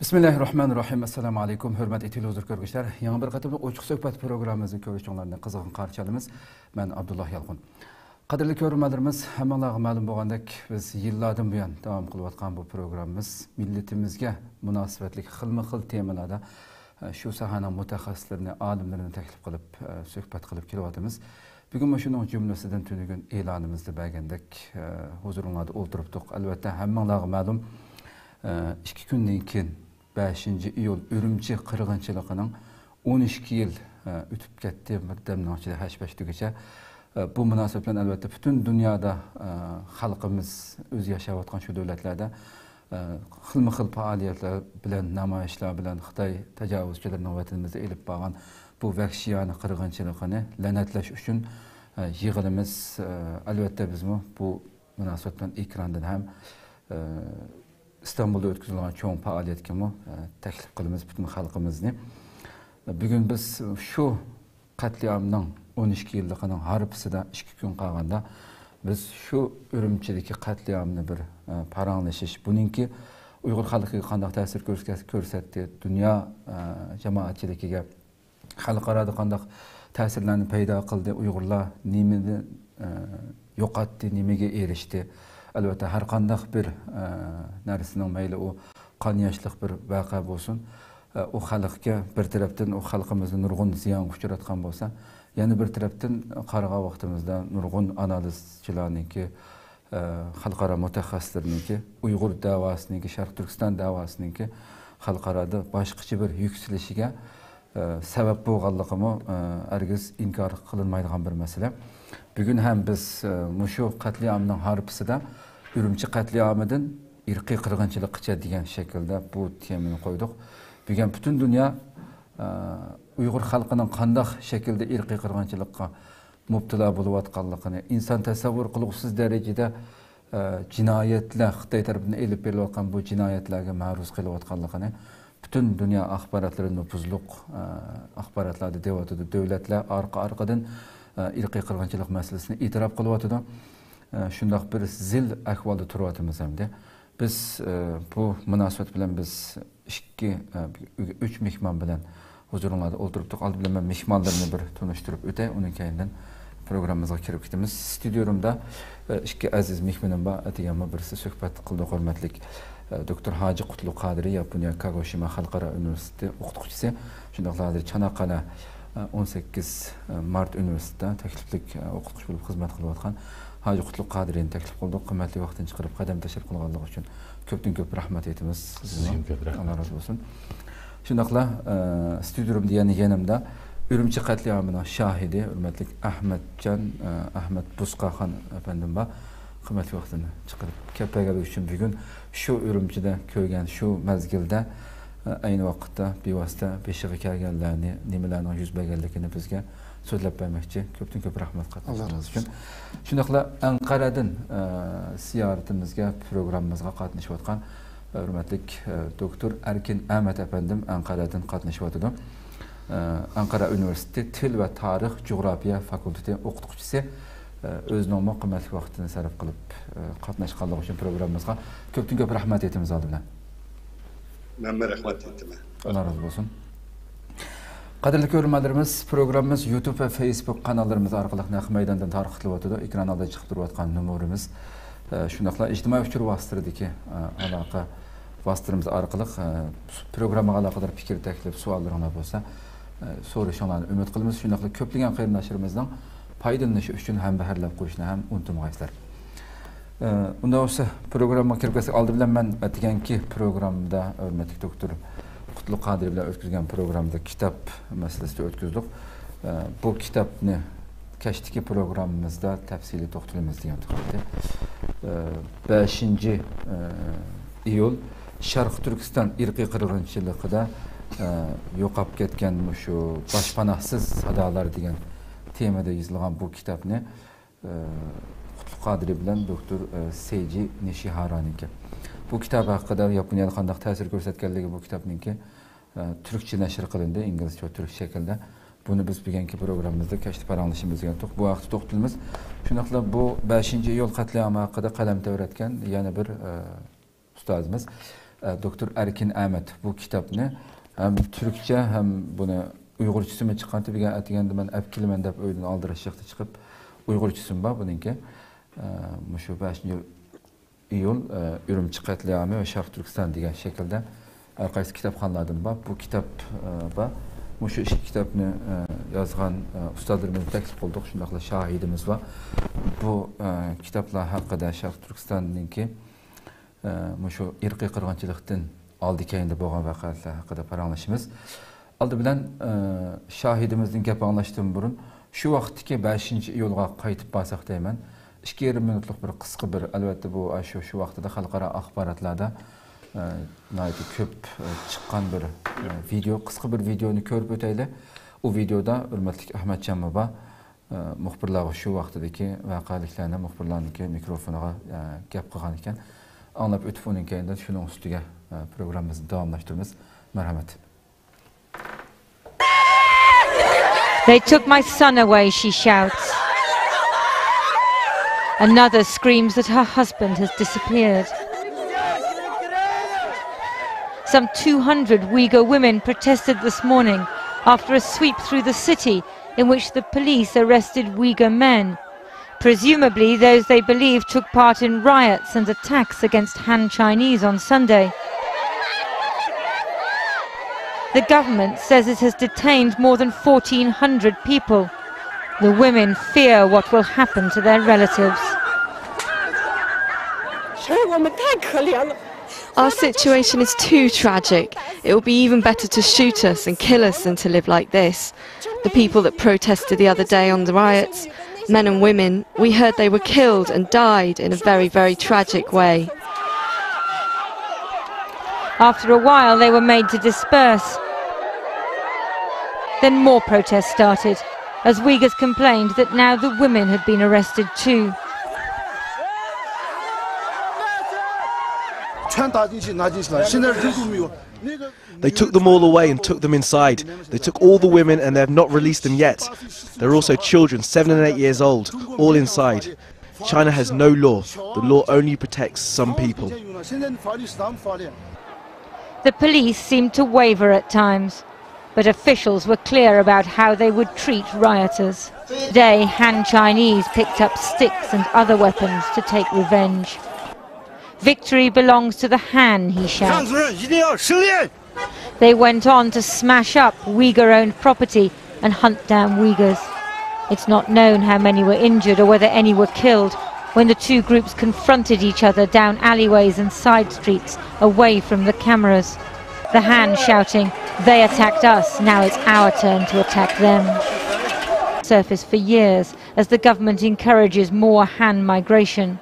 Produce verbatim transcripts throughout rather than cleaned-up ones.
بىسمىللاھىررەھمانىررەھىم. ئەسسالامۇ ئەلەيكۇم، ھۆرمەتلىك تېلېۋىزور كۆرگۈچىلەر. يېڭى بىر قېتىملىق ئوچۇق سۆھبەت پروگراممىمىزنى كۆرۈشۈڭلارنى قىزغىن قارشى ئالىمىز. مەن ئابدۇللا يالقۇن. قەدىرلىك كۆرۈرمەنلىرىمىز، ھەممىڭلارغا مەلۇم بولغاندەك، بىز يىللاردىن بۇيان داۋام قىلىۋاتقان بۇ پروگراممىمىز مىللىتىمىزگە مۇناسىۋەتلىك خىلمۇ خىل تېمىلاردا، ئە، شۇ ساھەنىڭ مۇتەخەسسىسلىرىنى، ئالىملىرىنى تەكلىپ قىلىپ، ئە، سۆھبەت قىلىپ كېلىۋاتىمىز. بۈگۈنمۇ شۇنىڭ جۈملىسىدىن تۈنۈگۈن ئېلانىمىزدا بەرگەندەك، ئە، ھۇزۇرۇڭلاردا ئولتۇرۇپتۇق. ئەلۋەتتە، ھەممىڭلارغا مەلۇم، ئە، ئىككى كۈندىن كېيىن، بەشىنچى ئىيۇل ئۈرۈمچى قىرغىنچىلىقىنىڭ ئون ئىككى يىل، ئە، ئۆتۈپ كەتتى، بىر دەمنىڭ ئىچىدە ھەش-پەش تۈگىچە. ئە، بۇ مۇناسىۋەت بىلەن، ئەلۋەتتە، پۈتۈن دۇنيادا، ئە، خەلقىمىز ئۆزى ياشاۋاتقان شۇ دۆلەتلەردە، ئە، خىلمۇ خىل پائالىيەتلەر بىلەن، نامايىشلار بىلەن خىتاي تاجاۋۇزچىلىرىنىڭ ۋەتىنىمىزدە ئېلىپ بارغان بۇ ۋەھشىيانە قىرغىنچىلىقىنى لەنەتلەش ئۈچۈن، ئە، يىغىلىمىز. ئە، ئەلۋەتتە، بىزمۇ بۇ مۇناسىۋەت بىلەن ئېكراندىن ھەم، ئە، ئىستانبۇلدا ئۆتكۈزۈلگەن چوڭ پائالىيەتكىمۇ، ئە، تەكلىپ قىلىمىز پۈتۈن خەلقىمىزنى. بۈگۈن بىز شۇ قەتلىئامنىڭ ئون ئىككى يىللىقىنىڭ ھارپىسىدا ئىككى كۈن قالغاندا، بىز شۇ ئۈرۈمچىدىكى قەتلىئامنى بىر، ئە، پاراڭلىشىش، بۇنىڭكى ئۇيغۇر خەلقىگە قانداق تەسىر كۆرسە-، كۆرسەتتى، دۇنيا، ئە، جامائەتچىلىكىگە، خەلقئارادا قانداق تەسىرلەرنى پەيدا قىلدى، ئۇيغۇرلار نېمىنى، ئە، يوقاتتى، نېمىگە ئېرىشتى؟ ئەلۋەتتە، ھەر قانداق بىر، ئە، نەرسىنىڭ، مەيلى ئۇ قان ياشلىق بىر ۋەقە بولسۇن، ئە، ئۇ خەلقكە بىر تەرەپتىن ئۇ خەلقىمىزنى نۇرغۇن زىيانغا ئۇچراتقان بولسا، يەنە بىر تەرەپتىن قارىغان ۋاقتىمىزدا نۇرغۇن ئانالىزچىلارنىڭكى، ئە، خەلقئارا مۇتەخەسسىسلىرىنىڭكى ئۇيغۇر دەۋاسىنىڭكى، شەرقىي تۈركىستان دەۋاسىنىڭكى خەلقئارادا باشقىچە بىر يۈكسىلىشىگە، ئە، سەۋەب بولغانلىقىمۇ، ئە، ھەرگىز ئىنكار قىلىنمايدىغان بىر مەسىلە. بۈگۈن ھەم بىز، ئە، مۇشۇ قەتلىئامنىڭ ھارپىسىدا ئۈرۈمچى قەتلىئامىدىن ئىرقىي قىرغىنچىلىققىچە دېگەن شەكىلدە بۇ تېمىنى قويدۇق. بۈگۈن پۈتۈن دۇنيا، ئە، ئۇيغۇر خەلقىنىڭ قانداق شەكىلدە ئىرقىي قىرغىنچىلىققا مۇپتىلا بولۇۋاتقانلىقىنى، ئىنسان تەسەۋۋۇر قىلغۇسىز دەرىجىدە، ئە، جىنايەتلەر، خىتاي تەرىپىدىن ئېلىپ بېرىلىۋاتقان بۇ جىنايەتلەرگە مەرۇز قېلىۋاتقانلىقىنى پۈتۈن دۇنيا ئاخباراتلىرى نوپۇزلۇق، ئە، ئاخباراتلاردا دەۋاتىدۇ. دۆلەتلەر ئارقا-ئارقىدىن، ئە، ئىرقىي قىرغىنچىلىق مەسىلىسىنى ئېتىراپ قىلىۋاتىدۇ. ئە، شۇنداق بىر زىل ئەھۋالدا تۇرۇۋاتىمىز ئەمدى. بىز، ئە، بۇ مۇناسىۋەت بىلەن بىز ئىككى، ئە، ئۈچ مېھمان بىلەن ھۇزۇرۇڭلاردا ئولتۇرۇپتۇق. ئالدى بىلەن مەن مېھمانلىرىمنى بىر تونۇشتۇرۇپ ئۆتەي، ئۇنىڭ كەينىدىن پروگراممىمىزغا كىرىپ كېتىمىز. ستۇدىيە رۇمدا، ئە، ئىككى ئەزىز مېھمىنىم بار. ئەتىگەنمۇ بىرسى سۆھبەت قىلدۇق، ھۆرمەتلىك، ئە، دوكتور ھاجى قۇتلۇق قادىرى، ياپونىيە كاگوشىما خەلقئارا ئۇنىۋېرسىتېتى ئوقۇتقۇچىسى. شۇنداقلا ھازىر چاناققالە، ئە، ئون سەككىز مارت ئۇنىۋېرسىتېتىدا تەكلىپلىك، ئە، ئوقۇتقۇچى بولۇپ خىزمەت قىلىۋاتقان ھاجى قۇتلۇق قادىرىنى تەكلىپ قىلدۇق. قىممەتلىك ۋاقتىنى چىقىرىپ قەدەم تەشرىپ قىلغانلىقى ئۈچۈن كۆپتىن كۆپ رەھمەت ئېيتىمىز سىزگە. سىزگە كۆپ رەھمەت. ئاللا رازى بولسۇن. شۇنداقلا، ئە، ستۇدىيە رۇمدا يەنە يېنىمدا ئۈرۈمچى قەتلىئامىنىڭ شاھىدى، ھۆرمەتلىك ئەھمەتجان، ئە، ئەھمەت بۇسقاخان ئەپەندىم بار. قىممەتلىك ۋاقتىنى چىقىرىپ كەپ بەرگەنلىكى ئۈچۈن بۈگۈن شۇ ئۈرۈمچىدە كۆرگەن شۇ مەزگىلدە، ئە، ئەينى ۋاقىتتا بىۋاسىتە بېشىغا كەلگەنلەرنى، نېمىلەرنىڭ يۈز بەرگەنلىكىنى بىزگە سۆزلەپ بەرمەكچى. كۆپتىن كۆپ رەھمەت قاتناشقىنىڭىز ئۈچۈن. شۇنداقلا ئەنقەرەدىن، ئە، زىيارىتىمىزگە، پروگراممىمىزغا قاتنىشىۋاتقان ھۆرمەتلىك، ئە، دوكتور ئەركىن ئەمەت ئەپەندىم ئەنقەرەدىن قاتنىشىۋاتىدۇ. ئە، ئەنقەرە ئۇنىۋېرسىتېتى تىل ۋە تارىخ جۇغراپىيە فاكۇلتېتى ئوقۇتقۇچىسى، ئە، ئۆزىنىڭمۇ قىممەتلىك ۋاقتىنى سەرپ قىلىپ، ئە، قاتناشقانلىقى ئۈچۈن پروگراممىمىزغا كۆپتىن كۆپ رەھمەت ئېيتىمىز ئالدى بىلەن. مەنمۇ رەھمەت ئېيتىمەن. ئاللا رازى بولسۇن. قەدىرلىك كۆرۈرمەنلىرىمىز، پروگراممىمىز يۇتۇب ۋە فېيسبۇك قاناللىرىمىز ئارقىلىق نەق مەيداندىن تارقىتىلىۋاتىدۇ. ئېكران ئالدىدا چىقىپ تۇرۇۋاتقان نومۇرىمىز، ئە، شۇنداقلا ئىجتىمائىي ئۇچۇر ۋاسىتىلىرىدىكى، ئە، ئالاقە ۋاسىتىلىرىمىز ئارقىلىق، ئە، پروگراممىغا ئالاقىدار پىكىر، تەكلىپ، سوئاللىرىڭلار بولسا، ئە، سورىشىڭلارنى ئۈمىد قىلىمىز. شۇنداقلا كۆپلىگەن قېرىنداشلىرىمىزنىڭ پايدىلىنىشى ئۈچۈن ھەمبەھىرلەپ قويۇشنى ھەم ئۇنتۇمىغايسىلەر. ئە، ئۇنداق بولسا، پروگراممىغا كىرىپ كەتسەك، ئالدى بىلەن مەن ئەتىگەنكى پروگراممىدا ھۆرمەتلىك دوكتور قۇتلۇق قادىرى بىلەن ئۆتكۈزگەن پروگراممىدا كىتاب مەسىلىسىنى ئۆتكۈزدۇق. ئە، بۇ كىتابنى كەچتىكى پروگراممىمىزدا تەپسىلىي توختىلىمىز دېگەن تۇراتتى. ئە، بەشىنچى، ئە، ئىيۇل شەرقىي تۈركىستان ئىرقىي قىرغىنچىلىقىدا، ئە، يوقاپ كەتكەن مۇشۇ باشپاناھسىز سادالار دېگەن تېمىدا يېزىلغان بۇ كىتابنى، ئە، قۇتلۇق قادىرى بىلەن دوكتور، ئە، سېيجى نىشىھارانىڭكى. بۇ كىتاب ھەققىدە، ياپونىيەدە قانداق تەسىر كۆرسەتكەنلىكى بۇ كىتابنىڭكى، ئە، تۈركچە نەشر قىلىندى، ئىنگلىزچە ۋە تۈركچە شەكىلدە. بۇنى بىز بۈگۈنكى پروگراممىمىزدا كەچتە پاراڭلىشىمىز دېگەن تۇق. بۇ ھەقتە توختىلىمىز. شۇنداقلا بۇ بەشىنچى ئىيۇل قەتلىئامى ھەققىدە قەلەم تەۋرەتكەن يەنە بىر، ئە، ئۇستازىمىز، ئە، دوكتور ئەركىن ئەمەت بۇ كىتابنى ھەم تۈركچە، ھەم بۇنى ئۇيغۇرچىسىمۇ چىققانتى، بۈگۈن ئەتىگەندە مەن ئەپ كېلىمەن دەپ ئۆيدىن ئالدىراشلىقتا چىقىپ، ئۇيغۇرچىسىمۇ بار بۇنىڭكى. ئە، مۇشۇ بەشىنچى ئىيۇل، ئە، ئۈرۈمچى قەتلىئامى ۋە شەرقىي تۈركىستان دېگەن شەكىلدە ھەر قايسى كىتابخانىلاردىن بار. بۇ كىتاب، ئە، بار. مۇشۇ ئىككى كىتابنى، ئە، يازغان، ئە، ئۇستازلىرىمىزنى تەكلىپ قىلدۇق. شۇنداقلا شاھىدىمىز بار. بۇ، ئە، كىتابلار ھەققىدە شەرقىي تۈركىستاننىڭكى، ئە، مۇشۇ ئىرقىي قىرغىنچىلىقتىن ئالدى كەينىدە بولغان ۋەقەلەر ھەققىدە پاراڭلىشىمىز. ئالدى بىلەن، ئە، شاھىدىمىزدىن گەپ ئاڭلاشتىن بۇرۇن، شۇ ۋاقىتتىكى بەشىنچى ئىيۇلغا قايتىپ بارساق دەيمەن. ئىككى يېرىم مىنۇتلۇق بىر قىسقا بىر، ئەلۋەتتە، بۇ، ئاشۇ، شۇ ۋاقتىدا خەلقئارا ئاخباراتلاردا، ئە، ناھايىتى كۆپ، ئە، چىققان بىر، ئە، ۋىدېئو، قىسقا بىر ۋىدېئونى كۆرۈپ ئۆتەيلى. ئۇ ۋىدېئودا ھۆرمەتلىك ئەخمەتجانمۇ بار. ئە، مۇخبىرلارغا شۇ ۋاقتىدىكى ۋەقەلىكلەرنى مۇخبىرلارنىڭكى مىكروفونىغا، ئە، گەپ قىلغان ئىكەن. ئاڭلاپ ئۆتۈپ، ئۇنىڭ كەينىدىن شۇنىڭ ئۈستىگە، ئە، پروگراممىمىزنى داۋاملاشتۇرىمىز. مەرھەمەت. They took my son away, she shouts. Another screams that her husband has disappeared. Some two hundred Uyghur women protested this morning after a sweep through the city in which the police arrested Uyghur men. Presumably those they believe took part in riots and attacks against Han Chinese on Sunday. The government says it has detained more than fourteen hundred people. The women fear what will happen to their relatives. Our situation is too tragic. It would be even better to shoot us and kill us than to live like this. The people that protested the other day on the riots, men and women, we heard they were killed and died in a very, very tragic way. After a while, they were made to disperse. Then more protests started, as Uyghurs complained that now the women had been arrested too. They took them all away and took them inside. They took all the women and they have not released them yet. There are also children, seven and eight years old, all inside. China has no law. The law only protects some people. The police seemed to waver at times, but officials were clear about how they would treat rioters. Today, Han Chinese picked up sticks and other weapons to take revenge. Victory belongs to the Han, he shouts. They went on to smash up Uyghur owned property and hunt down Uyghurs. It's not known how many were injured or whether any were killed when the two groups confronted each other down alleyways and side streets away from the cameras. The Han shouting, "They attacked us, now it's our turn to attack them." Surface for years as the government encourages more Han migration.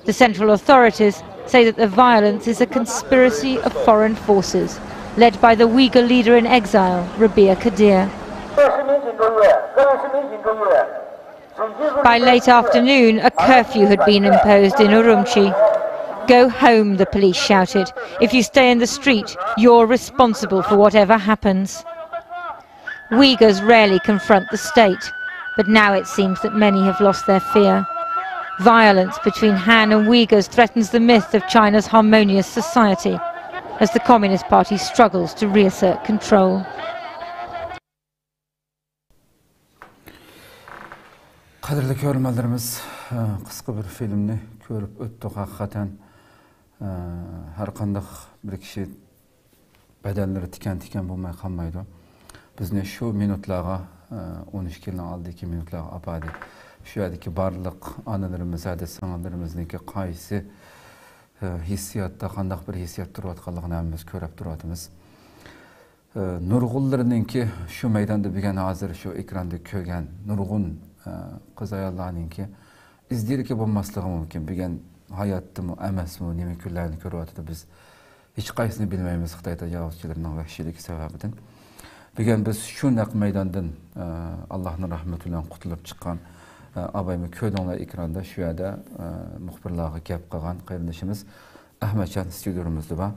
The central authorities say that the violence is a conspiracy of foreign forces, led by the Uyghur leader in exile, Rabia Kadir. By late afternoon, a curfew had been imposed in Urumqi. "Go home," the police shouted. "If you stay in the street, you're responsible for whatever happens." Uyghurs rarely confront the state, but now it seems that many have lost their fear. Violence between Han and Uyghurs threatens the myth of China's harmonious society as the Communist Party struggles to reassert control. قەدىرلىك كۆرۈرمەنلىرىمىز، قىسقا بىر فىلىمنى كۆرۈپ ئۆتتۇق. ھەقىقەتەن، ھەر قانداق بىر كىشى بەدەنلىرى تىكەن-تىكەن بولماي قالمايدۇ. بىزنى شۇ مىنۇتلارغا، ئون ئىككى يىلنىڭ ئالدىدىكى مىنۇتلارغا ئاپاردى. شۇ يەردىكى بارلىق ئانىلىرىمىز، ھەدە سىڭىللىرىمىزنىڭكى قايسى ھېسسىياتتا، قانداق بىر ھېسسىيات تۇرۇۋاتقانلىقىنى ھەممىمىز كۆرۈپ تۇرۇۋاتىمىز. نۇرغۇنلىرىنىڭكى شۇ مەيداندا بۈگۈن ھازىر شۇ ئېكراندا كۆرگەن نۇرغۇن قىز-ئاياللارنىڭكى ئىز-دېرىكى بولماسلىقى مۇمكىن. بۈگۈن ھاياتتىمۇ ئەمەسمۇ، نېمە كۈنلەرنى كۆرۈۋاتىدۇ بىز. ھېچقايسىنى بىلمەيمىز خىتاي تاجاۋۇزچىلىرىنىڭ ۋەھشىيلىكى سەۋەبىدىن. بۈگۈن بىز شۇ نەق مەيداندىن، ئە، ئاللاھنىڭ رەھمىتى بىلەن قۇتۇلۇپ چىققان، ئە، ئابايمۇ كۆردۈڭلار ئېكراندا، شۇ يەردە، ئە، مۇخبىرلارغا گەپ قىلغان قېرىندىشىمىز ئەخمەتجان ستۇدىيومىزدا بار.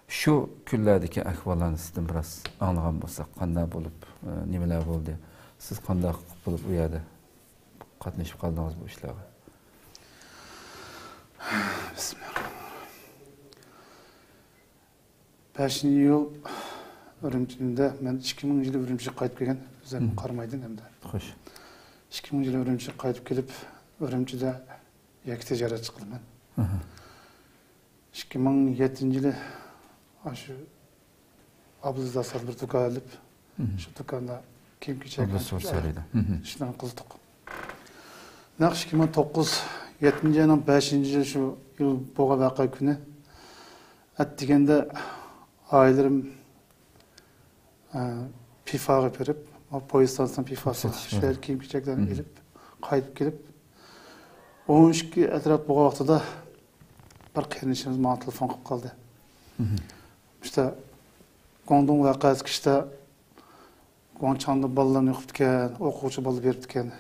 شۇ كۈنلەردىكى ئەھۋاللارنى سىزدىن بىراز ئاڭلىغان بولساق، قانداق بولۇپ، ئە، نېمىلەر بولدى؟ سىز قانداق بولۇپ ئۇ يەردە قاتنىشىپ قالدىڭىز بۇ ئىشلارغا؟ بىسمىللا. بەشىنچى ئىيۇل ئۈرۈمچىدە، مەن ئىككى مىڭىنچى يىلى ئۈرۈمچىگە قايتىپ كەلگەن، ئۆزۈمگە قارىمايدىن ئەمدى. خوش. ئىككى مىڭىنچى يىلى ئۈرۈمچىگە قايتىپ كېلىپ، ئۈرۈمچىدە يەككە تىجارەتچى قىلىمەن. ئىككى مىڭ يەتتىنچى يىلى ئاشۇ ئابلىز داسان بىر دۇكان ئېلىپ، شۇ دۇكاندا كىيىم كېچەك ئىشلارنى قىلدۇق. نەق ئىككى مىڭ توققۇز، يەتتىنچى ئاينىڭ بەشىنچى شۇ يىل بولغان ۋەقە كۈنى. ئەتىگەندە ئائىلىلىرىم، ئە، پىفاغا بېرىپ، پويىز ئىستانسىسىنىڭ پىفاسى، شۇ يەردە كىيىم كېچەكلەرنى ئېلىپ، قايتىپ كېلىپ، ئون ئىككى ئەتراپ بولغان ۋاقتىدا بىر قېرىندىشىمىز ماڭا تېلېفون قىلىپ قالدى. ئىشتە گۇاڭدۇڭ ۋەقەسى ئىشتە گۇاڭچاڭدا بالىلارنى يوقىتىپتىكەن، ئوقۇغۇچى بالا بېرىپتىكەن.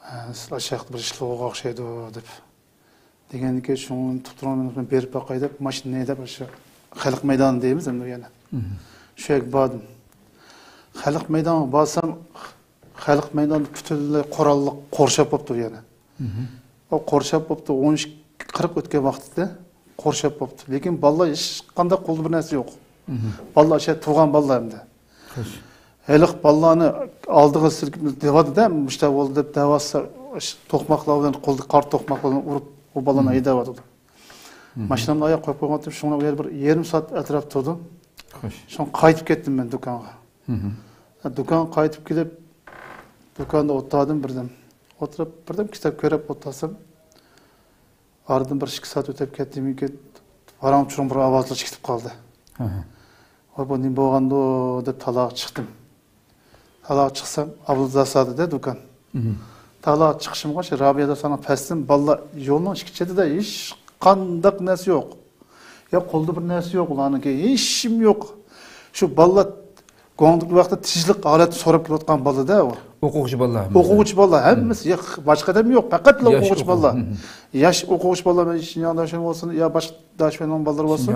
ھە، سىلەر شۇ ياقتا بىر ئىشلار بولغان ئوخشايدۇ دەپ. دېگەندىكىن شۇڭا تۇتۇپ تۇرۇڭ، مەن بېرىپ باقاي دەپ ماشىنىنى ھەيدەپ، شۇ خەلق مەيدانى دەيمىز ئەمدى يەنە. شۇ يەرگە باردىم. خەلق مەيدانىغا بارسام، خەلق مەيدانى پۈتۈنلەي قوراللىق قورشاپ بوپتۇ يەنە. ئۇ قورشاپ بوپتۇ، ئون ئىككى قىرىق ئۆتكەن ۋاقتىدا قورشاپ بوپتۇ. لېكىن بالىلار ھېچقانداق قولدا بىر نەرسە يوق. بالىلار شۇ تۇغان بالىلار ئەمدى. ھېلىقى بالىلارنى ئالدىغا سىلكىپ دەۋاتىدۇ-دە، مۇشۇنداق بولدى دەپ دەۋاتسا، توقماقلار بىلەن، قولدا قارا توقماق بىلەن ئۇرۇپ، ئۇ بالىلارنى ھەيدەۋاتىدۇ. ماشىنامنى ئاياغ قويۇپ قويغانتىم، شۇڭا ئۇ يەردە بىر يېرىم سائەت ئەتراپ تۇردۇم. خوش. شۇڭا قايتىپ كەتتىم مەن دۇكانغا. دۇكانغا قايتىپ كېلىپ، دۇكاندا ئولتۇردۇم بىردەم. ئولتۇرۇپ، بىردەم كىتاب كۆرۈپ ئولتۇرسام، ئارىدىن بىر ئىككى سائەت ئۆتۈپ كەتتىمىكىن، ۋاراڭ-چۇرۇڭ بىر ئاۋازلار چىقىپ قالدى. ۋاي، بۇ نېمە بولغاندۇ دەپ تالاغا چىقتىم. تالاغا چىقسام، ئابلىزادە دۇكان. تالاغا چىقىشىمغا شۇ رابىيە داساننىڭ پەستىن بالىلار يولنىڭ ئىككى چېتىدە ھېچقانداق نەرسە يوق. يا قولدا بىر نەرسە يوق ئۇلارنىڭكى، ھېچنېمە يوق. شۇ بالىلار گۇاڭدۇڭ ۋاقتىدا تىنچلىق ھالەتتە سوراپ كېلىۋاتقان بالا-دە ئۇ. ئوقۇغۇچى بالىلار ھەممىسى. ئوقۇغۇچى بالىلار ھەممىسى، يا باشقا ئادەم يوق، پەقەتلا ئوقۇغۇچى بالىلار. ياش ئوقۇغۇچى بالىلار، مەن شىنجاڭ داشۆن بولسۇن، يا باشقا داشۆننىڭ بالىلىرى بولسۇن.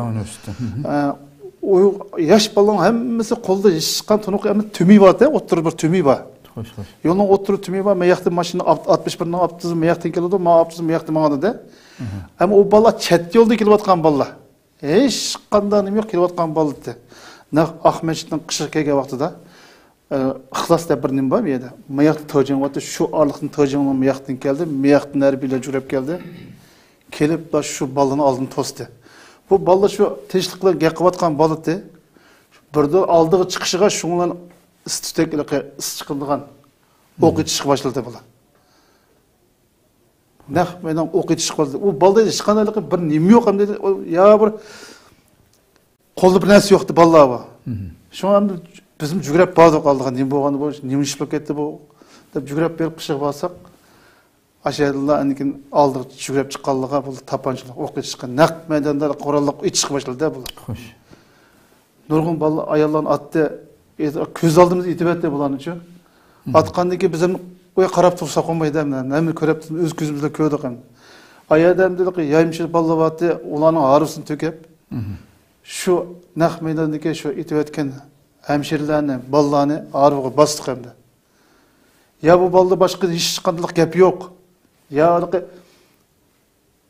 ئە، ئۇ ياش بالىنىڭ ھەممىسى قولىدا ھېچقانداق تونۇق، ئەمما تۈمى بار-دە، ئوتتۇرىدا بىر تۈمى بار. خوش، خوش. يولنىڭ ئوتتۇرا تۈمى بار، مەن ياقتا ماشىنا ئات-، ئاتمىش بىرنىڭ ئاپتوبۇسى مەن ياقتىن كېلىدۇ، ما ئاپتوبۇس مەن ياقتا ماڭىدۇ-دە. ئەمما ئۇ بالا چەت يولدا كېلىۋاتقان بالا. ھېچقانداق نېمە يوق، كېلىۋاتقان بالا ئىدى. نەق ئاقمەسچىتنىڭ قىشىغا كەلگەن ۋاقتىدا، ئە، ئىخلاس دەپ بىر نېمە بار بۇ يەردە. ماياقتا تاجىڭ بارتى، شۇ ئارىلىقتىن تاجىڭنىڭ ماياقتىن كەلدى، ماياقتىن ھەربىيلەر جۈرەپ كەلدى. كېلىپلا شۇ بالىنى ئالدىن توستى. بۇ بالا شۇ تىنچلىق بىلەن گەپ قىلىۋاتقان بالا ئىدى. بىردىن ئالدىغا چىقىشىغا شۇڭلار ئىس-تۈتەك، ھېلىقى ئىس چىقىدىغان ئوق ئېتىشقا باشلىدى بۇلار. نەق مەيدان ئوق ئېتىشقا باشلىدى. ئۇ بالىدا ھېچقانداق بىر نېمە يوق، ئەمدى يا بىر قولدا بىر نەرسە يوقتى بالىلار بار. شۇڭا ئەمدى بىزمۇ جۈگرەپ باردۇق ئالدىغا، نېمە بولغان بۇ، نېمە ئىش بولۇپ كەتتى بۇ دەپ جۈگرەپ بېرىپ قىشىغا بارساق، ئاشۇ يەردىلا ئاندىن كېيىن ئالدىغا جۈگرەپ چىققانلىقى بۇ تاپانچىلىق ئوق ئېتىشقا، نەق مەيداندا قوراللىق ئېتىشقا باشلىدى بۇلار. خوش. نۇرغۇن بالىلار، ئاياللارنى ئاتتى، كۆز ئالدىمىزدا ئېتىۋەتتى بۇلارنىچۇ. ئاتقاندىن كېيىن بىز ھەم ئۇ ياققا قاراپ تۇرساق بولمايدۇ، ھەممە كۆرۈپ، ئۆز كۆزىمىز بىلەن كۆردۇق ھەم. ئايەردە ھەم دېدۇق، يايمىچىل بالىلار بارتى، ئۇلارنىڭ ھارۋىسىنى تۆكۈپ، شۇ نەق مەيداندىكى شۇ ئېتىۋەتكەن ھەمشىرىلەرنى، بالىلارنى ھارۋىغا باستۇق ئەمدى. يا بۇ بالىدا باشقا ھېچقانداق گەپ يوق. يا ھېلىقى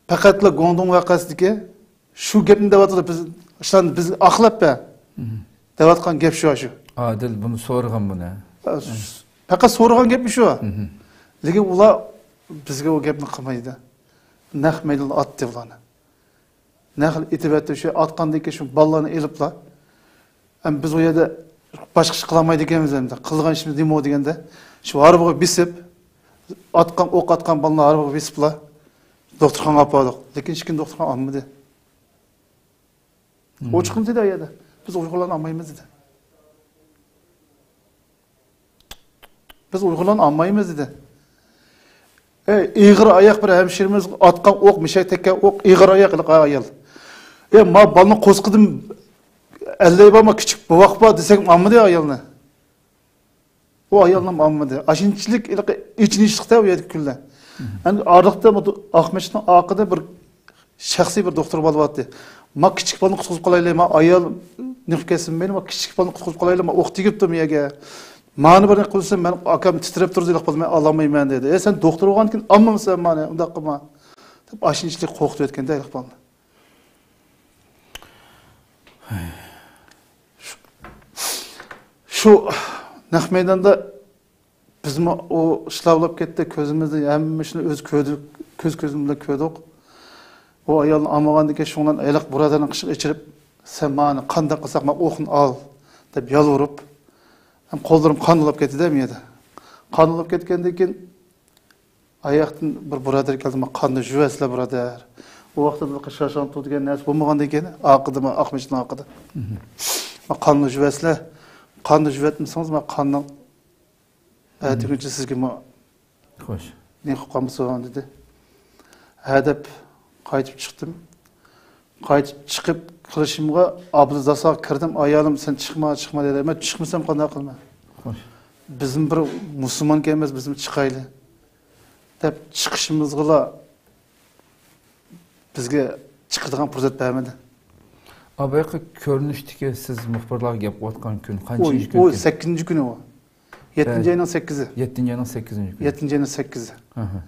پەقەتلا گۇاڭدۇڭ ۋەقەسىدىكى شۇ گەپنى دەۋاتىدۇ، بىز، شۇلارنى بىز ئاقلاپ بە دەۋاتقان گەپ شۇ، شۇ. ئادىل بۇنى سورىغان بۇنى. پەقەت سورىغان گەپمۇ شۇ. لېكىن ئۇلار بىزگە ئۇ گەپنى قىلمايدۇ. نەق مەيداندا ئاتتى ئۇلارنى. نەق ئېتىۋەتتى، شۇ ئاتقاندىن كېيىن شۇ بالىلارنى ئېلىپلا، ئەمما بىز ئۇ يەردە باشقا ئىش قىلالمايدىكەنمىز ئەمدى. قىلىدىغان ئىشىمىز نېمە دېگەندە، شۇ ھارۋىغا بېسىپ، ئاتقان، ئوق ئاتقان بالىلارنى ھارۋىغا بېسىپلا دوختۇرخانىغا ئاپاردۇق. لېكىن ھېچكىم دوختۇرخانا ئالمىدى. ئوچۇقىنى دېدى ئۇ يەردە. بىز ئۇيغۇرلارنى ئالمايمىز دېدى. بىز ئۇيغۇرلارنى ئالمايمىز دېدى. ئەي، ئېغىر ئاياق بىر ھەمشىرىمىز ئاتقان ئوق، مىشەك تەگكەن ئوق، ئېغىر ئاياق ھېلىقى ئايال. ئەي، ما بالىنى قوسقىدىم، ئەللەي بارما، كىچىك بوۋاق بار دېسەك ئالمىدى ئايالنى. ئۇ ئايالنىمۇ ئالمىدى. ئاشۇنچىلىك ھېلىقى ئېچىنىشلىقتا ئۇ يەردىكى كۈنلەر. ئەمدى ئارىلىقتا ئاقمەسچىتنىڭ ئارقىدا بىر شەخسىي بىر دوختۇر بالىۋاتتى. ما كىچىك بالىنى قۇتقۇزۇپ قالايلى، ما ئايال نېقىپ كەتسۇن مەيلى، ما كىچىك بالىنى قۇتقۇزۇپ قالايلى، ما ئوق تېگىپتۇ مىيەگە. مانى بىر قىلسۇن، مەن ئاكام تىترەپ تۇرىدۇ، ھېلىق بالىنى مەن ئالالمايمەن دېدى. ئەي، سەن دوختۇر بولغاندىكىن ئالمامسەن مانى، ئۇنداق قىلما دەپ ئاشۇنچىلىك قورقۇتۇۋەتكەندە ھېلىق بالىنى. شۇ نەق مەيداندا بىزمۇ ئۇ ئىشلار بولۇپ كەتتى، كۆزىمىزدە ھەممە ئىشنى ئۆز كۆردۇق، كۆز كۆزىمىز بىلەن كۆردۇق. ئۇ ئايالنى ئالمىغاندىن كېيىن شۇڭلار ھېلىقى بۇرادەرنىڭ قېشىغا ئېچىرىپ، سەن ماڭا قانداق قىلساق ماڭا ئوقنى ئال دەپ يالۋۇرۇپ، ھەم قوللىرىم قان بولۇپ كەتتى-دە، مېنى. قان بولۇپ كەتكەندىن كېيىن ئاياقتىن بىر بۇرادەر كەلدى، ماڭا قاننى يۇۋەرسىلە بۇرادەر. ئۇ ۋاقىتتا بۇ شاشاڭتۇ دېگەن نەرسە بولمىغاندىن كېيىن، ئارقىدا مانا ئاق ماشىنا ئارقىدا. ماڭا قاننى يۇۋەرسىلە، قاننى يۇۋەتمىسىڭىز، مانا قاننىڭ ئەتىگۈنچە سىزگىمۇ خوش. نېمە قىلىپ قالمىسۇن دېدى. ھە دەپ قايتىپ چىقتىم. قايتىپ چىقىپ قىلىشىمغا ئابلىز داساغا كىردىم. ئايالىم سەن چىقما، چىقما دېدى. مەن چىقمىسام قانداق قىلىمەن؟ خوش. بىزمۇ بىر مۇسۇلمان ئىكەنمىز، بىزمۇ چىقايلى دەپ چىقىشىمىزغىلا بىزگە چىقىدىغان پۇرسەت بەرمىدى. ئابايقى كۆرۈنۈشتىكى سىز مۇخبىرلارغا گەپ قىلىۋاتقان كۈن ئۇ، قانچىنچى ئۇ كۈن؟ سەككىزىنچى كۈنى ئۇ. يەتتىنچى ئەي. ئاينىڭ سەككىزى. يەتتىنچى ئاينىڭ سەككىزىنچى كۈنى. يەتتىنچى ئاينىڭ سەككىزى. ئاھا.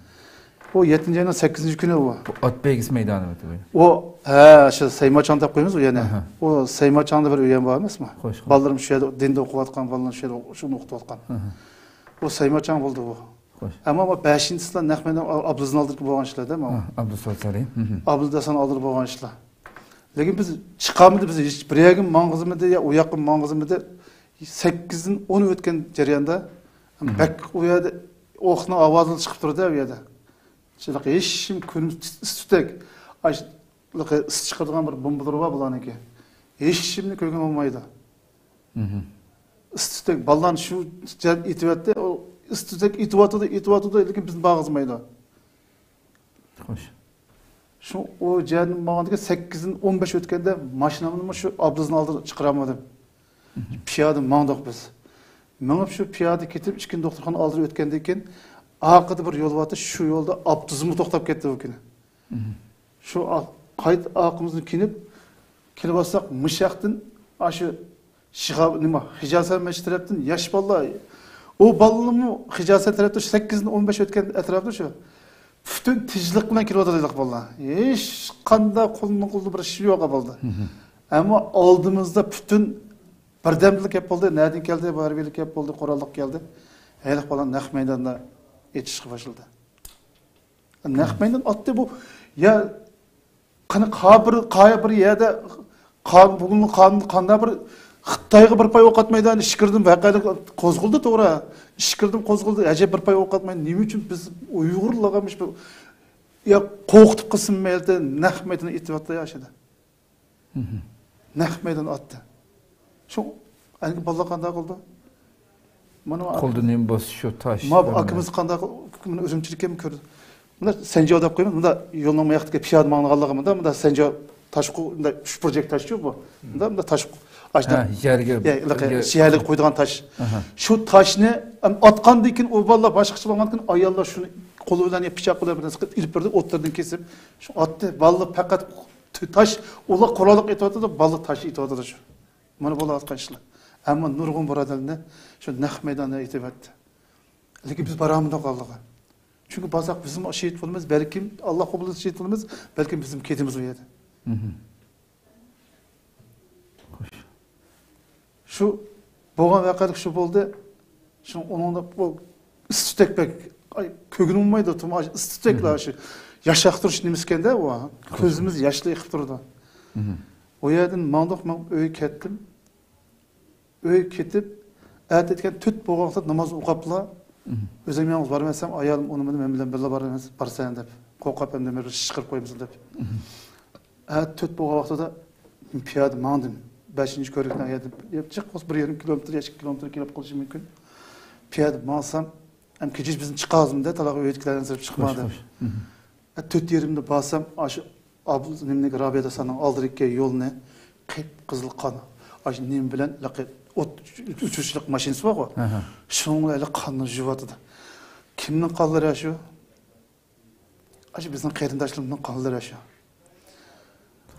ئۇ يەتتىنچى ئاينىڭ سەككىزىنچى كۈنى ئۇ. بۇ ئات بەيگىسى مەيدانى ئۆتىدۇ. ئۇ، ھە، شۇ سەيماچاڭ دەپ قويىمىز ئۇ يەنە. ئاھا. ئۇ سەيماچاڭدا بىر ئۆيەم بار ئەمەسمۇ؟ خوش، خوش. بالىلىرىم شۇ يەردە دىندا ئوقۇۋاتقان، بالىلىرىم شۇ يەردە شۇنى ئوقۇتۇۋاتقان. ئاھا. ئۇ سەيماچاڭ بولدى ئۇ. خوش. ئەمما بۇ بەشىنچىسىلەر نەق مەيدان ئابلىزنىڭ ئالدىدا بولغان ئىشلار-دە، ماۋۇ. ھە، ئابلىز سوتسالى. ھىم. ئابلىز داسانىڭ ئالدىدا بولغان ئىشلار. لېكىن بىز چىقالمىدى، بىز ھېچ بىر يەرگە ماڭغۇزمىدى، يا ئۇ ياققا ماڭغۇزمىدى. سەككىزدىن ئون ئۆتكەن جەرياندا، ھىم. بەك ئۇ يەردە ئوقنىڭ ئاۋازى چىقىپ تۇرىدۇ، ئۇ يەردە. شۇنداق ھېچكىم كۆرمىسە، ئىس-، ئىس-تۈتەك. ئاش-، ئىس چىقىرىدىغان بىر بومبىلىرى بار بۇلارنىڭكى. ھېچكىمنى كۆرگىلى بولمايدۇ. مھم. ئىس-تۈتەك، بالىلارنى شۇ جەھەت ئېتىۋەتتى. ئۇ ئىس-تۈتەك ئېتىۋاتىدۇ، ئېتىۋاتىدۇ، لېكىن بىزنى بارغۇزمايدۇ. خوش. شۇ، ئۇ جەھەتتىن ماڭغاندىكىن سەككىزدىن ئون بەش ئۆتكەندە ماشىنامنىمۇ شۇ ئابلىزنىڭ ئالدىدا چىقىرالمىدىم. مھم. پىيادە ماڭدۇق بىز. مېڭىپ شۇ پىيادە كېتىپ، ئىككىنچى دوختۇرخانا ئالدىدا ئۆتكەندىن كېيىن، ئارقىدا بىر يول بارتى، شۇ يولدا ئاپتوبۇسمۇ توختاپ كەتتى بۇ كۈنى. مھم. شۇ ئا-، قايتا ئارقىمىزدىن كېلىپ، كېلىۋاتساق، مۇشۇ ياقتىن، ئاشۇ شىخاب-، نېمە، خىجاسەن مەسچىتى تەرەپتىن ياش بالىلار، ئۇ بالىلارمۇ خىجاسەن تەرەپتە شۇ سەككىزدىن ئون بەش ئۆتكەن ئەتراپتا شۇ. پۈتۈن تىنچلىق بىلەن كېلىۋاتىدۇ بۇلار. ھېچقانداق قولىنىڭ قولىدا بىر ئىش يوق بولدى. مھم. ئەمما ئالدىمىزدا پۈتۈن بىردەمدىلا كەپ بولدى. نەدىن كەلدى؟ بۇ ھەربىيلەر كەپ بولدى، قوراللىق كەلدى. ھېلىقى بالىلار نەق مەيداندا ئېتىشقا باشلىدى. نەق مەيدان ئاتتى بۇ. يا، قېنى قا بىر، قايا بىر يەردە قان-، بۈگۈنكى قانۇن قانداق بىر خىتايغا بىر پاي ئوق ئاتمايدۇ، ئەنە ئىچكىرىدىن ۋەقەلىك قوزغىلدى، توغرا. ئىچكىرىدىن قوزغىلدى، ئەجەب بىر پاي ئوق ئاتمايدۇ. نېمە ئۈچۈن بىز ئۇيغۇرلارغا مۇشۇ، يا قورقۇتۇپ قىلسىمۇ مەيلى، نەق مەيداندا ئېتىۋاتتى يا ئاشۇدا. مھم. نەق مەيدان ئاتتى. شۇ، ئەنگە بالىلار قانداق قىلدى؟ مانا قولدا نېمە بولسا شۇ تاش، ما بۇ ئاكىمىز قانداق قىل-، مانا ئۈرۈمچىدىكى كۆردى. مۇندا سەنجاۋ دەپ قويىمىز. مۇندا يولنىڭ ماياقتىكى پىيادە ماڭىدىغانلىقى مۇندا، مۇندا سەنجاۋ تاشقۇ، مۇندا ئۈچ بۇرجەك تاشچۇ بۇ. مۇندا، مۇندا تاشقۇ. ئاشۇنداق ھە، يەرگە، يەرگە، يەرگە قويىدىغان تاش. ئاھا. شۇ تاشنى ئاتقاندىن كېيىن ئۇ بالىلار باشقىچە بولغاندىن كېيىن ئاياللار شۇنى قولى بىلەن يا پىچاق بىلەن بىر نەرسە قىلىپ ئېلىپ بېرىدۇ، ئوتتۇرىدىن كېسىپ شۇ ئاتتى. بالىلار پەقەت تاش، ئۇلار قوراللىق ئېتىۋاتىدۇ، بالىلار تاش ئېتىۋاتىدۇ شۇ. مانا بولۇۋاتقان ئىشلار. ئەمما نۇرغۇن بۇرادەرلەرنى شۇ نەق مەيداندا ئېتىۋەتتى. لېكىن بىز بارالمىدۇق ئالدىغا. چۈنكى بارساق بىزمۇ شېھىت بولىمىز، بەلكىم ئاللا قوبۇل قىلسا شېھىت بولىمىز، بەلكىم بىزمۇ كېتىمىز ئۇ يەردە. مھم. خوش. شۇ بولغان ۋەقەلىك شۇ بولدى. شۇ ئۇنىڭدا بۇ ئىس-تۈتەك بەك، ئاي، كۆرگىلى بولمايدۇ، تۇماش ئىس-تۈتەكلەر مھم. شۇ ياشاقتۇرۇش نېمىسىكەندە ئۇ. خوش. كۆزىمىز ياشلا ئېقىپ تۇرىدۇ. مھم. ئۇ يەردىن ماڭدۇق، مەن ئۆيگە كەتتىم. ئۆيگە كېتىپ، ئەتە ئېتىكەن تۆت بولغان ۋاقىتتا ناماز ئوقۇپلا، مھم. ئۆزۈم يالغۇز بارمەسەم، ئايالىم ئۇنىمىدى، مەن بىلەن بىللە بارىمىز، بارسەن دەپ، قورقۇپ ئەمدى بىر ئىش چىقىرىپ قويمىسۇن دەپ. مھم. ئەتە تۆت بولغان ۋاقتىدا پىيادە ماڭدىم. بەشىنچى كۆۋرۈكنىڭ يەردىن، جىق بولسا بىر يېرىم كىلومېتىر يا ئىككى كىلومېتىر كېلىپ قېلىشى مۇمكىن. پىيادە ماڭسام، ھەم كېچىچە بىزنى چىقارغۇزمىدى، تالاغا ئۆيدىكىلەرنى سېلىپ چىقمادى. خوش، خوش. مھم. ئە، تۆت يېرىمدە بارسام، ئاشۇ ئابدۇ نېمىنىڭ رابىيە داسانىڭ ئالدىدىكى يولنى قىپقىزىل قان، ئاشۇ نېمە بىلەن، ھېلىقى ئوت ئۆچۈرۈشلۈك ماشىنىسى بارغۇ، ئەھە. شۇنىڭ بىلەن ھېلىقى قاننى يۇيۇۋاتىدۇ. كىمنىڭ قانلىرى ئاشۇ؟ ئاشۇ بىزنىڭ قېرىنداشلىرىمىزنىڭ قانلىرى ئاشۇ.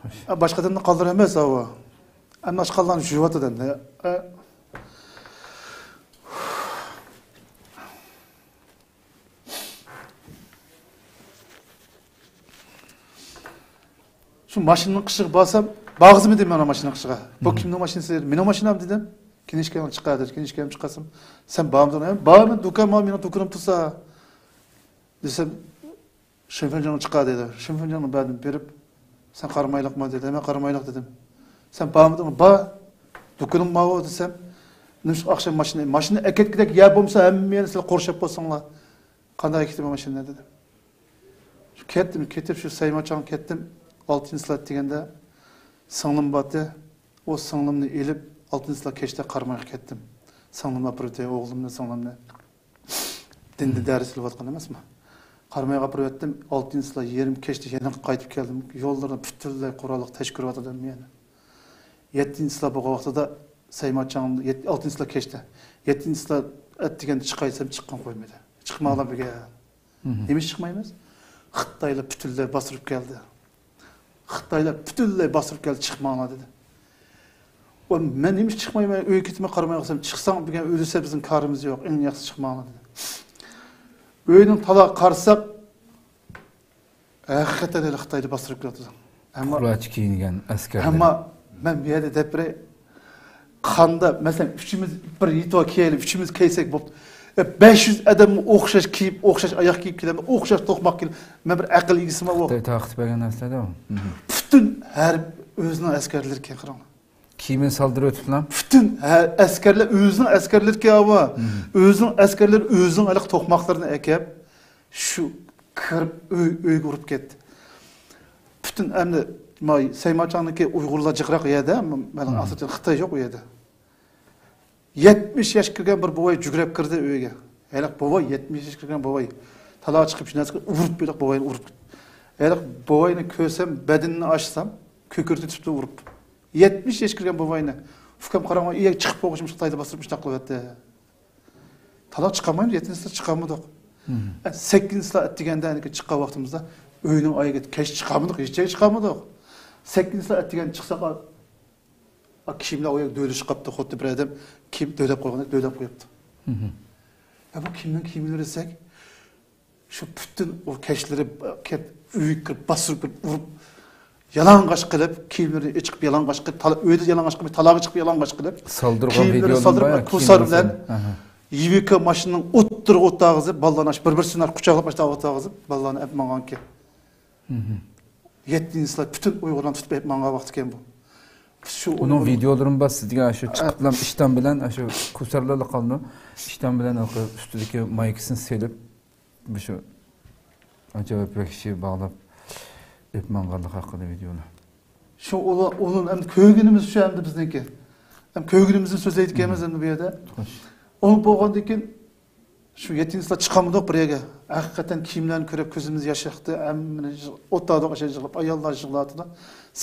خوش. ئە، باشقا ئادەمنىڭ قانلىرى ئەمەس ئاۋۇ. ئەمدى ئاشۇ قانلارنى يۇيۇۋاتىدۇ ئەمدى. ئە. شۇ ماشىنىنىڭ قېشىغا بارسام، بارغۇزما دېدىم مانا ماشىنا قىشىغا. بۇ كىمنىڭ ماشىنىسى دېدىم. مېنىڭ ماشىنام دېدىم. كىنىشكاڭنى چىقار دېدى. كىنىشكامنى چىقارسام، سەن بارمىدىڭ؟ ھە، بارمەن، دۇكان مانا مېنىڭ دۇكىنىم تۇرسا دېسەم، شىنفېنجاڭنى چىقار دېدى. شىنفېنجاڭنى بەردىم، بېرىپ، سەن قارىمايلىقما دېدى. مەن قارىمايلىق دېدىم. سەن بارمىدىڭ؟ بار. دۇكىنىڭ ماۋۇ دېسەم، نېمىشقا ئاخشام ماشىنا، ماشىنا ئەكەتكۈدەك يەر بولمىسا، ھەممە يەرنى سىلەر قورشاپ بولساڭلار. قانداق ئەكېتىمەن ماشىنىنى دېدىم. كەتتىم، كېتىپ شۇ سەيماچاڭغا كەتتىم. ئالتىنچى سلات دېگەندە سىڭلىم بارتى. ئۇ سىڭلىمنى ئېلىپ، ئالتىنچى سلات كەچتە قارامايغا كەتتىم. سىڭلىمنى ئاپىرىۋېتەي، ئوغلۇمنى، سىڭلىمنى. دىندا دەرس ئېلىۋاتقان ئەمەسمۇ. قارامايغا ئاپىرىۋەتتىم. ئالتىنچى سلات يېرىم كەچتە يەنە قايتىپ كەلدىم. يوللىرىدا پۈتۈنلەي قوراللىق تەشكىل قىلىۋاتىدۇ يەنە. يەتتىنچى سلات بولغان ۋاقتىدا سەيماچاڭ، يەت-، ئالتىنچى سلات كەچتە. يەتتىنچى سلات ئەتىگەندە چىقاي دېسەم، چىققىن قويمىدى. چىقماڭلار بۈگۈن. نېمە ئۈچۈن چىقمايمىز؟ خىتايلار پۈتۈنلەي باستۇرۇپ كەلدى. خىتايلار پۈتۈنلەي باستۇرۇپ كەلدى، چىقماڭلار دېدى. ۋە مەن نېمە ئۈچۈن چىقمايمەن؟ ئۆيگە كېتىمەن، قارىمايغا قالسام، چىقساڭ بۈگۈن ئۆلسە بىزنىڭ كارىمىز يوق، ئەڭ ياخشىسى چىقماڭلار دېدى. ئۆينىڭ تالاغا قارىساق، ھەقىقەتەن ھېلى خىتايدا باستۇرۇپ كېلىۋاتىدۇ. ئەمما قۇراچ كىيىنگەن ئەسكەرلەر. ئەمما مەن بۇ يەردە دەپ بېرەي، قاندا، مەسىلەن، ئۈچىمىز بىر يېتىۋا كىيەيلى، ئۈچىمىز كىيسەك بوپتۇ. ئە، بەش يۈز ئادەممۇ ئوخشاش كىيىپ، ئوخشاش ئاياغ كىيىپ كېلەمدۇ، ئوخشاش توقماق كىيىپ، مەن بىر ئەقىل ئىگىسىما بۇ. خىتاي تارقىتىپ بەرگەن نەرسىلەردە ئۇ. پۈتۈن ھەرب ئۆزىنىڭ ئەسكەرلىرى كەن قاراڭلار. كىيىمىنى سالدۇرۇۋېتىپلا. پۈتۈن ھە-، ئەسكەرلەر ئۆزىنىڭ ئەسكەرلىرى كەن ئاۋۇ. ئۆزىنىڭ ئەسكەرلىرى ئۆزىنىڭ ھېلىقى توقماقلىرىنى ئەكەپ، شۇ كىرىپ ئۆي، ئۆيگە ئۇرۇپ كەتتى. پۈتۈن ئەمدى ما-، سەيماچاڭنىڭكى ئۇيغۇرلار جىقراق يەردە، مانا ئاساسەن خىتاي يوق ئۇ يەردە. يەتمىش ياش كىرگەن بىر بوۋاي جۈگرەپ كىردى ئۆيگە. ھېلىقى بوۋاي، يەتمىش ياش كىرگەن بوۋاي. تالاغا چىقىپ شۇ نەرسىگە ئۇرۇپ، ھېلىقى بوۋاينى ئۇرۇپ. ھېلىقى بوۋاينى كۆرسەم، بەدىنىنى ئاچسام، كۆكرىكى تۈتۈپلا ئۇرۇپ. يەتمىش ياش كىرگەن بوۋاينى. ئۇكام قاراڭ، ئۆيگە چىقىپ بولغۇچە مۇشۇ خىتايدا باستۇرۇپ مۇشۇنداق قىلىۋەتتى. تالاغا چىقالمايمىز، يەتتىنچى سلات چىقالمىدۇق. ئە، سەككىزىنچى سلات ئەتىگەندە چىققان ۋاقتىمىزدا ئۆينىڭ ئايىغىغا كەچ چىقالمىدۇق، ھېچ جايغا چىقالمىدۇق. سەككىزىنچى سلات ئەتىگەندە چىقساق، ئا، كىيىملەر ئۇ يەردە دۆۋىلىشىپ قاپتۇ، خۇددى بىر ئادەم كىيىم دۆۋىلەپ قويغاندەك دۆۋىلەپ قويۇپتۇ. يا بۇ كىمنىڭ كىيىملىرى دېسەك، شۇ پۈتۈن ئۇ كەچلىرى كەپ، ئۆيگە كىرىپ، باستۇرۇپ كىرىپ، ئۇرۇپ، يالىڭاچ قىلىپ، كىيىملىرىنى ئېچىقىپ يالىڭاچ قىلىپ، تالا-، ئۆيدە يالىڭاچ قىلىپ، تالاغا چىقىپ يالىڭاچ قىلىپ، سالدۇرغان كىيىملىرىنى ۋىدېونىڭ سالدۇرۇپ، بايا كوسار بىلەن يىۋىكا ماشىنىنىڭ ئوتتۇرىغا ئولتۇرغۇزۇپ، بالىلارنى ئاشۇ بىر-بىرسىنى قۇچاقلاپ، ئاشۇ قوسارىپ ئولتۇرغۇزۇپ، بالىلارنى ئەپ ماڭغانىكەن. يەتتىنچى سلات پۈتۈن ئۇيغۇرلارنى تۇتۇپ ئەپ ماڭغان ۋاقتىكەن بۇ. شۇ ئۇنىڭ ئۇيغۇر ۋىدېئولىرىمۇ بار سىزگە، شۇ ئە، چىقىپلا ئىشتان بىلەن، شۇ كوسارلارلا قالدى. ئىشتان بىلەن ئۈستىدىكى مايكىسىنى سېلىپ، مۇشۇ ئاجايىپ ۋەھشىي باغلاپ ئېلىپ ماڭغانلىقى ھەققىدە ۋىدېئولار. شۇ ئۇلار، ئۇلار ئەمدى كۆرگىنىمىز شۇ ئەمدى بىزنىڭكى. ئەمدى كۆرگىنىمىزنى سۆزلەيدىكەنمىز ئەمدى بۇ يەردە. خوش. ئۇ بولغاندىن كېيىن شۇ يەتتىنچى سلات چىقالمىدۇق بىر يەرگە. ھەقىقەتەن كىيىملەرنى كۆرۈپ كۆزىمىز ياش ئاقتى. ھەممىنى يىغ-، ئولتۇردۇق ئاشۇ يىغلاپ. ئاياللار يىغلاۋاتىدۇ.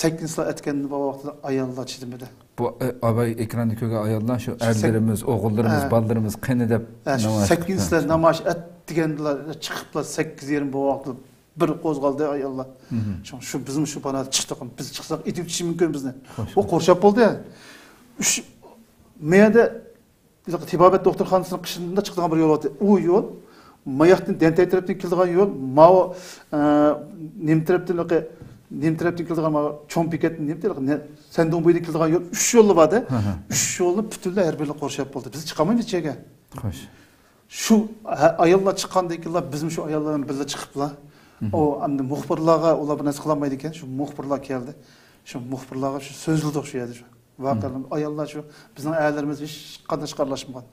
سەككىزىنچى سلات ئەتىگەندە بولغان ۋاقتىدا ئاياللار چىدىمىدى. بۇ، ئە، ئاباي ئېكراندا كۆرگەن ئاياللار شۇ شۇ سەك-، ئەرلىرىمىز، ئوغۇللىرىمىز، ھە. بالىلىرىمىز قېنى دەپ ھە، شۇ نامايىش سەككىزىنچى قىلىپتۇ. سلات نامايىش ئەتىگەندىلا چىقىپلا سەككىز يېرىم بولغان ۋاقتىدا بىر قوزغالدى ئاياللار. شۇ، شۇ بىزمۇ شۇ پانادا چىقتۇق. بىز چىقساق ئېتىۋېتىشى مۇمكىن بىزنى. خوش. ئۇ قورشاپ بولدى. ئۈچ، مەيەدە تېبابەت دوختۇرخانىسىنىڭ قېشىدا چىقىدىغان بىر يول بار. ئۇ يول، ماياقتىن دەنتەي تەرەپتىن كېلىدىغان يول، ماۋۇ، ئە، نېمە تەرەپتىن، نېمە تەرەپتىن كېلىدىغان، ماۋۇ چوڭ بېكەتتىن، نېمە تەرەپ-، نە-، سەندۇڭبۇيدىن كېلىدىغان يول، ئۈچ يولى بار-دە. ئۈچ يولنى پۈتۈنلەي ھەر بىرى قورشاپ بولدى. بىز چىقالمايمىز ئىچىگە. خوش. شۇ، ھە، ئاياللار چىققاندىن كېيىنلا بىزمۇ شۇ ئاياللار بىلەن بىللە چىقىپلا، ئۇ ئەمدى مۇخبىرلارغا ئۇلار بىر نەرسە قىلالمايدىكەن. شۇ مۇخبىرلار كەلدى. شۇ مۇخبىرلارغا شۇ سۆزلىدۇق شۇ يەردە شۇ. ۋەقەلەرنى ئاياللار شۇ بىزنىڭ ئەرلىرىمىز ھېچقانداق ئارىلاشمىغان.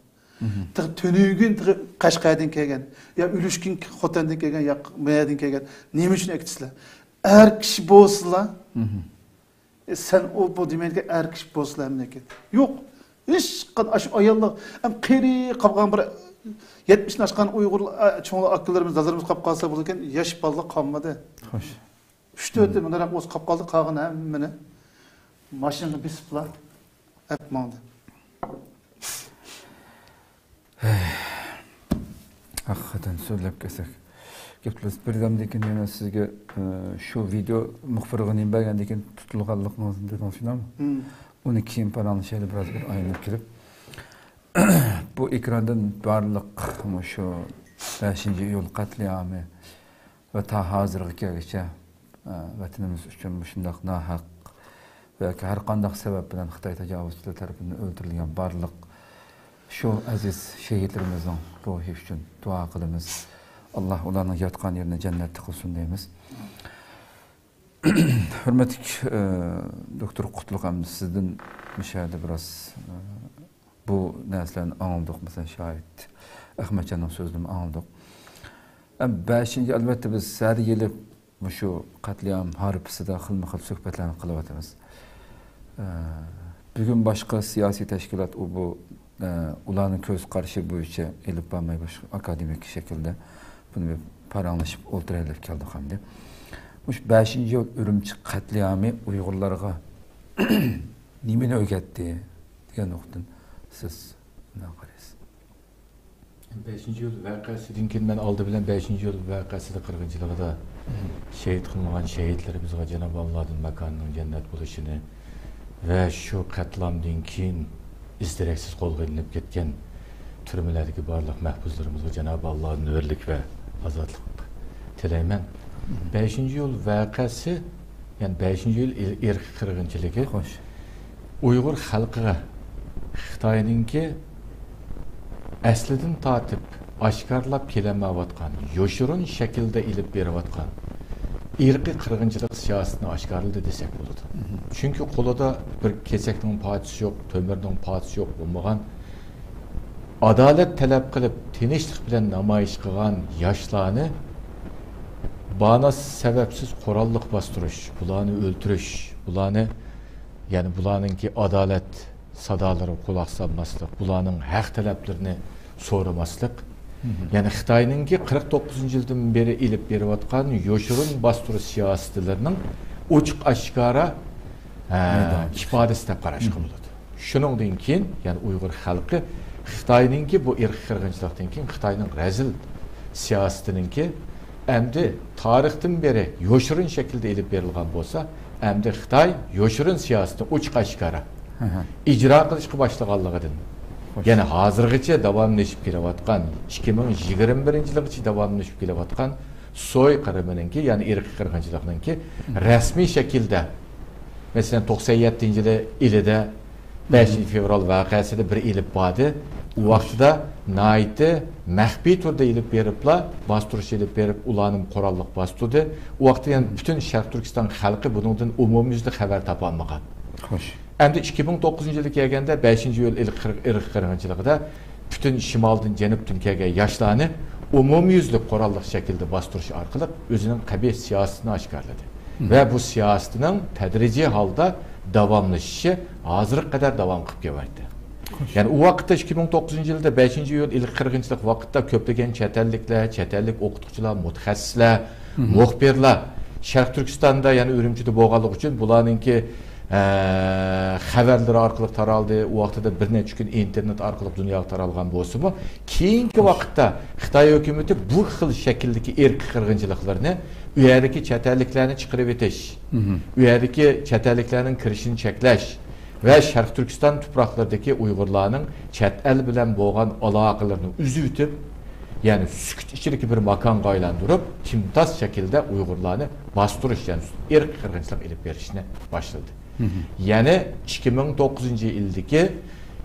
تېخى تۈنۈگۈن تېخى قەشقەردىن كەلگەن، يا ئۈلۈشكىن خوتەندىن كەلگەن، يا مەيەدىن كەلگەن. نېمە ئۈچۈن ئەكېتىسىلەر؟ ئەر كىشى بولسىلا، ئە، سەن ئۇ، بۇ دېمەيدىكەن، ئەر كىشى بولسىلا ھەممىنىڭكى. يوق. ھېچقان-، ئاشۇ ئاياللار، ئەم، قېرى قالغان بىر يەتمىشتىن ئاشقان ئۇيغۇر، ئە، چوڭلار، ئاكىلىرىمىز، دادىلىرىمىز قاپ قالسا بولىدىكەن، ياش بالىلار قالمىدى. خوش. ئۈچ تۆتى مۇنداق بولسا قاپ قالدى، قالغان ھەممىنى ماشىنىغا بېسىپلا ئەپ ماڭدى. ھەقىقەتەن سۆزلەپ كەتسەك، گەپلەر بىردەمدىن كېيىن يەنە سىزگە، ئە، شۇ ۋىدېو مۇخبىرغا نېمە بەرگەندىن كېيىن تۇتۇلغانلىقىڭىزنى دېدىڭىز شۇنداقمۇ؟ ئۇنى كېيىن پاراڭلىشايلى، بىراز بىر ئايلىنىپ كېلىپ. بۇ ئېكراندىن بارلىق مۇشۇ بەشىنچى ئىيۇل قەتلىئامى ۋە تا ھازىرغا كەلگۈچە، ئە، ۋەتىنىمىز ئۈچۈن مۇشۇنداق ناھەق ياكى ھەر قانداق سەۋەب بىلەن خىتاي تاجاۋۇزچىلىرى تەرىپىدىن ئۆلتۈرۈلگەن بارلىق شۇ ئەزىز شېھىتلىرىمىزنىڭ روھى ئۈچۈن دۇئا قىلىمىز. ئاللا ئۇلارنىڭ ياتقان يېرىنى جەننەتتە قىلسۇن دەيمىز. ھۆرمەتلىك، ئە، دوكتور قۇتلۇق، ئەمدى سىزدىن مۇشۇ يەردە بىراز، ئە، بۇ نەرسىلەرنى ئاڭلىدۇق، مەسىلەن، شاھىت ئەخمەتجاننىڭ سۆزىدىمۇ ئاڭلىدۇق. ئەم، بەشىنچى، ئەلۋەتتە، بىز ھەر يىلى مۇشۇ قەتلىئام ھارپىسىدا خىلمۇ خىل سۆھبەتلەرنى قىلىۋاتىمىز. ئە، بۈگۈن باشقا سىياسىي تەشكىلات ئۇ بۇ، ئە، ئۇلارنىڭ كۆز قارىشى بويىچە ئېلىپ بارماي، باشقا ئاكادېمىك شەكىلدە بۇنى بىر پاراڭلىشىپ ئولتۇرايلى دەپ كەلدۇق ئەمدى. مۇشۇ بەشىنچى ئىيۇل ئۈرۈمچى قەتلىئامى ئۇيغۇرلارغا نېمىنى ئۆگەتتى دېگەن نۇقتىدىن سىز نېمە قارايسىز؟ بەشىنچى ئىيۇل ۋەقەسىدىن كېيىن، مەن ئالدى بىلەن بەشىنچى ئىيۇل ۋەقەسىدە قىرغىنچىلىقىدا شېھىت قىلىنغان شېھىتلىرىمىزغا جانابى ئاللادىن ماكانىنىڭ جەننەت بولۇشىنى ۋە شۇ قەتلىئامدىن كېيىن ئىز-دېرەكسىز قولغا ئېلىنىپ كەتكەن تۈرمىلەردىكى بارلىق مەھبۇسلىرىمىزغا جانابى ئاللادىن ھۆرلۈك ۋە ئازادلىق تىلەيمەن. بەشىنچى ئىيۇل ۋەقەسى، يەنى بەشىنچى ئىيۇل ئىر-، ئىرقىي قىرغىنچىلىقى، خوش. ئۇيغۇر خەلقىگە خىتاينىڭكى ئەسلىدىن تارتىپ ئاشكارىلاپ كېلەلمەيۋاتقان، يوشۇرۇن شەكىلدە ئېلىپ بېرىۋاتقان ئىرقىي قىرغىنچىلىق سىياسىتىنى ئاشكارىلىدى دېسەك بولىدۇ. مهم. چۈنكى قولىدا بىر كېسەكنىڭ پارچىسى يوق، تۆمۈرنىڭ پارچىسى يوق بولمىغان، ئادالەت تەلەپ قىلىپ، تىنچلىق بىلەن نامايىش قىلغان ياشلارنى باناس سەۋەبسىز قوراللىق باستۇرۇش، بۇلارنى ئۆلتۈرۈش، بۇلارنى، يەنى بۇلارنىڭكى ئادالەت سادالىرىغا قۇلاق سالماسلىق، بۇلارنىڭ ھەق تەلەپلىرىنى سورىماسلىق، مهم. يەنى خىتاينىڭكى قىرىق توققۇزىنچى يىلدىن بېرى ئېلىپ بېرىۋاتقان يوشۇرۇن باستۇرۇش سىياسىتىلىرىنىڭ ئوچۇق ئاشكارا، ئە، مەيدانغا ئىپادىسى دەپ قاراشقا مهم. بولىدۇ. شۇنىڭدىن كېيىن، يەنى ئۇيغۇر خەلقى خىتاينىڭكى بۇ ئىرقىي قىرغىنچىلىقتىن كېيىن خىتاينىڭ رەزىل سىياسىتىنىڭكى ئەمدى تارىختىن بېرى يوشۇرۇن شەكىلدە ئېلىپ بېرىلغان بولسا، ئەمدى خىتاي يوشۇرۇن سىياسىتىنى ئوچۇق ئاشكارا ھە، ھە. ئىجرا قىلىشقا باشلىغانلىقىدىن، خوش. يەنى ھازىرغىچە داۋاملىشىپ كېلىۋاتقان، ئىككى مىڭ يىگىرمە بىرىنچى يىلغىچە داۋاملىشىپ كېلىۋاتقان سوي قىرىمىنىڭكى، يەنى ئىرقىي قىرغىنچىلىقنىڭكى رەسمىي شەكىلدە، مەسىلەن، توقسان يەتتىنچى يىلى ئىلىدە بەشىنچى فېۋرال ۋەقەسىدە بىر ئېلىپ باردى. ئۇ ۋاقتىدا ناھايىتى مەخپىي تۈردە ئېلىپ بېرىپلا، باستۇرۇش ئېلىپ بېرىپ، ئۇلارنى قوراللىق باستۇردى. ئۇ ۋاقىتتا يەنە پۈتۈن شەرقىي تۈركىستان خەلقى بۇنىڭدىن ئومۇميۈزلۈك خەۋەر تاپالمىغان. خوش. ئەمدى ئىككى مىڭ توققۇزىنچى يىلغا كەلگەندە، بەشىنچى ئىيۇل ئىرقىي قىر-، ئىرقىي قىرغىنچىلىقىدا پۈتۈن شىمالدىن، جەنۇبتىن كەلگەن ياشلارنى ئومۇميۈزلۈك قوراللىق شەكىلدە باستۇرۇش ئارقىلىق ئۆزىنىڭ قەبىھ سىياسىتىنى ئاشكارىلىدى. مم. ۋە بۇ سىياسىتىنىڭ تەدرىجىي ھالدا داۋاملىشىشى ھازىرغا قەدەر داۋام قىلىپ كېلىۋاتىدۇ. خوش. يەنى ئۇ ۋاقىتتا ئىككى مىڭ توققۇزىنچى يىلدا بەشىنچى ئىيۇل ئىرقىي قىرغىنچىلىق ۋاقتىدا كۆپلىگەن چەت ئەللىكلەر، چەت ئەللىك ئوقۇتقۇچىلار، مۇتەخەسسىسلەر، مم. مۇخبىرلار شەرقىي تۈركىستاندا، يەنى ئۈرۈمچىدە بولغانلىقى ئۈچۈن بۇلارنىڭكى، ئە، خەۋەرلىرى ئارقىلىق تارالدى. ئۇ ۋاقتىدا بىر نەچچە كۈن ئىنتېرنېت ئارقىلىق دۇنياغا تارالغان بولسىمۇ، كېيىنكى خوش. ۋاقىتتا خىتاي ھۆكۈمىتى بۇ خىل شەكىلدىكى ئىرقىي قىرغىنچىلىقلارنى ئۇ يەردىكى چەت ئەللىكلەرنى چىقىرىۋېتىش، مم. ئۇ يەردىكى چەت ئەللىكلەرنىڭ كىرىشىنى چەكلەش ۋە شەرقىي تۈركىستان تۇپراقلىرىدىكى ئۇيغۇرلارنىڭ چەت ئەل بىلەن بولغان ئالاقىلىرىنى ئۈزۈۋېتىپ، يەنى سۈكۈت ئىچىدىكى بىر ماكانغا ئايلاندۇرۇپ، تىمتاس شەكىلدە ئۇيغۇرلارنى باستۇرۇش، يەنى ئىرقىي قىرغىنچىلىق ئېلىپ بېرىشنى باشلىدى. مم. يەنى ئىككى مىڭ توققۇزىنچى يىلدىكى،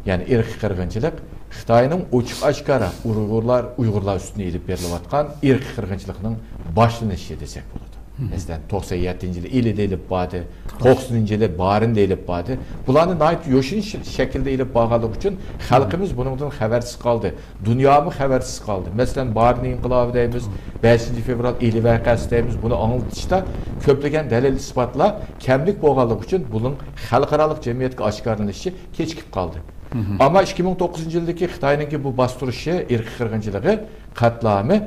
يەنى ئىرقىي قىرغىنچىلىق خىتاينىڭ ئوچۇق ئاشكارا ئۇيغۇرلار، ئۇيغۇرلار ئۈستىدىن ئېلىپ بېرىلىۋاتقان ئىرقىي قىرغىنچىلىقنىڭ باشلىنىشى دېسەك بولىدۇ. مم. مەسىلەن، توقسان يەتتىنچى يىلى ئىلىدە ئېلىپ باردى، توقسىنىنچى يىلى بارىندا ئېلىپ باردى. بۇلارنى ناھايىتى يوشۇرۇن ش-، شەكىلدە ئېلىپ بارغانلىقى ئۈچۈن خەلقىمىز بۇنىڭدىن خەۋەرسىز قالدى. دۇنيامۇ خەۋەرسىز قالدى. مەسىلەن، بارىن ئىنقىلابى دەيمىز، بەشىنچى فېۋرال ئىلى ۋەقەسى دەيمىز، بۇنى ئاڭلىتىشتا كۆپلىگەن دەلىل-ئىسپاتلار كەملىك بولغانلىقى ئۈچۈن بۇنىڭ خەلقئارالىق جەمئىيەتكە ئاشكارىلىنىشى كېچىكىپ قالدى. مم. ئەمما ئىككى مىڭ توققۇزىنچى يىلدىكى خىتاينىڭكى بۇ باستۇرۇشى، ئىرقىي قىرغىنچىلىقى قەتلىئامى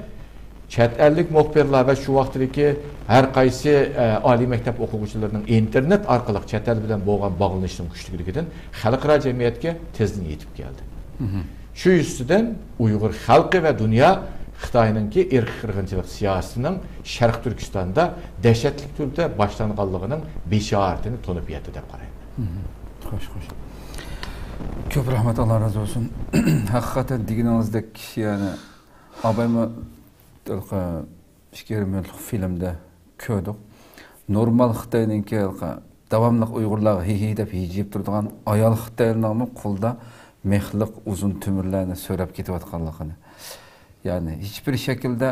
چەت ئەللىك مۇخبىرلار ۋە شۇ ۋاقىتتىكى ھەر قايسى، ئە، ئالىي مەكتەپ ئوقۇغۇچىلىرىنىڭ ئىنتېرنېت ئارقىلىق چەت ئەل بىلەن بولغان باغلىنىشنىڭ كۈچلۈكلۈكىدىن خەلقئارا جەمئىيەتكە تېزدىن يېتىپ كەلدى. مم. شۇ يۈزىسىدىن ئۇيغۇر خەلقى ۋە دۇنيا خىتاينىڭكى ئىرقىي قىرغىنچىلىق سىياسىتىنىڭ شەرقىي تۈركىستاندا دەھشەتلىك تۈردە باشلانغانلىقىنىڭ بېشارىتىنى تونۇپ يەتتى دەپ قارايمەن. مم. خوش، خوش. كۆپ رەھمەت، ئاللا رازى بولسۇن. ھەقىقەتەن دېگىنىڭىزدەك، يەنى ئابايمۇ ھېلىقى ئىككى يېرىم مىنۇتلۇق فىلىمدە كۆردۇق. نورمال خىتاينىڭكى ھېلىقى داۋاملىق ئۇيغۇرلارغا ھىي ھىي دەپ ھىجىيىپ تۇرىدىغان ئايال خىتايلارنىڭمۇ قولىدا مىخلىق ئۇزۇن تۆمۈرلەرنى سۆرەپ كېتىۋاتقانلىقىنى، يەنى ھېچبىر شەكىلدە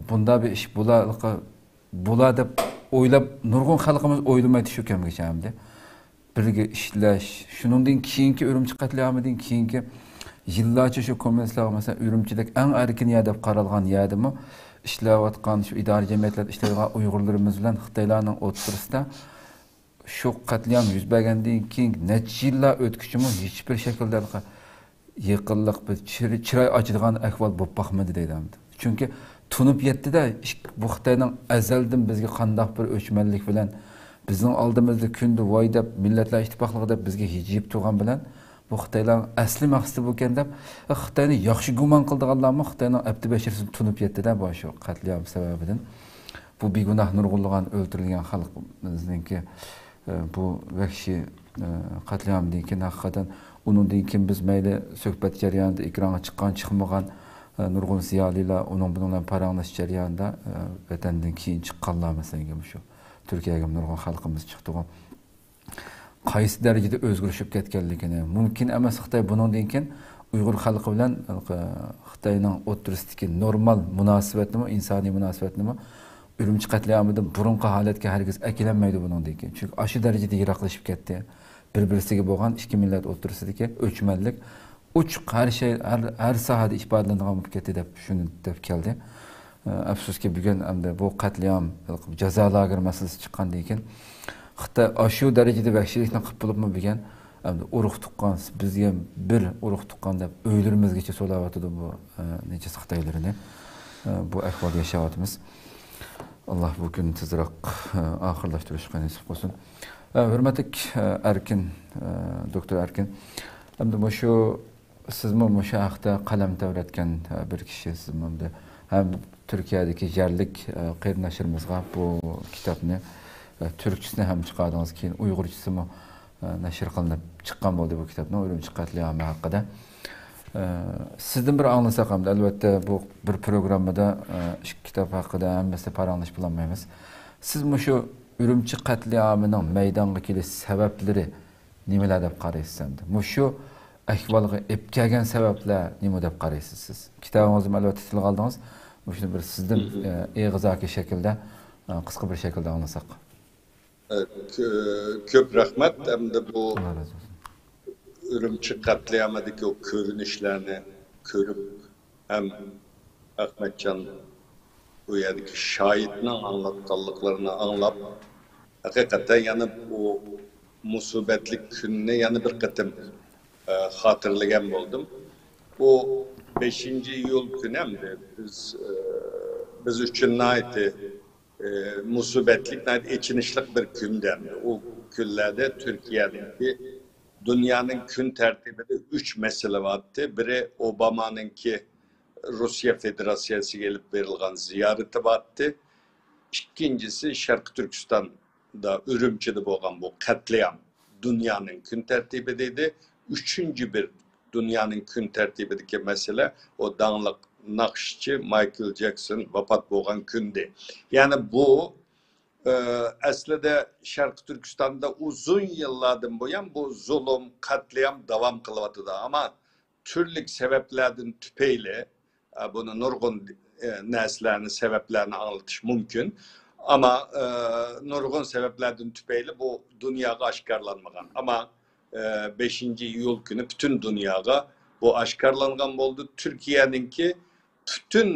بۇنداق بىر ئىش بولا، بولا دەپ ئويلاپ، نۇرغۇن خەلقىمىز ئويلىمايتتى شۇ كەمگىچە ئەمدى. بىرگە ئىشلەش، شۇنىڭدىن كېيىنكى ئۈرۈمچى قەتلىئامىدىن كېيىنكى يىللارچە شۇ كوممۇنىستلارغا، مەسىلەن، ئۈرۈمچىدەك ئەڭ ئەركىن يەر دەپ قارالغان يەردىمۇ ئىشلەۋاتقان، شۇ ئىدارە جەمئىيەتلەردە ئىشلەيدىغان ئۇيغۇرلىرىمىز بىلەن خىتايلارنىڭ ئوتتۇرىسىدا شۇ قەتلىئام يۈز بەرگەندىن كېيىن نەچچە يىللار ئۆتكۈچىمۇ ھېچبىر شەكىلدە يېقىنلىق، بىر چىر-، چىراي ئاچىدىغان ئەھۋال بولۇپ باقمىدى دەيدۇ ئەمدى. چۈنكى تونۇپ يەتتىدە، ئىك-، بۇ خىتاينىڭ ئەزەلدىن بىزگە قانداق بىر ئۆچمەنلىك بىلەن، بىزنىڭ ئالدىمىزدا كۈندە ۋاي دەپ، مىللەتلەر ئىتتىپاقلىقى دەپ بىزگە ھىجىيىپ تۇرغان بىلەن، بۇ خىتايلارنىڭ ئەسلى مەقسىتى بۇكەن دەپ، خىتاينى ياخشى گۇمان قىلىدىغانلارمۇ خىتاينىڭ ئەپتى بەشىرىسىنى تونۇپ يەتتىدە، بۇ شۇ قەتلىئام سەۋەبىدىن. بۇ بىگۇناھ نۇرغۇنلىغان ئۆلتۈرۈلگەن خەلقىمىزنىڭكى، ئە، بۇ ۋەھشىي، ئە، قەتلىئامدىن كېيىن ھەقىقەتەن ئۇنىڭدىن كېيىن بىز مەيلى سۆھبەت جەريانىدا ئېكرانغا چىققان، چىقمىغان، ئە، نۇرغۇن زىيالىيلار ئۇنىڭ بۇنىڭ بىلەن پاراڭلىشىش جەريانىدا، ئە، ۋەتەندىن كېيىن چىققانلار، مەسىلەن، مۇشۇ تۈركىيەگە نۇرغۇن خەلقىمىز چىقتىغۇ. قايسى دەرىجىدە ئۆزگىرىشىپ كەتكەنلىكىنى، مۇمكىن ئەمەس خىتاي بۇنىڭدىن كېيىن ئۇيغۇر خەلقى بىلەن خىتاينىڭ ئوتتۇرىسىدىكى نورمال مۇناسىۋەتنىمۇ، ئىنسانىي مۇناسىۋەتنىمۇ ئۈرۈمچى قەتلىئامىدىن بۇرۇنقى ھالەتكە ھەرگىز ئەكېلەلمەيدۇ بۇنىڭدىن كېيىن. چۈنكى ئاشۇ دەرىجىدە يىراقلىشىپ كەتتى. بىر-بىرسىگە بولغان ئىككى مىللەت ئوتتۇرىسىدىكى ئۆچمەنلىك ئوچۇق ھەر شەي، ھەر، ھەر ساھەدە ئىپادىلىنىدىغان بولۇپ كەتتى دەپ شۇنى دەپ كەلدى. ئەپسۇسكى، بۈگۈن ئەمدى بۇ قەتلىئام، جازا لاگېرى مەسىلىسى چىققاندىن كېيىن، خىتاي ئاشۇ دەرىجىدە ۋەھشىيلىكنى قىلىپ بولۇپمۇ بۈگۈن ئەمدى ئۇرۇق تۇغقان، بىزگە بىر ئۇرۇق تۇغقان دەپ ئۆيلىرىمىزگىچە سولاۋاتىدۇ بۇ، ئە، نىجىس خىتايلىرىنى. ئە، بۇ ئەھۋالدا ياشاۋاتىمىز. ئاللا بۇ كۈننى تېزراق، ئە، ئاخىرلاشتۇرۇشقا نېسىپ قىلسۇن. ئە، ھۆرمەتلىك، ئە، ئەركىن، ئە، دوكتور ئەركىن، ئەمدى مۇشۇ سىزمۇ مۇشۇ ھەقتە قەلەم تەۋرەتكەن، ئە، بىر كىشى، سىزمۇ ئەمدى ھەم تۈركىيەدىكى يەرلىك، ئە، قېرىنداشلىرىمىزغا بۇ كىتابنى، ئە، تۈركچىسىنى ھەم چىقاردىڭىز، كېيىن ئۇيغۇرچىسىمۇ، ئە، نەشر قىلىنىپ چىققان بولدى بۇ كىتابنىڭ ئۈرۈمچى قەتلىئامى ھەققىدە. ئە، سىزدىن بىر ئاڭلىساق ئەمدى، ئەلۋەتتە بۇ بىر پروگراممىدا، ئە، ئىككى كىتاب ھەققىدە ھەممىسىنى پاراڭلىشىپ بولالمايمىز. سىز مۇشۇ ئۈرۈمچى قەتلىئامىنىڭ مەيدانغا كېلىش سەۋەبلىرى نېمىلەر دەپ قارايسىز ئەمدى؟ مۇشۇ ئەھۋالغا ئېلىپ كەلگەن سەۋەبلەر نېمە دەپ قارايسىز سىز؟ كىتابىڭىزدىمۇ ئەلۋەتتە تىلغا ئالدىڭىز. مۇشۇنى بىر سىزدىن، مم. ئە، ئېغىزاكى شەكىلدە، ئە، قىسقا بىر شەكىلدە ئاڭلىساق. ئە، كۆ-، كۆپ رەھمەت. ئەمدى بۇ ئاللا رازى بولسۇن. ئۈرۈمچى قەتلىئامىدىكى ئۇ كۆرۈنۈشلەرنى كۆرۈپ، ھەم ئەخمەتجان بۇ يەردىكى شاھىتنىڭ ئاڭلاتقانلىقلىرىنى ئاڭلاپ، ھەقىقەتەن يەنە بۇ مۇسىبەتلىك كۈننى يەنە بىر قېتىم، ئە، خاتىرىلىگەن بولدۇم. بۇ بەشىنچى ئىيۇل كۈنى ئەمدى بىز، ئە، بىز ئۈچۈن ناھايىتى، ئە، مۇسىبەتلىك، ناھايىتى ئېچىنىشلىق بىر كۈندە ئەمدى. ئۇ كۈنلەردە تۈركىيەنىڭكى دۇنيانىڭ كۈن تەرتىپىدە ئۈچ مەسىلە بارتى. بىرى ئوبامانىڭكى روسىيە فېدېراتسىيەسىگە ئېلىپ بېرىلغان زىيارىتى بارتى. ئىككىنچىسى شەرقىي تۈركىستاندا، ئۈرۈمچىدە بولغان بۇ قەتلىئام دۇنيانىڭ كۈن تەرتىپىدە ئىدى. ئۈچىنچى بىر دۇنيانىڭ كۈن تەرتىپىدىكى مەسىلە، ئۇ داڭلىق ناخشىچى مايكل جەكسون ۋاپات بولغان كۈندى. يەنى بۇ، ئە، ئەسلىدە شەرقىي تۈركىستاندا ئۇزۇن يىللاردىن بۇيان بۇ زۇلۇم، قەتلىئام داۋام قىلىۋاتىدۇ. ئەمما تۈرلۈك سەۋەبلەردىن تۈپەيلى، ئە، بۇنى نۇرغۇن، ئە، نەرسىلەرنى، سەۋەبلەرنى ئاڭلىتىش مۇمكىن. ئەمما، ئە، نۇرغۇن سەۋەبلەردىن تۈپەيلى بۇ دۇنياغا ئاشكارىلانمىغان. ئەمما، ئە، بەشىنچى ئىيۇل كۈنى پۈتۈن دۇنياغا بۇ ئاشكارىلانغان بولدى. تۈركىيەنىڭكى پۈتۈن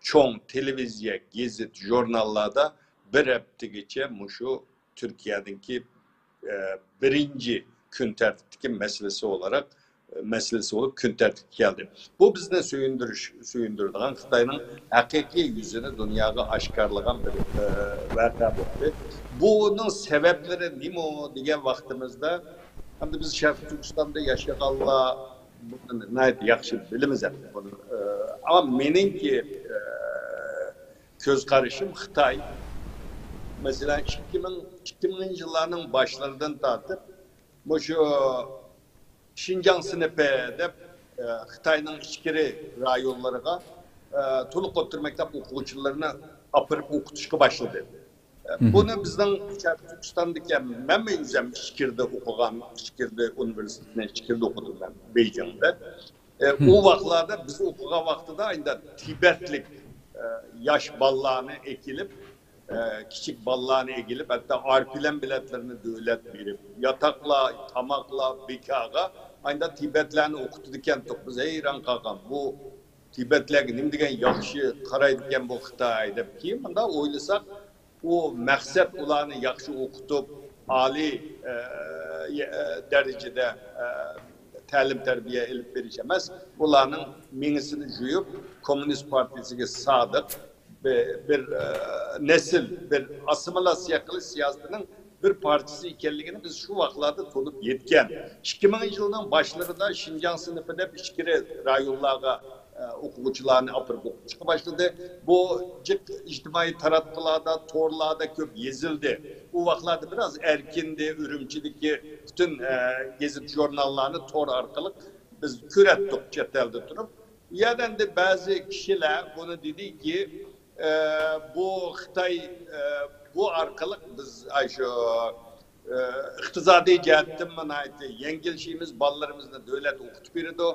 چوڭ تېلېۋىزىيە، گېزىت، ژۇرناللاردا بىر ھەپتىگىچە مۇشۇ تۈركىيەنىڭكى، ئە، بىرىنچى كۈن تەرتىپتىكى مەسىلىسى ئولاراق، ئە، مەسىلىسى بولۇپ كۈن تەرتىپكە كەلدى. بۇ بىزنى سۆيۈندۈرۈش، سۆيۈندۈرىدىغان خىتاينىڭ ھەقىقىي يۈزىنى دۇنياغا ئاشكارىلىغان بىر، ئە، ۋەقە بولدى. بۇنىڭ سەۋەبلىرى نېمە دېگەن ۋاقتىمىزدا، ئەمدى بىز شەرقىي تۈركىستاندا ياشىغانلار بۇنى ناھايىتى ياخشى بىلىمىز ئەمدى بۇنى. ئە، ئەمما مېنىڭكى، ئە، كۆز قارىشىم خىتاي، مەسىلەن، ئىككى مىڭ، ئىككى مىڭىنچى يىللارنىڭ باشلىرىدىن تارتىپ مۇشۇ شىنجاڭ سىنىپى دەپ، ئە، خىتاينىڭ ئىچكىرى رايونلىرىغا، ئە، تولۇق ئوتتۇرا مەكتەپ ئوقۇغۇچىلىرىنى ئاپىرىپ ئوقۇتۇشقا باشلىدى. بۇنى بىزنىڭ شەرقىي تۈركىستاندىكى، مەنمۇ ئۆزۈم ئىچكىرىدە ئوقۇغان، ئىچكىرىدە ئۇنىۋېرسىتېتنى ئىچكىرىدە ئوقۇدۇم مەن، بېيجىڭدا. ئە، ئۇ ۋاقىتلاردا بىز ئوقۇغان ۋاقتىدا ئەمدى تىبەتلىك، ئە، ياش بالىلارنى ئەكېلىپ، ئە، كىچىك بالىلارنى ئەكېلىپ، ھەتتا ئارپىلەن بېلەتلىرىنى دۆلەت بېرىپ، ياتاقلار، تاماقلار، بىكارغا ئەمدى تىبەتلەرنى ئوقۇتىدىكەنتۇق. بىز ھەيران قالغان. بۇ تىبەتلەرگە نېمە دېگەن ياخشى قارايدىكەن بۇ خىتاي دەپ. كېيىن مۇنداق ئويلىساق، ئۇ مەقسەت ئۇلارنى ياخشى ئوقۇتۇپ، ئالىي، ئە، ئە، دەرىجىدە، ئە، تەلىم-تەربىيە ئېلىپ بېرىش ئەمەس، ئۇلارنىڭ مېڭىسىنى جۇيۇپ، كوممۇنىست پارتىيىسىگە سادىق بىر، بىر، ئە، نەسىل، بىر ئاسسىمىلياتسىيە قىلىش سىياسىتىنىڭ بىر پارچىسى ئىكەنلىكىنى بىز شۇ ۋاقىتلاردا تونۇپ يەتكەن. ئىككى مىڭىنچى يىلنىڭ باشلىرىدا شىنجاڭ سىنىپى دەپ ئىچكىرى رايونلارغا، ئە، ئوقۇغۇچىلارنى ئاپىرىپ ئوقۇتۇشقا باشلىدى. بۇ جىق ئىجتىمائىي تاراتقۇلاردا، تورلاردا كۆپ يېزىلدى. ئۇ ۋاقىتلاردا بىراز ئەركىندى، ئۈرۈمچىدىكى پۈتۈن، ئە، گېزىت ژۇرناللارنى تور ئارقىلىق بىز كۆرەتتۇق چەت ئەلدە تۇرۇپ. ئۇ يەردە ئەمدى بەزى كىشىلەر بۇنى دېدىكى، ئە، بۇ خىتاي، ئە، بۇ ئارقىلىق بىز، ئاي، شۇ، ئە، ئىقتىسادىي جەھەتتىنمۇ ناھايىتى يەڭگىلشىمىز، بالىلىرىمىزنى دۆلەت ئوقۇتۇپ بېرىدۇ،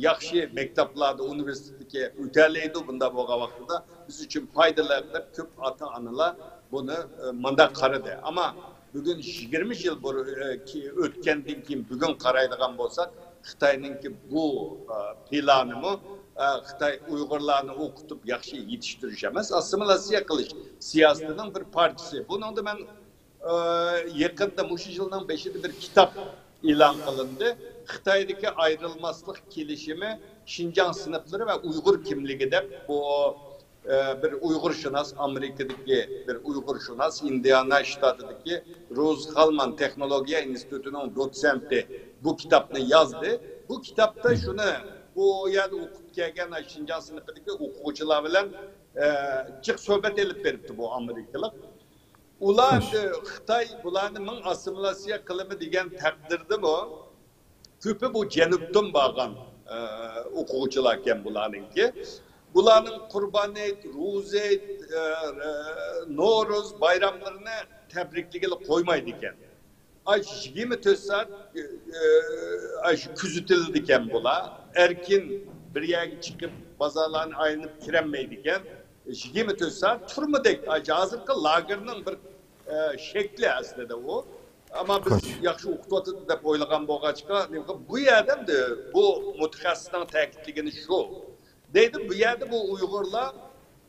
ياخشى مەكتەپلەردە، ئۇنىۋېرسىتېتتىكى ئۆتەلەيدۇ، بۇنداق بولغان ۋاقتىدا بىز ئۈچۈن پايدىلىق دەپ كۆپ ئاتا-ئانىلار بۇنى، ئە، مۇنداق قارىدى. ئەمما بۈگۈن يىگىرمە يىل بۇر-، ئە، كى-، ئۆتكەندىن كېيىن بۈگۈن قارايدىغان بولساق، خىتاينىڭكى بۇ، ئە، پىلانىمۇ، ئە، خىتاي ئۇيغۇرلارنى ئوقۇتۇپ ياخشى يېتىشتۈرۈش ئەمەس، ئاسسىمىلياتسىيە قىلىش سىياسىتىنىڭ بىر پارچىسى. بۇنىڭدا مەن، ئە، يېقىندا مۇشۇ يىلنىڭ بېشىدا بىر كىتاب ئېلان قىلىندى. خىتايدىكى ئايرىلماسلىق كېلىشىمى، شىنجاڭ سىنىپلىرى ۋە ئۇيغۇر كىملىكى دەپ بۇ ئە، بىر ئۇيغۇرشۇناس، ئامېرىكىدىكى بىر ئۇيغۇرشۇناس، ئىندىئانا شتاتىدىكى روز خالمان تېخنولوگىيە ئىنستىتۇتىنىڭ دوتسېنتى بۇ كىتابنى يازدى. بۇ كىتابتا شۇنى، بۇ يەردە ئوقۇپ كەلگەن شىنجاڭ سىنىپىدىكى ئوقۇغۇچىلار بىلەن، ئە، جىق سۆھبەت ئېلىپ بېرىپتۇ بۇ ئامېرىكىلىق. ئۇلار ئەمدى خىتاي بۇلارنى مىڭ ئاسسىمىلياتسىيە قىلىمەن دېگەن تەقدىردىمۇ، كۆپى بۇ جەنۇبتىن بارغان، ئە، ئوقۇغۇچىلاركەن بۇلارنىڭكى. بۇلارنىڭ قۇربان ھېيت، روزا ھېيت، ئە، ئە، نورۇز بايراملىرىنى تەبرىكلىگىلى قويمايدىكەن. ئاي، يىگىرمە تۆت سائەت، ئە، ئاي، شۇ كۆزىتىلىدىكەن بۇلار. ئەركىن بىر يەرگە چىقىپ، بازارلارنى ئايلىنىپ كىرەلمەيدىكەن. يىگىرمە تۆت سائەت تۈرمىدەك. ئاي، ھازىرقى لاگېرنىڭ بىر، ئە، شەكلى ئەسلىدە ئۇ. ئەمما بىز ياخشى ئوقۇتۇۋاتىدۇ دەپ ئويلىغان بولغاچقا، بۇ يەردە ئەمدى بۇ مۇتەخەسسىسنىڭ تەكىتلىگىنى شۇ. دەيدۇ، بۇ يەردە بۇ ئۇيغۇرلار،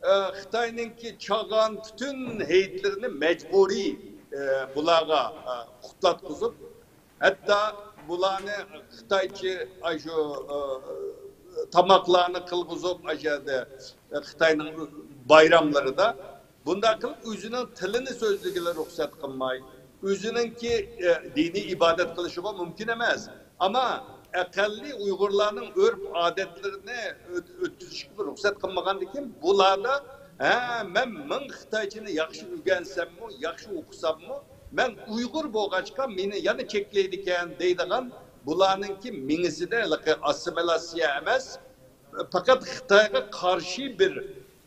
ئە، خىتاينىڭكى چاغان پۈتۈن ھېيتلىرىنى مەجبۇرىي، ئە، بۇلارغا، ئە، قۇتلاتقۇزۇپ، ھەتتا بۇلارنى خىتايچە، ئاشۇ، ئە، تاماقلارنى قىلغۇزۇپ، ئاشۇ يەردە، ئە، خىتاينىڭ بايراملىرىدا بۇنداق قىلىپ، ئۆزىنىڭ تىلىنى سۆزلىگىلى رۇخسەت قىلماي، ئۆزىنىڭكى، ئە، دىنىي ئىبادەت قىلىشىغا مۇمكىن ئەمەس. ئەمما ئەقەللىي ئۇيغۇرلارنىڭ ئۆرپ-ئادەتلىرىنى ئۆت-، ئۆتكۈزۈشكە رۇخسەت قىلمىغاندىكىن، بۇلاردا، ھە، مەن مىڭ خىتايچىنى ياخشى ئۆگەنسەممۇ، ياخشى ئوقۇساممۇ، مەن ئۇيغۇر بولغاچقا مېنى يەنە چەكلەيدىكەن دەيدىغان، بۇلارنىڭكى مېڭىسىدە ھېلىقى ئاسسىمىلياتسىيە ئەمەس، پەقەت خىتايغا قارشى بىر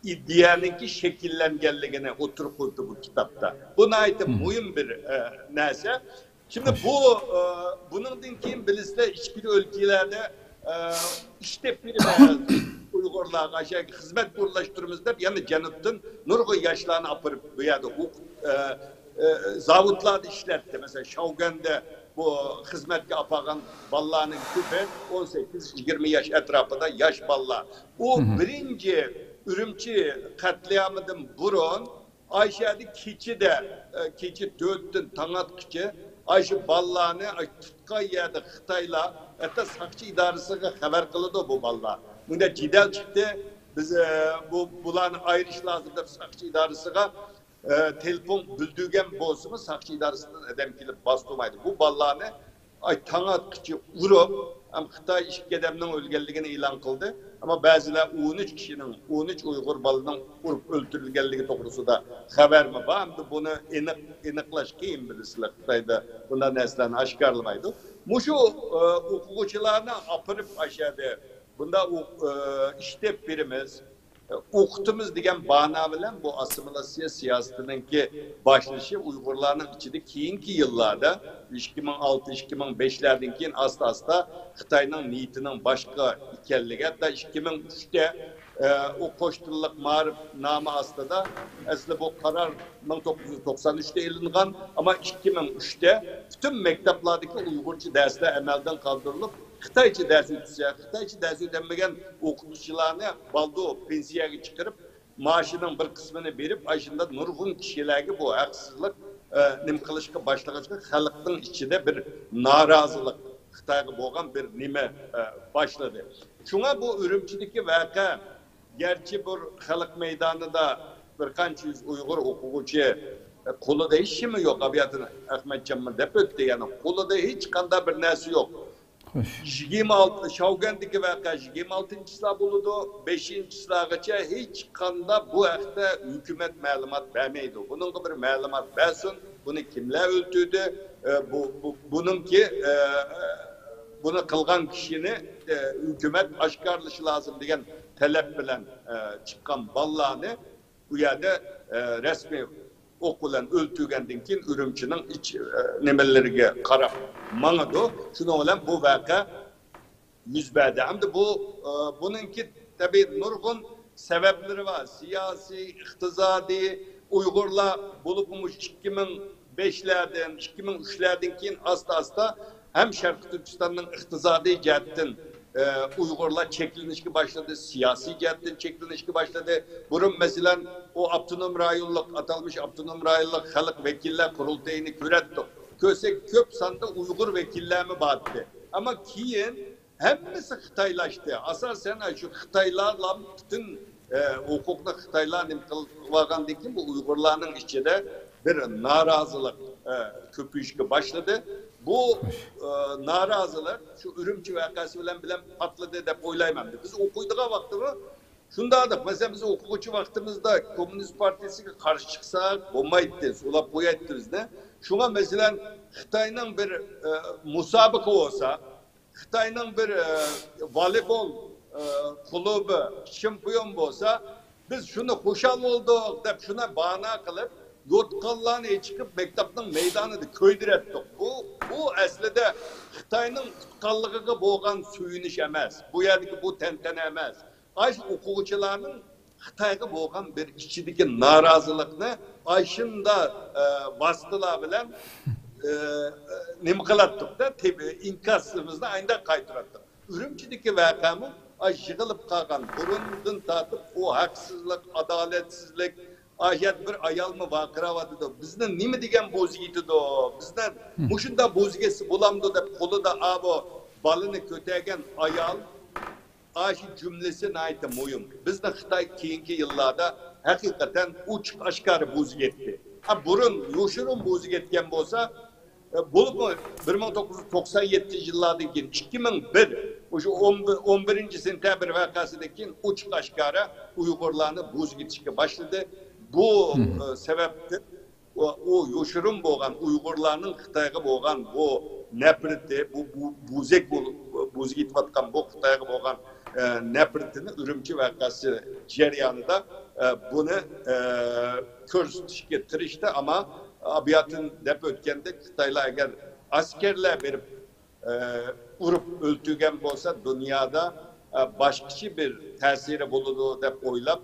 ئىدىيەنىڭكى شەكىللەنگەنلىكىنى ئوتتۇرىغا قويۇپتۇ بۇ كىتابتا. بۇ ناھايىتى مۇھىم بىر، ئە، نەرسە. شىمدى بۇ، ئە، بۇنىڭدىن كېيىن بىلىسىلەر، ئىچكىرى ئۆلكىلەردە، ئە، ئىش تېپىپ بېرىمىز ئۇيغۇرلارغا، شۇ خىزمەتكە ئورۇنلاشتۇرىمىز دەپ، يەنە جەنۇبتىن نۇرغۇن ياشلارنى ئاپىرىپ بۇ يەردە ئوق-، ئە، ئە، زاۋۇتلاردا ئىشلەتتى. مەسىلەن، شاۋگۈەندە بۇ خىزمەتكە ئاپارغان بالىلارنىڭ كۆپى ئون سەككىز، يىگىرمە ياش ئەتراپىدا ياش بالىلار. ئۇ بىرىنچى ئۈرۈمچى قەتلىئامىدىن بۇرۇن ئاشۇ يەردە كېچىدە، ئە، كېچە تۆتتىن تاڭ ئاتقىچە ئاشۇ بالىلارنى ئاشۇ تۇتقان يەردە خىتايلار، ھەتتا ساقچى ئىدارىسىگە خەۋەر قىلىدۇ بۇ بالىلار. بۇنداق جېدەل چىقتى، بىز، ئە، بۇ، بۇلارنى ئايرىش لازىم دەپ ساقچى ئىدارىسىغا ئە، تېلېفون بىلدۈرگەن بولسىمۇ، ساقچى ئىدارىسىدىن ئادەم كېلىپ باستۇرمايدۇ. بۇ بالىلارنى، ئاي، تاڭ ئاتقىچە ئۇرۇپ، ھەم خىتاي ئىككى ئادەمنىڭ ئۆلگەنلىكىنى ئېلان قىلدى. ئەمما بەزىلەر ئون ئۈچ كىشىنىڭ، ئون ئۈچ ئۇيغۇر بالىنىڭ ئۇرۇپ ئۆلتۈرۈلگەنلىكى توغرىسىدا خەۋەرمۇ بار. ئەمدى بۇنى ئېنىق، ئېنىقلاش قىيىن، بىلىسىلەر، خىتايدا بۇنداق نەرسىلەرنى ئاشكارىلىمايدۇ. مۇشۇ، ئە، ئوقۇغۇچىلارنى ئاپىرىپ ئاشۇ يەردە بۇنداق ئوق-، ئە، ئىش تېپىپ بېرىمىز. ئوقۇتىمىز دېگەن بانا بىلەن بۇ ئاسسىمىلياتسىيە سىياسىتىنىڭكى باشلىشى ئۇيغۇرلارنىڭ ئىچىدە كېيىنكى يىللاردا، ئىككى مىڭ ئالتە، ئىككى مىڭ بەشلەردىن كېيىن ئاستا-ئاستا خىتاينىڭ نىيىتىنىڭ باشقا ئىكەنلىكى، ھەتتا ئىككى مىڭ ئۈچتە، ئە، ئۇ قوش تىللىق مائارىپ نامى ئاستىدا، ئەسلى بۇ قارار مىڭ توققۇز يۈز توقسان ئۈچتە ئېلىنغان، ئەمما ئىككى مىڭ ئۈچتە پۈتۈن مەكتەپلەردىكى ئۇيغۇرچە دەرسلەر ئەمەلدىن قالدۇرۇلۇپ، خىتايچە دەرس ئۆتسە، خىتايچە دەرس ئۆتەلمىگەن ئوقۇتقۇچىلارنى بالدۇر پېنسىيەگە چىقىرىپ، مائاشىنىڭ بىر قىسمىنى بېرىپ، ئاشۇنداق نۇرغۇن كىشىلەرگە بۇ ھەقسىزلىك، ئە، نېمە قىلىشقا باشلىغاچقا، خەلقنىڭ ئىچىدە بىر نارازىلىق، خىتايغا بولغان بىر نېمە، ئە، باشلىدى. شۇڭا بۇ ئۈرۈمچىدىكى ۋەقە، گەرچە بىر خەلق مەيدانىدا بىر قانچە يۈز ئۇيغۇر ئوقۇغۇچى، ئە، قولىدا ھېچنېمە يوق، ئابىياتىن ئەخمەتجانمۇ دەپ ئۆتتى، يەنى قولىدا ھېچقانداق بىر نەرسە يوق. خوش. يىگىرمە ئالتە، شاۋگەندىكى ۋەقە يىگىرمە ئالتىنچى چىسلا بولىدۇ. بەشىنچى چىسلاغىچە ھېچقانداق بۇ ھەقتە ھۆكۈمەت مەلۇمات بەرمەيدۇ. بۇنىڭغا بىر مەلۇمات بەرسۇن. بۇنى كىملەر ئۆلتۈردى؟ ئە، بۇ، بۇ، بۇنىڭكى، ئە، بۇنى قىلغان كىشىنى، ئە، ھۆكۈمەت ئاشكارىلىشى لازىم دېگەن تەلەپ بىلەن، ئە، چىققان بالىلارنى بۇ يەردە، ئە، رەسمىي ئوق بىلەن ئۆلتۈرگەندىن كېيىن ئۈرۈمچىنىڭ ئىچ، ئە، نېمىلىرىگە قاراپ ماڭىدۇ. شۇنىڭ بىلەن بۇ ۋەقە يۈز بەردى. ئەمدى بۇ، ئە، بۇنىڭكى تەبىئىي نۇرغۇن سەۋەبلىرى بار. سىياسىي، ئىقتىسادىي، ئۇيغۇرلار بولۇپمۇ مۇشۇ ئىككى مىڭ بەشلەردىن، ئىككى مىڭ ئۈچلەردىن كېيىن ئاستا-ئاستا ھەم شەرقىي تۈركىستاننىڭ ئىقتىسادىي جەھەتتىن، ئە، ئۇيغۇرلار چەكلىنىشكە باشلىدى، سىياسىي جەھەتتىن چەكلىنىشكە باشلىدى. بۇرۇن، مەسىلەن، ئۇ ئاپتونوم رايونلۇق، ئاتالمىش ئاپتونوم رايونلۇق خەلق ۋەكىللەر قۇرۇلتىيىنى كۆرەتتۇق. كۆرسەك، كۆپ ساندا ئۇيغۇر ۋەكىللەرمۇ بار ئىدى. ئەمما كېيىن ھەممىسى خىتايلاشتى. ئاساسەن، شۇ خىتايلار پۈتۈن، ئە، ھوقۇقنى خىتايلار نېمە قىلىۋالغاندىن كېيىن، بۇ ئۇيغۇرلارنىڭ ئىچىدە بىر نارازىلىق، ئە، كۆپىيىشكە باشلىدى. بۇ، ئە، نارازىلىق شۇ ئۈرۈمچى ۋەقەسى بىلەن، بىلەن پارتلىدى دەپ ئويلايمەن. بىز ئوقۇيدىغان ۋاقتىمۇ شۇنداق. مەسىلەن، بىز ئوقۇغۇچى ۋاقتىمىزدا كوممۇنىست پارتىيىسىگە قارشى چىقساق بولمايتتى، سولاپ قويايتتى بىزنى. شۇڭا، مەسىلەن، خىتاينىڭ بىر، ئە، مۇسابىقە بولسا، خىتاينىڭ بىر، ئە، ۋالىبول، ئە، كۇلۇبى چېمپىيون بولسا، بىز شۇنى خۇشال بولدۇق دەپ، شۇنى بانا قىلىپ، يوتقانلارنى چىقىپ مەكتەپنىڭ مەيدانىدا كۆيدۈرەتتۇق. بۇ، بۇ ئەسلىدە خىتاينىڭ ئۇتقانلىقىغا بولغان سۆيۈنۈش ئەمەس. بۇ يەردىكى بۇ تەنتەنە ئەمەس. ئاشۇ ئوقۇغۇچىلارنىڭ خىتايغا بولغان بىر ئىچىدىكى نارازىلىقنى ئاشۇنداق، ئە، ۋاسىتىلار بىلەن، ئە، نېمە قىلاتتۇق-دە، تېب-، ئىنكاسىمىزنى ئاينداق قايتۇراتتۇق. ئۈرۈمچىدىكى ۋەقەمۇ ئاشۇ يىغىلىپ قالغان، بۇرۇندىن تارتىپ ئۇ ھەقسىزلىك، ئادالەتسىزلىك، ئاشۇ يەردە بىر ئايالمۇ ۋارقىراۋاتىدۇ. بىزنى نېمە دېگەن بوزۇ يېتىدۇ؟ بىزنى مۇشۇنداق بوزۇ يېتسە بولامدۇ دەپ قولىدا ئاۋۇ بالىنى كۆتەرگەن ئايال، ئاشۇ جۈملىسى ناھايىتى مۇھىم. بىزنى خىتاي كېيىنكى يىللاردا ھەقىقەتەن ئوچۇق ئاشكارا بوزۇپ يەتتى. ھە، بۇرۇن يوشۇرۇن بوزۇپ يەتكەن بولسا، ئە، بولۇپمۇ بىر مىڭ توققۇز يۈز توقسان يەتتىنچى يىللاردىن كېيىن، ئىككى مىڭ بىر، مۇشۇ ئون بىر، ئون بىرىنچى سېنتەبىر ۋەقەسىدىن كېيىن ئوچۇق ئاشكارا ئۇيغۇرلارنى بوزۇپ يېتىشكە باشلىدى. بۇ، ئە، سەۋەبتىن ئۇ، ئۇ يوشۇرۇن بولغان ئۇيغۇرلارنىڭ خىتايغا بولغان بۇ نەپرىتى، بۇ، بۇ بوزەك بول-، بوزۇپ يېتىۋاتقان بۇ خىتايغا بولغان، ئە، نەپرىتىنى ئۈرۈمچى ۋەقەسى جەريانىدا، ئە، بۇنى، ئە، كۆرسىتىشكە تىرىشتى. ئەمما ئابىياتىن دەپ ئۆتكەندەك، خىتايلار ئەگەر ئەسكەرلەر بېرىپ، ئە، ئۇرۇپ ئۆلتۈرگەن بولسا، دۇنيادا، ئە، باشقىچە بىر تەسىرى بولىدۇ دەپ ئويلاپ،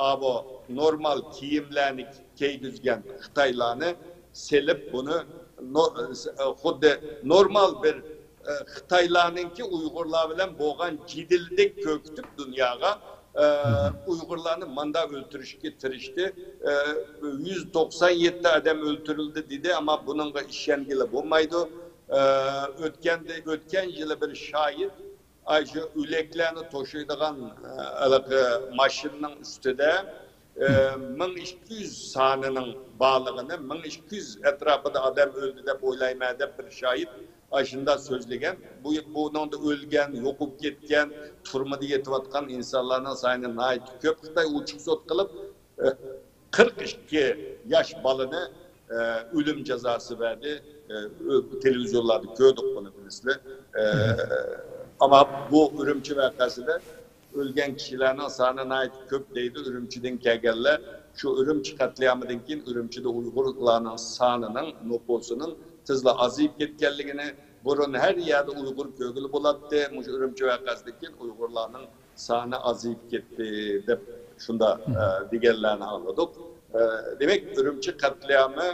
ئاۋۇ نورمال كىيىملەرنى كىيگۈزگەن خىتايلارنى سېلىپ، بۇنى نو-، خۇددى نورمال بىر، ئە، خىتايلارنىڭكى ئۇيغۇرلار بىلەن بولغان جېدىلدەك كۆرسىتىپ دۇنياغا، ئە، ئۇيغۇرلارنى ماندا ئۆلتۈرۈشكە تىرىشتى. ئە، يۈز توقسان يەتتە ئادەم ئۆلتۈرۈلدى دېدى، ئەمما بۇنىڭغا ئىشەنگىلى بولمايدۇ. ئە، ئۆتكەندە، ئۆتكەن يىلى بىر شاھىت ئاشۇ ئۆلەكلەرنى توشۇيدىغان، ئە، ھېلىقى ماشىنىنىڭ ئۈستىدە، ئە، مىڭ ئىككى يۈز سانىنىڭ بارلىقىنى، مىڭ ئىككى يۈز ئەتراپىدا ئادەم ئۆلدى دەپ ئويلايمەن دەپ بىر شاھىت ئاشۇنداق سۆزلىگەن. بۇ، بۇنىڭدا ئۆلگەن، يوقىلىپ كەتكەن، تۈرمىدە يېتىۋاتقان ئىنسانلارنىڭ سانى ناھايىتى كۆپ. خىتاي ئوچۇق سوت قىلىپ، ئە، قىرىق ئىككى ياش بالىنى، ئە، ئۆلۈم جازاسى بەردى. ئە، ئۆ-، تېلېۋىزىيونلاردا كۆردۇق بۇنى، بىلىسىلەر. ئە، ئەمما بۇ ئۈرۈمچى ۋەقەسىدە ئۆلگەن كىشىلەرنىڭ سانى ناھايىتى كۆپ دەيدۇ ئۈرۈمچىدىن كەلگەنلەر. شۇ ئۈرۈمچى قەتلىئامىدىن كېيىن ئۈرۈمچىدە ئۇيغۇرلارنىڭ سانىنىڭ، نوپۇسىنىڭ تېزلا ئازىيىپ كەتكەنلىكىنى، بۇرۇن ھەر يەردە ئۇيغۇر كۆرگىلى بولاتتى، مۇشۇ ئۈرۈمچى ۋەقەسىدىن كېيىن ئۇيغۇرلارنىڭ سانى ئازىيىپ كەتتى دەپ شۇنداق، ئە، دېگەنلەرنى ئاڭلىدۇق. ئە، دېمەك، ئۈرۈمچى قەتلىئامى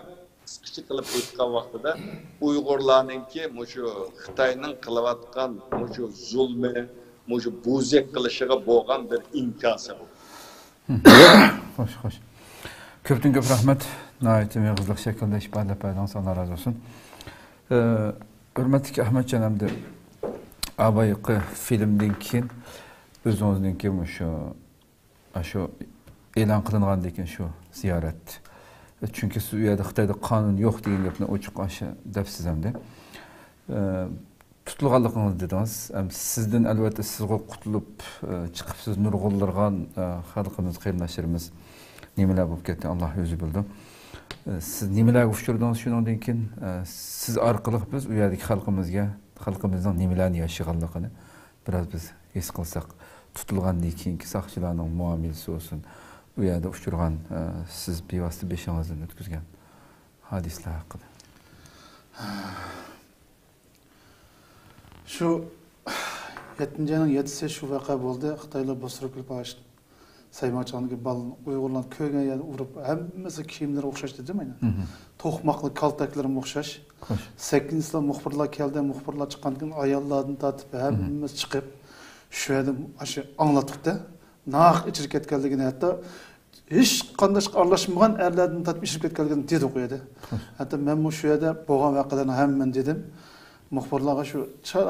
قىسقىچە قىلىپ ئېيتقان ۋاقتىدا ئۇيغۇرلارنىڭكى مۇشۇ خىتاينىڭ قىلىۋاتقان مۇشۇ زۇلمى، مۇشۇ بوزەك قىلىشىغا بولغان بىر ئىنكاسى بۇ. خوش، خوش. كۆپتىن كۆپ رەھمەت. ناھايىتى مېغىزلىق شەكىلدە ئىپادىلەپ بەردىڭىز. ئاللا رازى بولسۇن. ئە، ھۆرمەتلىك ئەخمەتجان، ئەمدى ئاۋايقى فىلىمدىن كېيىن ئۆزىڭىزنىڭكى مۇشۇ، ئاشۇ ئېلان قىلىنغاندىن كېيىن شۇ زىيارەت. چۈنكى سىز ئۇ يەردە خىتايدا قانۇن يوق دېگەن گەپنى ئوچۇق ئاشۇ دەپسىز ئەمدى. ئە، تۇتۇلغانلىقىڭىزنى دېدىڭىز. ئەم، سىزدىن ئەلۋەتتە سىزغۇ قۇتۇلۇپ، ئە، چىقىپ سىز نۇرغۇنلىغان، ئە، خەلقىمىز، قېرىنداشلىرىمىز نېمىلەر بولۇپ كەتتى، ئاللا ئۆزى بىلىدۇ. ئە، سىز نېمىلەرگە ئۇچرىدىڭىز شۇنىڭدىن كېيىن؟ ئە، سىز ئارقىلىق بىز ئۇ يەردىكى خەلقىمىزگە، خەلقىمىزنىڭ نېمىلەرنى ياشىغانلىقىنى بىراز بىز ھېس قىلساق. تۇتۇلغاندىن كېيىنكى ساقچىلارنىڭ مۇئامىلىسى بولسۇن، ئۇ يەردە ئۇچرىغان، ئە، سىز بىۋاسىتە بېشىڭىزدىن ئۆتكۈزگەن ھادىسىلەر ھەققىدە. شۇ يەتتىنچى ئاينىڭ يەتتىسى شۇ ۋەقە بولدى. خىتايلار بوستۇرۇپ كېلىپ، سەيماچاڭدىكى بالىنى، ئۇيغۇرلارنى كۆرگەن يەردە ئۇرۇپ، ھەممىسى كىيىملىرى ئوخشاش دېدىم ئەينەن. توقماقلىق، كالتەكلىرىمۇ ئوخشاش. سەككىزىنچى يىلى مۇخبىرلار كەلدى، مۇخبىرلار چىققاندىن كېيىن ئاياللاردىن تارتىپ ھەممىسى چىقىپ، شۇ يەردە ئاشۇ ئاڭلاتتۇق-دە، ناھەق ئىچىرى كەتكەنلىكىنى، ھەتتا ھېچقانداق ئىشقا ئارىلاشمىغان ئەرلەردىن تارتىپ ئىچىرى كەتكەنلىكىنى دېدۇق ئۇ يەردە. ھەتتا مەنمۇ شۇ يەردە بولغان ۋەقەلەرنى ھەممىنى دېدىم. مۇخبىرلارغا شۇ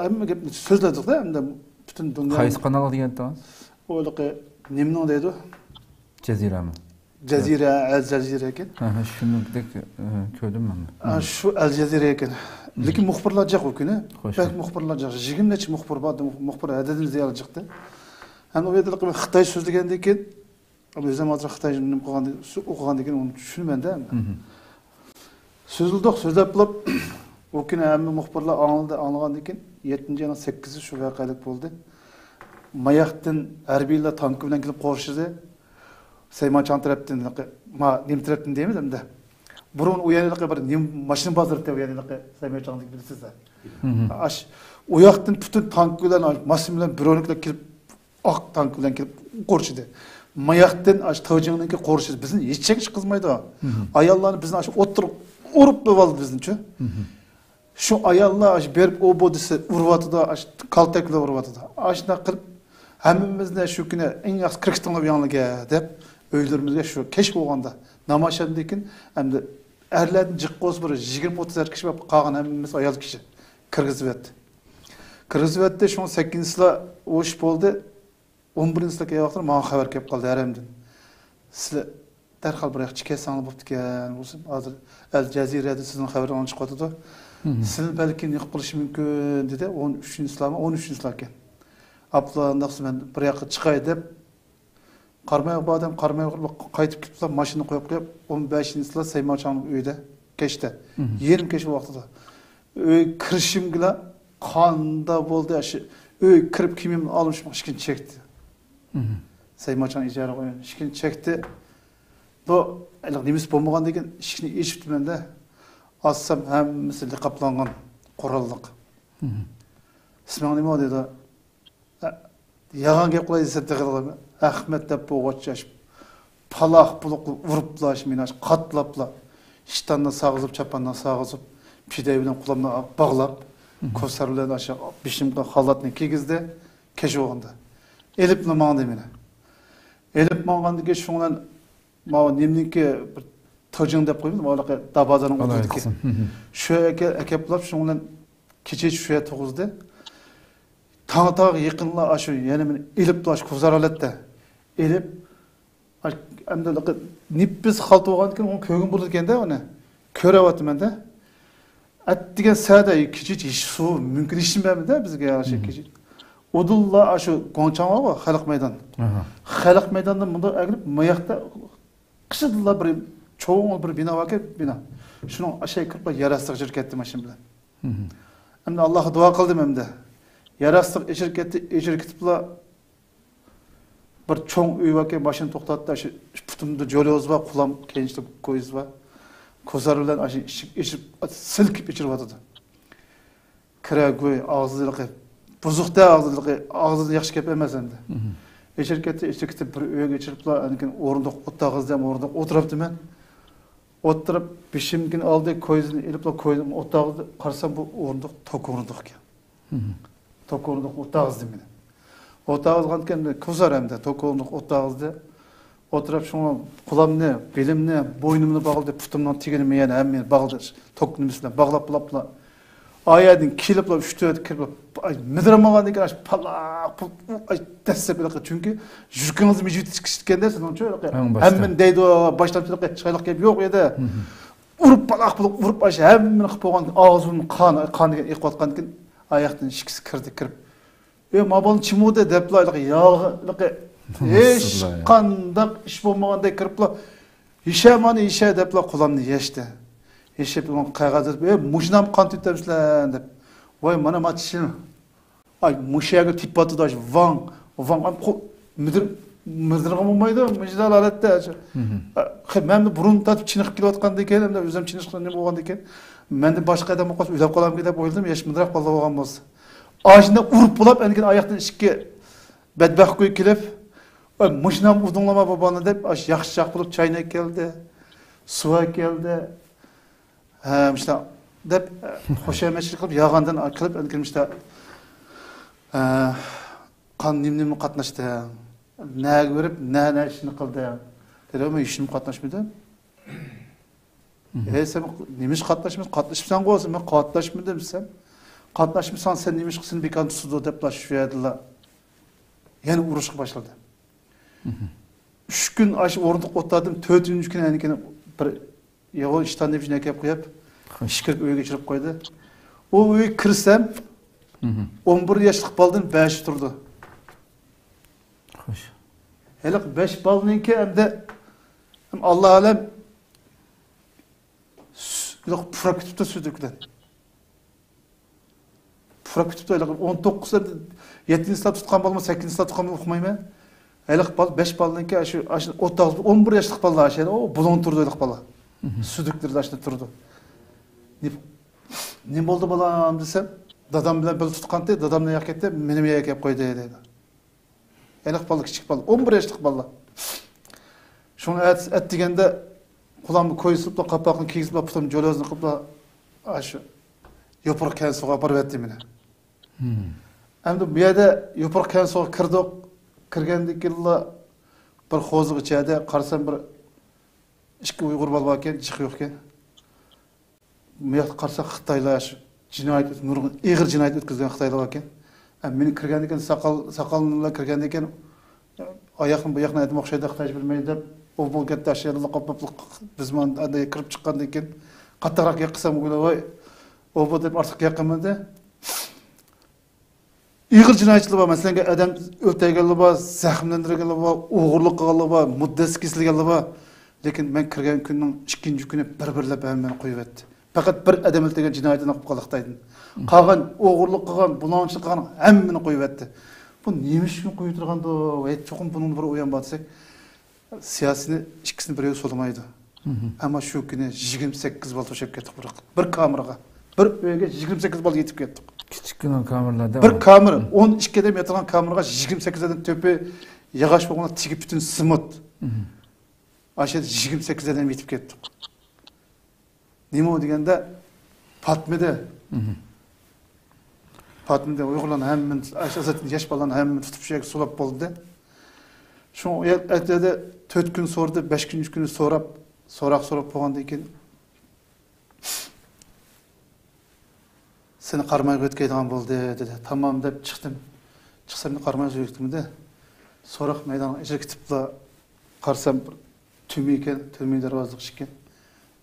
ھەممە گەپنى سۆزلەدۇق-دە، ئەمدى پۈتۈن دۇنيا. قايسى قانالغا دېگەنتىڭىز؟ ئۇ ھېلىقى نېمىنىڭ دەيدۇ؟ جەزىرەمۇ؟ جەزىرە، ئەل جەزىرە ئىكەن. ھە، شۇنىڭدەك كۆردۈم مەن. شۇ ئەل جەزىرە ئىكەن. لېكىن مۇخبىرلار جىق ئۇ كۈنى. بەك مۇخبىرلار جىق. يىگىرمە نەچچە مۇخبىر بار. مۇخبىر ھەددىدىن زىيادە چىقتى. ھەم ئۇ يەردە خىتاي سۆزلىگەندىن كېيىن، ئۆزۈم ھازىر خىتاي نېمە قىلغاندىن، ئوقۇغاندىن كېيىن ئۇنى چۈشىنىمەن-دە. سۆزلىدۇق، سۆزلەپ بولۇپ، ئۇ كۈنى ھەممە مۇخبىرلار ئاڭلىدى، ئاڭلىغاندىن كېيىن يەتتىنچى ئاينىڭ سەككىزى شۇ ۋەقەلىك بولدى. ماياقتىن ھەربىيلەر تانكا بىلەن كېلىپ قورشىدى. سەيمانچاڭ تەرەپتىن، ما نېمە تەرەپتىن دەيمىز ئەمدى. بۇرۇن ئۇ يەرلىكى بىر نېمە ماشىنا بازىرى ئۇ يەرلىكى سەيمانچاڭدىكى بىلىسىز-دە. ئاش، ئۇ ياقتىن پۈتۈن تانكا بىلەن، ماشىنا بىلەن بىرونىكلار كېلىپ ئاق تانك بىلەن كېلىپ قورشىدى. ماياقتىن ئاش تاۋجىڭنىڭكى قورشىدى. بىزنى ھېچ چەك ئىش قىلمايدۇ. ئاياللارنى بىزنى ئاش ئوتتۇرىغا ئۇرۇپ ئېلىۋالدى بىزنىچۇ. شۇ ئاياللار ئاش بېرىپ ئۇ بۇ دېسە ئۇرۇۋاتىدۇ، ئاش كالتەك بىلەن ئۇرۇۋاتىدۇ. ئاشۇنداق قىلىپ ھەممىمىزنى شۇ كۈنى ئەڭ ياخشى كىرگۈزدۈڭلار ئۆيۈڭلارغا دەپ ئۆيلىرىمىزگە شۇ كەچ بولغاندا نامايىشلاردىن كېيىن ئەمدى ئەرلەردىن جىق بولسا بىر يىگىرمە ئوتتۇز ئەر كىشى بار، قالغان ھەممىمىز ئايال كىشى كىرگۈزۈۋەتتى. كىرگۈزۈۋەتتى، شۇڭا سەككىزىنچىسىلا ئۇ ئىش بولدى. ئون بىرىنچىسىلا كەلگەن ۋاقىتتا ماڭا خەۋەر كېلىپ قالدى ھەرەمدىن. سىلەر دەرھال بىر ياققا چىقىۋەتسەڭلار بوپتىكەن، ھازىر ئەل جەزىرەدىن سىزنىڭ خەۋىرىڭلار چىقىۋاتىدۇ. سىلىنى بەلكىم يوق قىلىشى مۇمكىن، دېدى. ئون ئۈچىنچىسىلامۇ، ئون ئۈچىنچىسىلاركەن. ئاپلا ئۇنداقسا مەن بىر ياققا چىقاي دەپ، قارامايغا باردىم، قارامايغا قايتىپ كېلىپلا ماشىنىنى قويۇپ قويۇپ، ئون بەشىنچىسىلا سەيماچاڭنىڭ ئۆيىدە كەچتە، يېرىم كەچ ۋاقتىدا. ئۆيگە كىرىشىمگىلا قانداق بولدى، ئاشۇ ئۆيگە كىرىپ كىيىمىمنى ئالمىشىمغا ئىشىكنى چەكتى. سەيماچاڭ ئىجارىگە قويغان ئىشىكنى چەكتى. بۇ ھېلىقى نېمىسى بولمىغاندىكىن ئىشىكنى ئېچىپتىمەن-دە. ئاچسام ھەممىسى لىقابلانغان، قوراللىق. ئىسمىڭ نېمە؟ دېدى. يالغان گەپ قىلاي دېسە تېخى ئەخمەت دەپ بولغاچ، پالاق پۇلۇق قىلىپ ئۇرۇپلا، مېنى قاتلاپلا، ئىشتاننى ساغىزىپ، چاپاننى ساغىزىپ، پىدە بىلەن قولۇمنى باغلاپ، كوسار بىلەن ئاشۇ بېشىمغا خالاتنى كىيگۈزدى. كەچ بولغاندا ئېلىپلا ماڭدى مېنى. ئېلىپ ماڭغاندىن كېيىن شۇنىڭ بىلەن ماۋۇ نېمىنىڭكى بىر تاجىڭ دەپ قويىمىز، ماۋۇ دابازانىڭ ئوتتۇرىدىكى. شۇ يەرگە ئەكەپلا شۇنىڭ بىلەن كېچىچە شۇ يەردە تۇرغۇزدى. تاڭ ئاتارغا يېقىنلا ئاشۇ يەنە مېنى ئېلىپلا ئاشۇ كوزار ھالەتتە ئېلىپ، ئەمدى نېپىز خالتا بولغاندىكىن ئۇنى كۆرگۈم بولىدىكەن-دە ئۇنى. كۆرۈۋاتىمەن-دە. ئەتىگەن سەدە كېچىچە ھېچ سۇ مۇمكىن ئىچمەيمەن-دە بىزگە ئاشۇ كېچە. ئۇدۇللا ئاشۇ گۇاڭچاڭ بارغۇ، خەلق مەيدان. خەلق مەيداندىن مۇنداق ئەگىلىپ، ماياقتا قىشىدىلا بىر چوڭ بىر بىنا باركەن، بىنا. شۇنىڭ ئاشاي كىرىپلا يەر ئاستىغا ئېچىرىپ كەتتىم ماشىنا بىلەن. ئەمدى ئاللاغا دۇئا قىلدىم ئەمدى. يەر ئاستىغا ئېچىرىپ كەتتى، ئېچىرىپ كېتىپلا بىر چوڭ ئۆي باركەن، ماشىنا توختاتتى، ئاشۇ پۇتۇمدا جوليوز بار، قۇلام كەينىشتە كويزا بار. كوزار بىلەن ئاشۇ ئىشىك ئېچىپ، سىلكىپ ئېچىلىۋاتىدۇ. كىرە گۇي، ئاغزىدىلىقى بۇزۇقتە، ئاغزىدىلىقى، ئاغزىدىن ياخشى گەپ ئەمەس ئەمدى. ئېچىلىپ كەتتى، ئېچىلىپ كېتىپ بىر ئۆيگە ئېچىلىپلا، ئاندىن كېيىن ئورۇندۇق ئولتۇرغۇزدى، ئورۇندۇق ئولتۇرۇپتىمەن. ئولتۇرۇپ، بېشىمدىن ئالدى، كويزىنى ئېلىپلا، كويزىنى ئولتۇرغۇزدى. قارىسام، بۇ ئورۇندۇق توك ئورۇندۇق ئىكەن. توك ئورۇندۇق ئولتۇرغۇزدى مېنى. ئولتۇرغۇزغاندىكىن، كوزار ئەمدى، توك ئورۇندۇق ئولتۇرغۇزدى. ئولتۇرۇپ، شۇڭا قولامنى، بېلىمنى، بوينۇمنى باغلىدى، پۇتۇمنىڭ تېگىنى، مېيەنى ھەممىنى باغلىدى. توك نېمىسى بىلەن باغلاپ بولاپلا. ئايەدىن كېلىپلا، ئۈچ تۆت كىرىپ، ئاي، مىدىرمىغاندىن كېيىن، ئاش، پالاق، پۇل، ئاي، دەسسەپ ھېلىقى، چۈنكى يۈرىكىڭىزنى مىجىۋېتىشكەندە، سېنىڭچۇ ھېلىقى ھەممىنى دەيدۇ، باشلامچىلىقى چىرايلىق گەپ يوق ئىدى. ئۇرۇپ، پالاق پۇلۇق ئۇرۇپ، ئاشۇ ھەممىنى قىلىپ بولغان، ئاغزىدىن قان، قان دېگەن ئېقىۋاتقاندىن كېيىن، ئاياقتىن ئىككىسى كىردى، كىرىپ، «ئە، ما بالىنى چىمۇدى» دەپلا، ھېلىقى ياغ-، ھېلىقى ھېچقانداق ئىش بولمىغاندەك كىرىپلا، «يېشە مانا، يېشە» دەپلا قولامنى يەشتى. يېشىپ، ئۇنىڭ قەغەزى، «ئە، مۇشۇنام قان تۆتەمسىلەر» دەپ. «ۋاي، مانا ما چىشىم. ئاي، مۇشۇ يەرگە تېپىۋاتىدۇ، ئاشۇ ۋاڭ، ۋاڭ.» ئەم، قو-، مىدىر-، مىدىرغا بولمايدۇ، مۇشۇنداق ھالەتتە. ئە، خې-، مەن بۇرۇن تارتىپ چېنىقىپ كېلىۋاتقاندىن كېيىن، ئەمدى ئۆزۈم چېنىقىشقا نېمە بولغاندىن كېيىن، مەندىن باشقا ئادەم بولغاچ ئۆلۈپ قالامدىكىن دەپ ئويلىدىم، ياش مۇنداق بالىلار بولغان بولسا. ئاشۇنداق ئۇرۇپ بولاپ، ئەنكىن ئاياقتىن ئىككى بەدبەخت كۈي كېلىپ، «ئاي، مۇشۇنداق ئۇردۇڭلارما بابانى» دەپ، ئاشۇ ياخشىراق بولۇپ چاينى ئەكەلدى، سۇ ئەكەلدى. ھە، مۇشۇنداق دەپ، خۇشامەتچىلىك قىلىپ، يالغاندىن قىلىپ، ئەنكىن مۇشۇنداق، ھە، قان نېمە-نېمە قاتناشتى، نەگە بېرىپ، نە، نە ئىشنى قىلدى. دېدى، «مەن ھېچنېمە قاتناشمىدىم.» «ئەي، سەن نېمىشقا قاتناشمىدىڭ؟ قاتنىشىپسەنغۇ، مەن قاتناشمىدىم» دېسەم، «قاتناشمىساڭ، سەن نېمىشقا سېنى بىكارنى تۇتىدۇ؟» دەپلا شۇ يەردىلا يەنە ئۇرۇشقا باشلىدى. ئۈچ كۈن ئاشۇ ئورۇندۇقتا ئولتۇردۇم، تۆتىنچى كۈنى ئەنكىن بىر ياغۇر ئىشتان دېپىشىنى ئەكەپ قويۇپ، ئىشكىرىپ ئۆيگە چىقىرىپ قويدى. ئۇ ئۆيگە كىرسەم، ئون بىر ياشلىق بالىدىن بەشى تۇرىدۇ. خوش. ھېلىقى بەش بالىنىڭكى ئەمدى، ئاللا ئالەم، سۈ-، پۇراپ كېتىپتۇ سۈيدۈكىدىن. پۇراپ كېتىپتۇ، ھېلىقى ئون توققۇز، يەتتىنچى سىنىپ تۇتقان بالىمۇ، سەككىزىنچى سىنىپ تۇتقان بالىمۇ ئۇقمايمەن. ھېلىقى بالا، بەش بالىنىڭكى، شۇ، شۇ ئوتتۇز، ئون بىر ياشلىق بالىلار، شۇ، ئۇ بۇلۇڭ تۇرىدۇ، ھېلىقى بالا. سۈيدۈكلىرىدە شۇنداق تۇرىدۇ. نېمە، نېمە بولدى بالام دېسەم، دادام بىلەن بىللە تۇتقانتى، دادام نېياققا كەتتى، مېنىمۇ نېياققا ئەكەپ قويدى دېدى. ھېلىقى بالا كىچىك بالا، ئون بىر ياشلىق بالا. شۇڭا ئەت-، ئەتىگەندە قولامغا كوي سېلىپلا، قاپاقنى كىيگۈزۈپلا، پۇتۇم جوليوزنى قىلىپلا، ئاشۇ يوپۇرغا كەنسۇغا بېرىۋەتتى مېنى. ئەمدى بۇ يەردە يوپۇرغا كەنسۇغا كىردۇق. كىرگەندىن كېيىنلا بىر قوزۇق ئىچەردە قارىسام، بىر ئىككى ئۇيغۇر بالا باركەن، جىق يوقكەن. بۇ ياقتا قارىساق، خىتايلار شۇ جىنايەت ئۆت-، نۇرغۇن ئېغىر جىنايەت ئۆتكۈزگەن خىتايلار باركەن. ھە، مېنى كىرگەندىن كېيىن، ساقال، ساقاللىق كىرگەندىن كېيىن، ئاياقنى بۇ ياقنى ئادەم ئوخشايدۇ، خىتايچە بىلمەيدۇ دەپ، ئۇ بۇ گەپتە ئاشۇ يەردىلا قاپلاپ، بىزمۇ ئاندىن كىرىپ چىققاندىن كېيىن، قاتتىقراق گەپ قىلسام، ۋاي، ئۇ بۇ دەپ ئارتۇق گەپ قىلمىدى. ئېغىر جىنايەتچىلەر بار، مەسىلەن، ئادەم ئۆلتۈرگەنلەر بار، زەخىملەندۈرگەنلەر بار، ئوغرىلىق قىلغانلار بار، مۇددىتى كېسىلگەنلەر بار. لېكىن مەن كىرگەن كۈننىڭ ئىككىنچى كۈنى بىر-بىرلەپ ھەممىنى قويۇۋەتتى. پەقەت بىر ئادەم ئۆلتۈرگەن جىنايىتىنى قىلىپ قالدى خىتايدىن. قالغان ئوغرىلىق قىلغان، بۇلاڭچىلىق قىلغان ھەممىنى قويۇۋەتتى. بۇ نېمە ئۈچۈن قويۇۋېتىدىغاندۇ؟ ھەي، چوقۇم بۇنىڭدا بىر ئويۇن بار دېسەك، سىياسىينى ئىككىسىنى بىر يەرگە سولىمايدۇ. ئەمما شۇ كۈنى يىگىرمە سەككىز بالا توشاپ كەتتۇق بىر، بىر كامېرغا. بىر ئۆيگە يىگىرمە سەككىز بالا يېتىپ كەتتۇق. كىچىككىنە كامېرلاردا بىر بار. كامېر، ئون ئىككى ئادەم ياتىدىغان كامېرغا يىگىرمە سەككىز ئادەم، تۆپى ياغاچ بولغان، تېگى پۈتۈن سېمونت. ئاشۇ يەردە يىگىرمە سەككىز ئادەم يېتىپ كەتتۇق. نېمە ئۇ دېگەندە، پاتمىدى. پاتمىدى. ئۇيغۇرلارنى ھەممىنى، ئاساسەن ياش بالىلارنى ھەممىنى تۇتۇپ شۇ يەرگە سولاپ بولدى. شۇڭا ئۇ يەر-، ئەتىدە تۆت كۈن سورىدى، بەش كۈنىنچى كۈنى سوراپ، سوراق سوراپ بولغاندىن كېيىن، سېنى قارامايغا يۆتكەيدىغان بولدى، دېدى. تامام دەپ چىقتىم. چىقسام، قارامايغا يۆتكىمىدى. سوراق مەيدانىغا ئىچىگە كىتىپلا قارىسام، بىر تۈمە ئىكەن، تۈمە دەرۋازىلىق ئىكەن.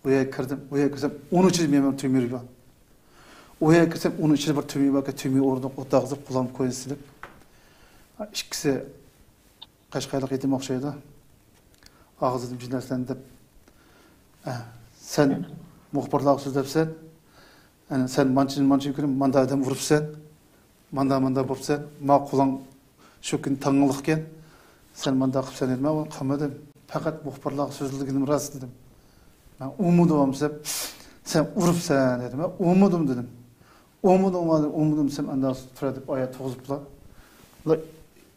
ئۇ يەرگە كىردىم. ئۇ يەرگە كىرسەم، ئۇنىڭ ئىچىدە مېنىڭ تۈمە بار. ئۇ يەرگە كىرسەم، ئۇنىڭ ئىچىدە بىر تۈمە بار ئىكەن، تۈمە ئورنىغا ئولتۇرغۇزۇپ، قولۇم كوينى سېلىپ، ئىككىسى قەشقەرلىك يېتىم ئوخشايدۇ. ئاغزىدىن بىر نەرسىلەرنى دەپ، ئە، سەن مۇخبىرلارغا سۆزلەپسەن، ئەنە سەن مانچىنى مانچىنى كۈنى ماندا ئادەم ئۇرۇپسەن، ماندا ماندا بوپسەن، ما قولۇڭ شۇ كۈنى تاڭلىقكەن، سەن مۇنداق قىپسەن دېدى. مەن ئۇنى قىلمىدىم. پەقەت مۇخبىرلارغا سۆزلىگىنىم راست دېدىم. مەن ئۇرمىدىم دېسەم، سەن ئۇرۇپسەن دېدى. مەن ئۇرمىدىم دېدىم. ئۇرمىدىم، ئۇرمىدىم، ئۇرمىدىم دېسەم، ئاندىن تۇرە دەپ ئاياغ تۇرغۇزۇپلا.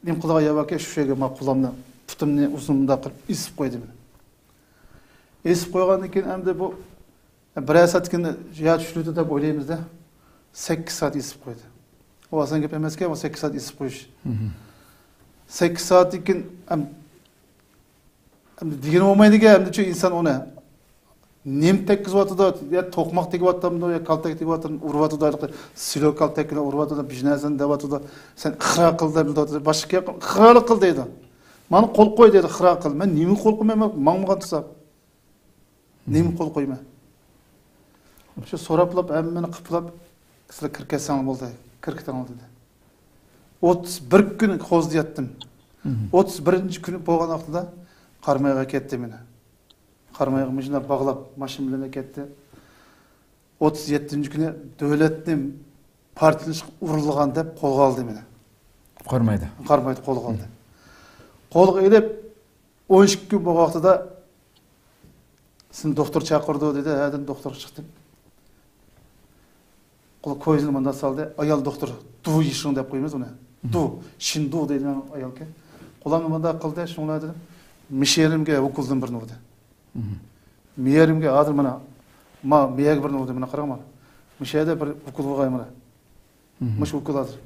نېمە قىلىدىغان يەر باركەن، شۇ يەرگە مانا قولۇمنى، پۇتۇمنى ئۇزۇن مۇنداق قىلىپ ئېسىپ قويدى مېنى. ئېسىپ قويغاندىن كېيىن ئەمدى بۇ بىرەر سائەتتىن كېيىن يا چۈشۈرىدۇ دەپ ئويلايمىز-دە. سەككىز سائەت ئېسىپ قويدى. ئۇ ئاسان گەپ ئەمەسكەن، ئۇ سەككىز سائەت ئېسىپ قويۇش. سەككىز سائەتتىن كېيىن ئەم-، ئەمدى دېگىنى بولمايدىكەن، ئەمدىچۇ ئىنسان ئۇنى نېمە تەگكۈزۈۋاتىدۇ؟ يا توقماق تېگىۋاتامدۇ، يا كالتەك تېگىۋاتامدۇ، ئۇرۇۋاتىدۇ، ھېلىقى سىلو كالتەك بىلەن ئۇرۇۋاتىدۇ، بىر نەرسىنى دەۋاتىدۇ، سەن ئىقرار قىل دەۋاتىدۇ، باشقا گەپ، ئىقرار قىل دەيدۇ. مانا قول قوي دەيدۇ، ئىقرار قىل. مەن نېمە قول قويمايمەن، ماڭمىغان تۇرسام. نېمە قول قويىمەن؟ شۇ سوراپلاپ، ھەممىنى قىپلاپ، سىلەر كىرىپ كەتسەڭلار بولدى، كىرىپ كېتىڭلار دېدى. ئوتتۇز بىر كۈن خوزدا ياتتىم. ئوتتۇز بىرىنچى كۈنى بولغان ۋاقتىدا قارامايغا كەتتى مېنى. قارامايغا مۇشۇنداق باغلاپ، ماشىنا بىلەن كەتتى. ئوتتۇز يەتتىنچى كۈنى دۆلەتنى پارتلىشىشقا ئۇرۇنغان دەپ قولغا ئالدى مېنى. قارامايدا. قارامايدا قولغا ئالدى. قولغا ئېلىپ، ئون ئىككى كۈن بولغان ۋاقتىدا سېنى دوختۇر چاقىرىدۇ دېدى. ھە دېدىم، دوختۇرغا چىقتىم. قول كويزىنى مۇنداق سالدى. ئايال دوختۇر، دۇ يىشىڭ دەپ قويىمىز ئۇنى. دۇ، شىندۇ دەيدىغان ئايالكەن. قولۇمنى مۇنداق قىلدى، شۇڭلار دېدىم. مىشېرىمگە ۋوكۇلدىن بىرنى ئۇردى. مىيەرىمگە ھازىر مانا، ما، مىيەگە بىرنى ئۇردى، مانا قاراڭ مانا. مىشەدە بىر ۋوكۇل بولغاي مانا. مۇشۇ ۋوكۇل ھازىر.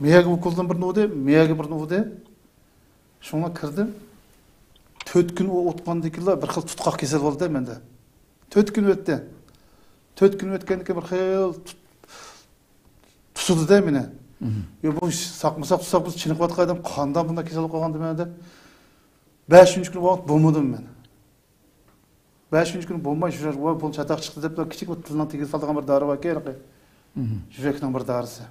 مىيەگە ۋوكۇلدىن بىرنى ئۇردى، مىيەگە بىرنى ئۇردى. شۇڭا كىردىم. تۆت كۈن ئۇ ئۇتقاندىكىنلا بىر خىل تۇتقاق كېسەل بولدى مەندە. تۆت كۈن ئۆتتى. تۆت كۈن ئۆتكەندىن كېيىن بىر خىل تۇت-، تۇتىدۇ-دە مېنى. يا بۇ ساقمىساق تۇتساق بىز چېنىقىۋاتقان ئادەم قانداق بۇنداق كېسەل قالغان دېمەن دەپ. بەشىنچى كۈنى ۋاقىت بولمىدىم مەن. بەشىنچى كۈنى بولماي، يۈرەك، ۋاي، بۇ چاتاق چىقتى دەپ، كىچىك بىر تىلنىڭ تېگىگە سالىدىغان بىر دارى باركەن، ھېلىقى. يۈرەكنىڭ بىر دارىسى.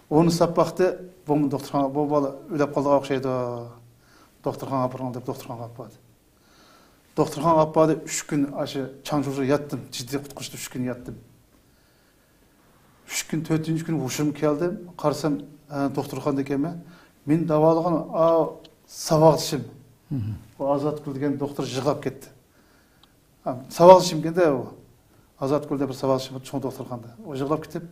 ئۇنى ساپ باقتى، بۇمۇ دوختۇرخانا، بۇ بالا ئۆلۈپ قالىدىغان ئوخشايدۇ. دوختۇرخانىغا ئاپىرىڭ دەپ دوختۇرخانىغا ئاپاردى. دوختۇرخانىغا ئاپاردى، ئۈچ كۈن ئاشۇ چاڭجۇزا ياتتىم، جىددىي قۇتقۇزۇشتا ئۈچ كۈن ياتتىم. ئۈچ كۈن، تۆتىنچى كۈنى ھوشۇمغا كەلدىم. قارىسام، ھە، دوختۇرخانىدا ئىكەنمەن. مېنى داۋالىغان ئاۋۇ ساۋاقدىشىم. ئۇ ئازادگۈل دېگەن دوختۇر يىغلاپ كەتتى. ھە، ساۋاقدىشىمكەن-دە ئۇ. ئازادگۈل دەپ بىر ساۋاقدىشىم بار، چوڭ دوختۇرخانىدا. ئۇ يىغلاپ كېتىپ،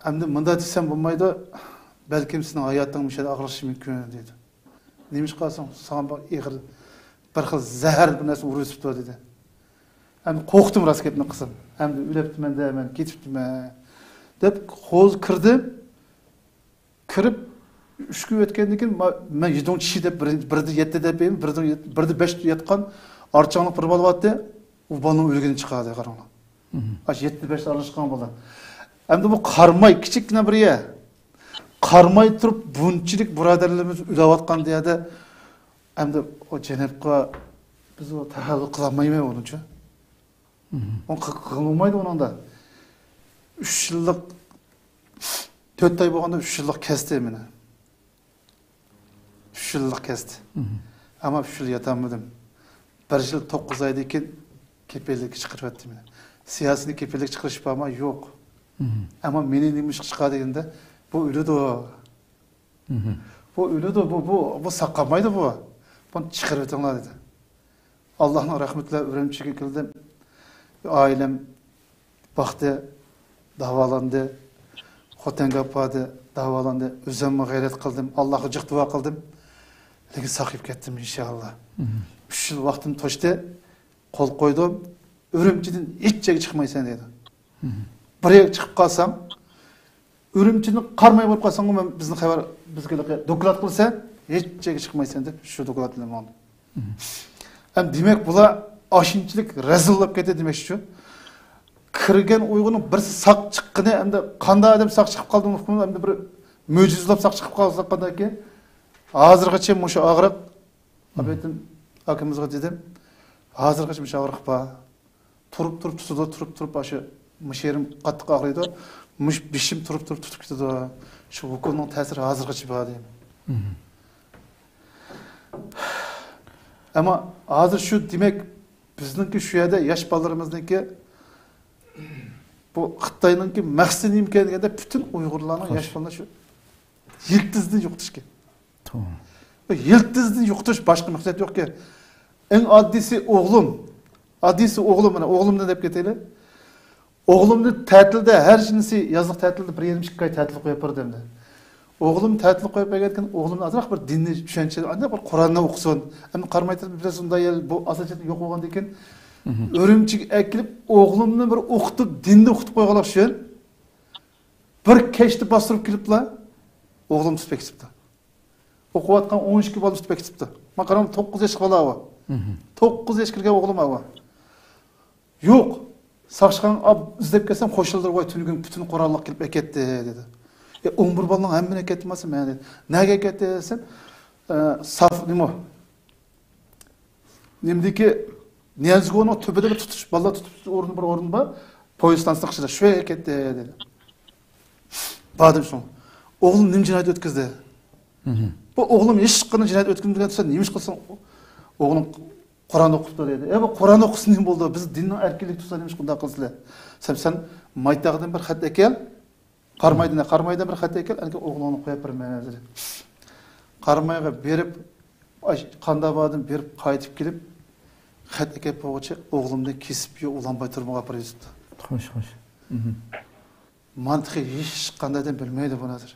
ئەمدى مۇنداق دېسەم بولمايدۇ، بەلكىم سېنىڭ ھاياتىڭ مۇشۇ يەردە ئاخىرلىشىشى مۇمكىن، دېدى. نېمىشقا دېسەڭ، ساڭا بىر ئېغىر، بىر خىل زەھەر بىر نەرسە ئۇرۇۋېتىپتۇ، دېدى. ئەمدى قورقتۇم، راست گەپنى قىلسام. ئەمدى ئۆلۈپتىمەن-دە، مەن كېتىپتىمەن، دەپ قوزا كىردىم. كىرىپ، ئۈچ كۈن ئۆتكەندىن كېيىن، ما-، مەن يىدوڭ چىشى دەپ، بىر، بىردە يەتتە دەپ، بىردە، بىردە بەش ياتقان ئارچاڭلىق بىر بالا بارتتى. ئۇ بالىنىڭ ئۆلگىنى چىقاردى، قاراڭلار. ئاشۇ يەتتە بەش ئارىلاشقان بالا. ئەمدى بۇ قاراماي، كىچىككىنە بىر يەر. قارىماي تۇرۇپ، بۇنچىلىك بۇرادەرلىرىمىز ئۆلۈۋاتقان يەردە، ئەمدى ئۇ جەنابقا بىز ئۇ تەھەللۇ قىلالمايمىز ئۇنىڭچۇ. ئۇنى قىلغىلى بولمايدۇ ئۇنىڭدا. ئۈچ يىللىق، تۆت ئاي بولغاندا ئۈچ يىللىق كەستى مېنى. ئۈچ يىللىق كەستى. ئەمما ئۈچ يىل ياتالمىدىم. بىر يىل توققۇز ئايدىن كېيىن كېپىللىككە چىقىرىۋەتتى مېنى. سىياسىي كېپىللىك چىقىرىش بارمۇ؟ يوق. ئەمما مېنى نېمە ئىشقا چىقار دېگەندە، بۇ ئۆلىدۇ. بۇ ئۆلىدۇ، بۇ، بۇ، بۇ ساقالمايدۇ بۇ. بۇنى چىقىرىۋېتىڭلار دېدى. ئاللاھنىڭ رەھمىتى بىلەن ئۈرۈمچىگە كەلدىم. ئائىلەم باقتى، داۋالاندى. خوتەنگە ئاپاردى، داۋالاندى. ئۆزۈممۇ غەيرەت قىلدىم، ئاللاھقا جىق دۇئا قىلدىم. لېكىن ساقىيىپ كەتتىم، ئىنشائاللا. ئۈچ يىل ۋاقتىم توشتى. قول قويدۇم. ئۈرۈمچىدىن ھېچ جايغا چىقمايسەن دېدى. بىر يەرگە چىقىپ قالساڭ، ئۈرۈمچىدىن قاراماي بولۇپ قالساڭمۇ، مەن، بىزنى خەۋەر، بىزگە دوكلات قىلىسەن، ھېچ جايغا چىقمايسەن دەپ شۇ دوكلات بىلەن ماڭدىم. ئەمدى دېمەك، بۇلار ئاشۇنچىلىك رەزىل بولۇپ كەتتى دېمەكچى شۇ. كىرگەن ئۇيغۇرنىڭ بىرسى ساق چىققىنى، ئەمدى قانداق ئادەم ساق چىقىپ قالدى، ئۇقمىدىم، ئەمدى بىر مۆجىزە بولۇپ ساق چىقىپ قالغاندىكىن، ھازىرغىچە مۇشۇ ئاغرىق، ئابىدىن ئاكىمىزغا دېدىم، ھازىرغىچە مۇشۇ ئاغرىق بار. تۇرۇپ، تۇرۇپ تۇتىدۇ، تۇرۇپ، تۇرۇپ، ئاشۇ مۇشۇ يېرىم قاتتىق ئاغرىيدۇ. مۇشۇ بېشىم تۇرۇپ، تۇرۇپ تۇتۇپ كېتىدۇ. شۇ ئوكۇلنىڭ تەسىرى ھازىرغىچە بار دەيمەن. ئەمما ھازىر شۇ، دېمەك، بىزنىڭكى شۇ يەردە ياش بالىلىرىمىزنىڭكى، بۇ خىتاينىڭكى مەقسىتى نېمىكەن دېگەندە، پۈتۈن ئۇيغۇرلارنىڭ ياش بالىلار شۇ يىلتىزنى يوقىتىشكەن. يىلتىزنى يوقىتىش، باشقا مەقسەت يوقكەن. ئەڭ ئاددىيسى ئوغلۇم. ئاددىيسى ئوغلۇم، مانا ئوغلۇمنى دەپ كېتەيلى. ئوغلۇمنى تەتىلدە، ھەر يىلىسى يازلىق تەتىلدە بىر يېرىم ئىككى ئاي تەتىل قويۇپ بەردىم. ئوغلۇمنى تەتىل قويۇپ بەرگەندىكىن ئوغلۇمنى ئازراق بىر دىننى چۈشەنچە، ئانداق بىر قۇرئاننى ئوقۇسۇن. ئەمدى قاراماي تۇرۇپ بىلەرسىز، ئۇنداق يەر بۇ ئاساسىيەتتە يوق بولغاندىن كېيىن ئۈرۈمچىگە ئەكېلىپ ئوغلۇمنى بىر ئوقۇتۇپ، دىننى ئوقۇتۇپ قويغانلىق ئۈچۈن بىر كەچتە باستۇرۇپ كېلىپلا ئوغلۇم تۇتۇپ كېتىپتۇ. ئوقۇۋاتقان ئون ئىككى بالا تۇتۇپ كېتىپتۇ. مانا قاراڭ، توققۇز ياشلىق بالا ئاۋۇ. توققۇز ياش كىرگەن ئوغلۇم ئاۋۇ. يوق. ساقچىخانىغا ئاپ ئىزدەپ كەلسەم، قوشنىلىرى ۋاي تۈنۈگۈن پۈتۈن قوراللىق كېلىپ ئەكەتتى دېدى. ئە، ئون بىر بالىنىڭ ھەممىنى ئەكەتتىماسا مەن دېدى. نەگە ئەكەتتى دېسەم، ئە، ساف نېمە؟ نېمىدىكى نيازگونىڭ تۈبىدە بىر تۇتۇش، بالىلار تۇتۇش ئورنى، بىر ئورۇن بار. پويىز ستانسىسىنىڭ قېشىدا شۇ يەرگە ئەكەتتى دېدى. باردىم شۇڭا. ئوغلۇم نېمە جىنايەت ئۆتكۈزدى؟ بۇ ئوغلۇم ھېچقانداق جىنايەت ئۆتكۈزمىگەن تۇرسا نېمە ئىش قىلسۇن؟ ئوغلۇم قۇرئان ئوقۇپتۇ دېدى. ئە، بۇ قۇرئان ئوقۇسا نېمە بولدى؟ بىز دىننىڭ ئەركىنلىكى تۇرسا نېمە ئىش قىلداق قىلسىلەر؟ سەن، سەن مايتاغدىن بىر خەت ئەكەل. قارامايدىن، قارامايدىن بىر خەت ئەكەل، ئەنكى ئوغلۇڭنى قويۇپ بېرىمەن دېدى. قارامايغا بېرىپ، ئاش-، قانداق باردىم، بېرىپ قايتىپ كېلىپ، خەت ئەكەپ بولغۇچە ئوغلۇمنى كېسىپ يو-، ئۇلانباي تۈرمىگە ئاپىرىۋېتىپتۇ. خوش، خوش. مانا تېخى ھېچقانداق ئادەم بىلمەيدۇ بۇنى ھازىر.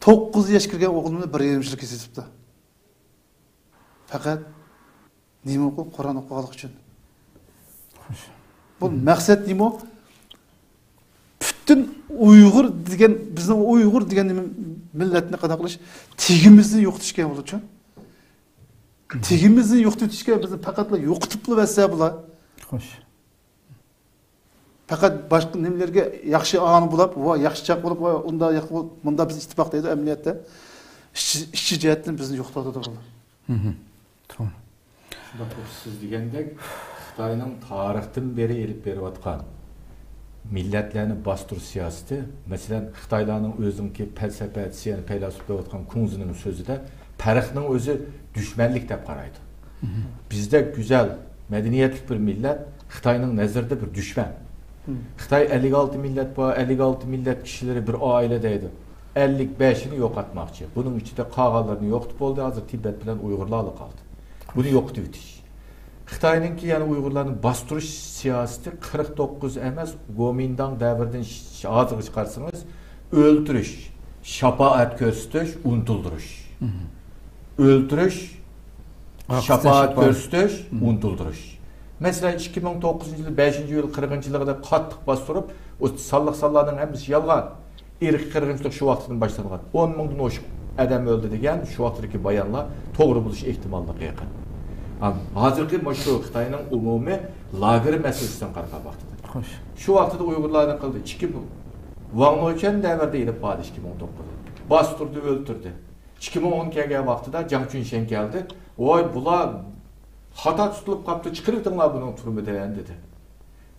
توققۇز ياش كىرگەن ئوغلۇمنى بىر يېرىم يىل كېسىۋېتىپتۇ. پەقەت نېمە ئوقۇپ، قۇرئان ئوقۇغانلىقى ئۈچۈن. خوش. بۇ مەقسەت نېمە؟ پۈتۈن ئۇيغۇر دېگەن، بىزنىڭ ئۇيغۇر دېگەن نېمە، مىللەتنى قانداق قىلىش؟ تېگىمىزنى يوقىتىشكەن بولىدۇ. تېگىمىزنى يوقىتىۋېتىشكە بىزنى پەقەتلا يوقىتىپلا بەرسە بۇلار. خوش. پەقەت باشقا نېمىلەرگە ياخشى ئانا بولاپ، ۋا ياخشى چاق بولۇپ، ۋا ئۇنداق ياق بولۇپ، مۇندا بىز ئىتتىپاق دەيدۇ، ئەمەلىيەتتە ئىچى، ئىچى جەھەتتىن بىزنى يوقىتىۋاتىدۇ بۇلار. مھم. توغرا. شۇنداق، سىز دېگەندەك، خىتاينىڭ تارىختىن بېرى ئېلىپ بېرىۋاتقان مىللەتلەرنى باستۇرۇش سىياسىتى، مەسىلەن، خىتايلارنىڭ ئۆزىنىڭكى پەلسەپىچىسى، يەنى پەيلاسوپ دەۋاتقان كۇڭزىنىڭ سۆزىدە، تارىخنىڭ ئۆزى دۈشمەنلىك دەپ قارايدۇ. بىزدەك گۈزەل، مەدەنىيەتلىك بىر مىللەت خىتاينىڭ نەزىرىدە بىر دۈشمەن. خىتاي ئەللىك ئالتە مىللەت بار، ئەللىك ئالتە مىللەت كىشىلىرى بىر ئائىلە دەيدۇ. ئەللىك بەشىنى يوقاتماقچى. بۇنىڭ ئىچىدە قالغانلىرىنى يوقىتىپ بولدى، ھازىر تىبەت بىلەن ئۇيغۇرلارلا قالدى. بۇنى يوقىتىۋېتىش. خىتاينىڭكى يەنە ئۇيغۇرلارنى باستۇرۇش سىياسىتى قىرىق توققۇز ئەمەس، گومىنداڭ دەۋرىدىن ش-، ھازىرغىچە قارىسىڭىز، ئۆلتۈرۈش، شاپائەت كۆرسىتىش، ئۇنتۇلدۇرۇش. ئۆلتۈرۈش، شاپائەت كۆرسىتىش، ئۇنتۇلدۇرۇش. مەسىلەن، ئىككى مىڭ توققۇزىنچى يىل بەشىنچى ئىيۇل قىرغىنچىلىقىدا قاتتىق باستۇرۇپ، ئۇ سانلىق سانلارنىڭ ھەممىسى يالغان. ئىرقىي قىرغىنچىلىق شۇ ۋاقىتتىن باشلانغان. ئون مىڭدىن ئوشۇق ئادەم ئۆلدى دېگەن شۇ ۋاقىتتىكى بايانلار توغرا بولۇش ئېھتىماللىقى يېقىن. ھازىرقى مۇشۇ خىتاينىڭ ئومۇمىي لاگېر مەسىلىسىدىن قارىغان ۋاقتىدا. خوش. شۇ ۋاقتىدا ئۇيغۇرلارنى قىلدى. ئىككى مىڭ، ۋاڭ لېچۈەن دەۋرىدە ئېلىپ باردى ئىككى مىڭ توققۇزدا. باستۇردى، ئۆلتۈردى. ئىككى مىڭ ئون كەلگەن ۋاقتىدا جاڭ چۈنشەن كەلدى. ۋاي، بۇلار خاتا تۇتۇلۇپ قاپتۇ، چىقىرىۋېتىڭلار بۇنىڭ تۈرمىدىن، دېدى.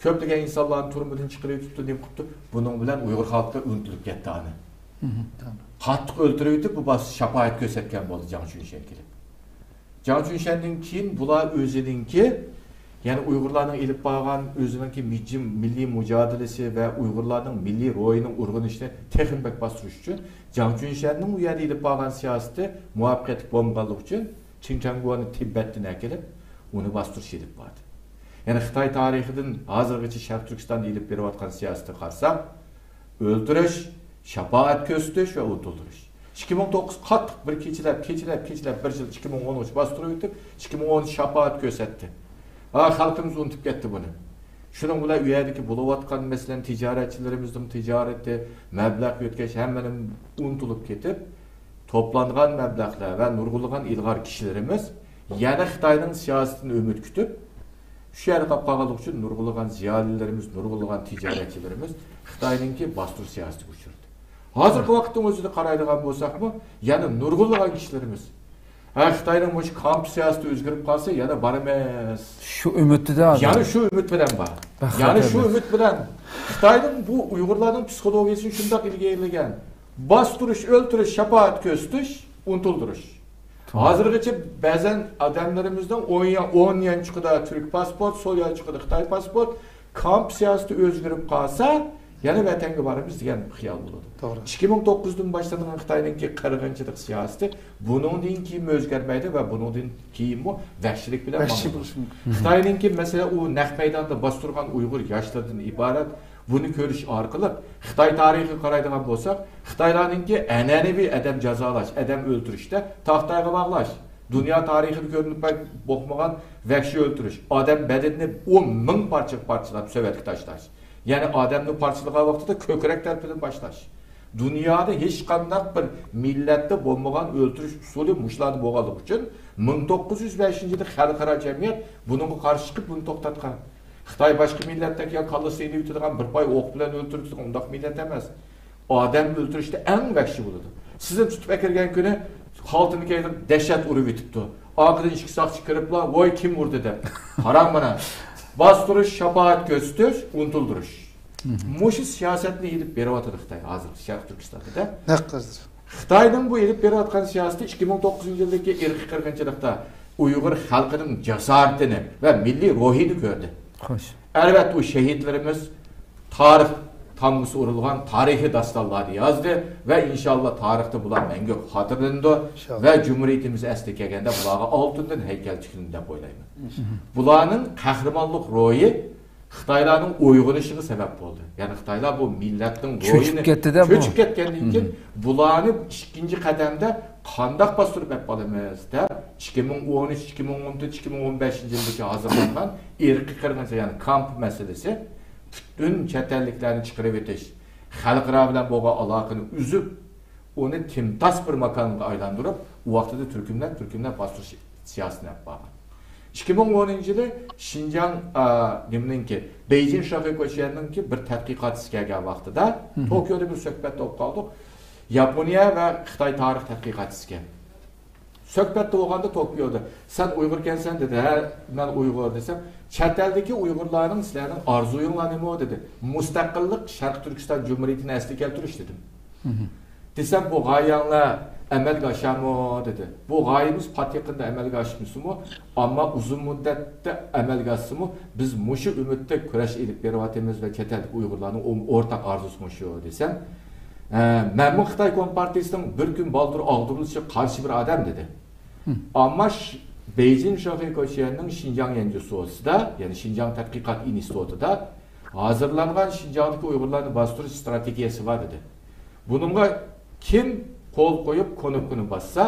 كۆپلىگەن ئىنسانلارنى تۈرمىدىن چىقىرىۋېتىپتۇ، نېمە قىپتۇ؟ بۇنىڭ بىلەن ئۇيغۇر خەلقى ئۇنتۇلۇپ كەتتى ئانى. قاتتىق ئۆلتۈرۈۋېتىپ، بۇ باس-، شاپائەت كۆرسەتكەن بولدى جاڭ چۈنشەن كېلىپ. جاڭ چۈنشەندىن كېيىن بۇلار ئۆزىنىڭكى، يەنى ئۇيغۇرلارنىڭ ئېلىپ بارغان ئۆزىنىڭكى مىجىم-، مىللىي مۇجادىلىسى ۋە ئۇيغۇرلارنىڭ مىللىي روھىنىڭ ئۇرغىنىشىنى تېخىمۇ بەك باستۇرۇش ئۈچۈن، جاڭ چۈنشەننىڭ ئۇ يەردە ئېلىپ بارغان سىياسىتى مۇۋەپپەقىيەتلىك بولمىغانلىقى ئۈچۈن، چىڭ چاڭگۇنى تىبەتتىن ئەكېلىپ، ئۇنى باستۇرۇش ئېلىپ باردى. يەنى خىتاي تارىخىدىن ھازىرغىچە شەرقىي تۈركىستاندا ئېلىپ بېرىۋاتقان سىياسىتىگە قارىساق، ئۆلتۈرۈش، شاپائەت كۆرسىتىش ۋە ئۇنتۇلدۇرۇش. ئىككى مىڭ توققۇز قاتتىق بىر كېچىلەپ، كېچىلەپ، كېچىلەپ بىر يىل ئىككى مىڭ ئونغىچە باستۇرۇۋېتىپ، ئىككى مىڭ ئون شاپائەت كۆرسەتتى. ھا، خەلقىمىز ئۇنتۇپ كەتتى بۇنى. شۇنىڭ بىلەن ئۇ يەردىكى بولۇۋاتقان، مەسىلەن، تىجارەتچىلىرىمىزنىڭ تىجارىتى، مەبلەغ يۆتكەش ھەممىنى ئۇنتۇلۇپ كېتىپ، توپلانغان مەبلەغلەر ۋە نۇرغۇنلىغان ئىلغار كىشىلىرىمىز يەنە خىتاينىڭ سىياسىتىدىن ئۈمىد كۈتۈپ، شۇ يەردە قاپ قالغانلىقى ئۈچۈن نۇرغۇنلىغان زىيالىيلىرىمىز، نۇرغۇنلىغان تىجارەتچىلىرىمىز خىتاينىڭكى باستۇرۇش سىياسىتىگە ئۇچرىدى. ھازىرقى ۋاقىتنىڭ ئۆزىدە قارايدىغان بولساقمۇ، يەنە نۇرغۇنلىغان كىشىلىرىمىز، ھە، خىتاينىڭ مۇشۇ كامپ سىياسىتى ئۆزگىرىپ قالسا، يەنە بارىمىز. شۇ ئۈمىدتىدە ھازىر. يەنە شۇ ئۈمىد بىلەن بار. يەنە شۇ ئۈمىد بىلەن. خىتاينىڭ بۇ ئۇيغۇرلارنىڭ پسىخولوگىيىسىنى شۇنداق ئىلگىرىلىگەن. باستۇرۇش، ئۆلتۈرۈش، شاپائەت كۆرسىتىش، ئۇنتۇلدۇرۇش. ھازىرغىچە بەزەن ئادەملىرىمىزنىڭ ئوڭ يا-، ئوڭ يانچۇقىدا تۈرك پاسپورت، سول يانچۇقىدا خىتاي پاسپورت، كامپ سىياسىتى ئۆزگىرىپ قالسا، يەنە ۋەتەنگە بارىمىز دېگەن خىيال بولىدۇ. توغرا. ئىككى مىڭ توققۇزدىن باشلانغان خىتاينىڭكى قىرغىنچىلىق سىياسىتى بۇنىڭدىن كېيىنمۇ ئۆزگەرمەيدۇ ۋە بۇنىڭدىن كېيىنمۇ ۋەھشىيلىك بىلەن ماڭىدۇ. خىتاينىڭكى مەسىلە ئۇ نەق مەيداندا باستۇرغان ئۇيغۇر ياشلىرىدىن ئىبارەت. بۇنى كۆرۈش ئارقىلىق خىتاي تارىخىغا قارايدىغان بولساق، خىتايلارنىڭكى ئەنئەنىۋى ئادەم جازالاش، ئادەم ئۆلتۈرۈشتە تاختايغا باغلاش، دۇنيا تارىخىدا كۆرۈلۈپ بوقمىغان ۋەھشىي ئۆلتۈرۈش، ئادەم بەدىنىنى ئون مىڭ پارچىغا پارچىلاپ سۆۋەتكە تاشلاش. يەنى ئادەمنى پارچىلىغان ۋاقتىدا كۆكرەك تەرىپىدىن باشلاش. دۇنيادا ھېچقانداق بىر مىللەتتە بولمىغان ئۆلتۈرۈش ئۇسۇلى مۇشۇلاردا بولغانلىقى ئۈچۈن، مىڭ توققۇز يۈز بەشىنچى يىلى خەلقئارا جەمئىيەت بۇنىڭغا قارشى چىقىپ، بۇنى توختاتقان. خىتاي باشقا مىللەتتەك يا كاللىسى سېلىۋېتىدىغان، بىر پاي ئوق بىلەن ئۆلتۈرۈۋېتىدىغان ئۇنداق مىللەت ئەمەس. ئادەم ئۆلتۈرۈشتە ئەڭ ۋەھشىي بولىدۇ. سىزنى تۇتۇپ ئەكىرگەن كۈنى خالتىنى كەيدىغان دەھشەت ئۇرۇۋېتىپتۇ. ئارقىدىن ئىككى ساقچى كىرىپلا، ۋاي، كىم ئۇردى دەپ. قاراڭ مانا. باستۇرۇش، شاپائەت كۆرسىتىش، ئۇنتۇلدۇرۇش. مۇشۇ سىياسەتنى ئېلىپ بېرىۋاتىدۇ خىتاي ھازىر شەرقىي تۈركىستاندا. نەق ھازىر. خىتاينىڭ بۇ ئېلىپ بېرىۋاتقان سىياسىتى ئىككى مىڭ توققۇزىنچى يىلدىكى ئىرقىي قىرغىنچىلىقتا ئۇيغۇر خەلقىنىڭ جاسارىتىنى ۋە مىللىي روھىنى كۆردى. خوش. ئەلۋەتتە، ئۇ شېھىتلىرىمىز تارىخ تامغىسى ئۇرۇلغان تارىخىي داستانلارنى يازدى ۋە ئىنشاللا تارىختا بۇلار مەڭگۈ خاتىرىلىنىدۇ ئىنشاللا. ۋە جۇمھۇرىيىتىمىز ئەسلىگە كەلگەندە بۇلارغا ئالتۇندىن ھەيكەل تىكلىنىدۇ دەپ ئويلايمەن. بۇلارنىڭ قەھرىمانلىق روھى خىتايلارنىڭ ئويغىنىشىغا سەۋەب بولدى. يەنى خىتايلار بۇ مىللەتنىڭ روھىنى چۆچۈپ كەتتىدە بۇ. چۆچۈپ كەتكەندىن كېيىن بۇلارنى ئىككىنچى قەدەمدە قانداق باستۇرۇپ ئەپ قالىمىز دەپ، ئىككى مىڭ ئون ئۈچ، ئىككى مىڭ ئون تۆت، ئىككى مىڭ ئون بەشىنچى يىلدىكى ھازىرلانغان ئىرقىي قىرغىنچىلىق، يەنى كامپ مەسىلىسى، پۈتۈن چەت ئەللىكلەرنى چىقىرىۋېتىش، خەلقئارا بىلەن بولغان ئالاقىنى ئۈزۈپ، ئۇنى تىمتاس بىر ماكانغا ئايلاندۇرۇپ، ئۇ ۋاقتىدا تۈركۈملەر، تۈركۈملەر باستۇرۇش سىياسىتىنى ئېلىپ بارغان. ئىككى مىڭ ئونىنچى يىلى شىنجاڭ، ئا، نېمىنىڭكى، بېيجىڭ شاخې كوچيەننىڭكى بىر تەتقىقاتچىسى كەلگەن ۋاقتىدا، توكيودا بىر سۆھبەتتە بولۇپ قالدۇق. ياپونىيە ۋە خىتاي تارىخ تەتقىقاتچىسى كەلدى. سۆھبەتتە بولغاندا توكيودا، سەن ئۇيغۇركەنسەن دېدى. ھە، مەن ئۇيغۇر دېسەم، چەت ئەلدىكى ئۇيغۇرلارنىڭ سىلەرنىڭ ئارزۇيۇڭلار نېمە دېدى. مۇستەقىللىق، شەرقىي تۈركىستان جۇمھۇرىيىتىنى ئەسلىگە كەلتۈرۈش دېدىم. دېسەم، بۇ غايەڭلار ئەمەلگە ئاشامۇ دېدى. بۇ غايىمىز پات يېقىندا ئەمەلگە ئاشمىسىمۇ، ئەمما ئۇزۇن مۇددەتتە ئەمەلگە ئاشسىمۇ، بىز مۇشۇ ئۈمىدتە كۈرەش ئېلىپ بېرىۋاتىمىز ۋە چەت ئەلدىكى ئۇيغۇرلارنىڭ ئو-، ئورتاق ئارزۇسى مۇشۇ دېسەم، ھە، مەنمۇ خىتاي كومپارتىيىسىنىڭ بىر كۈن بالدۇر ئاغدۇرۇلۇشىغا قارشى بىر ئادەم دېدى. ئەمما ش-، بېيجىڭ شاخې كوچيەننىڭ شىنجاڭ يەنجۈسۇسىدا، يەنى شىنجاڭ تەتقىقات ئىنستىتۇتىدا ھازىرلانغان شىنجاڭدىكى ئۇيغۇرلارنى باستۇرۇش ئىستراتېگىيەسى بار دېدى. بۇنىڭغا كىم قول قويۇپ، كۇنۇپكىنى باسسا،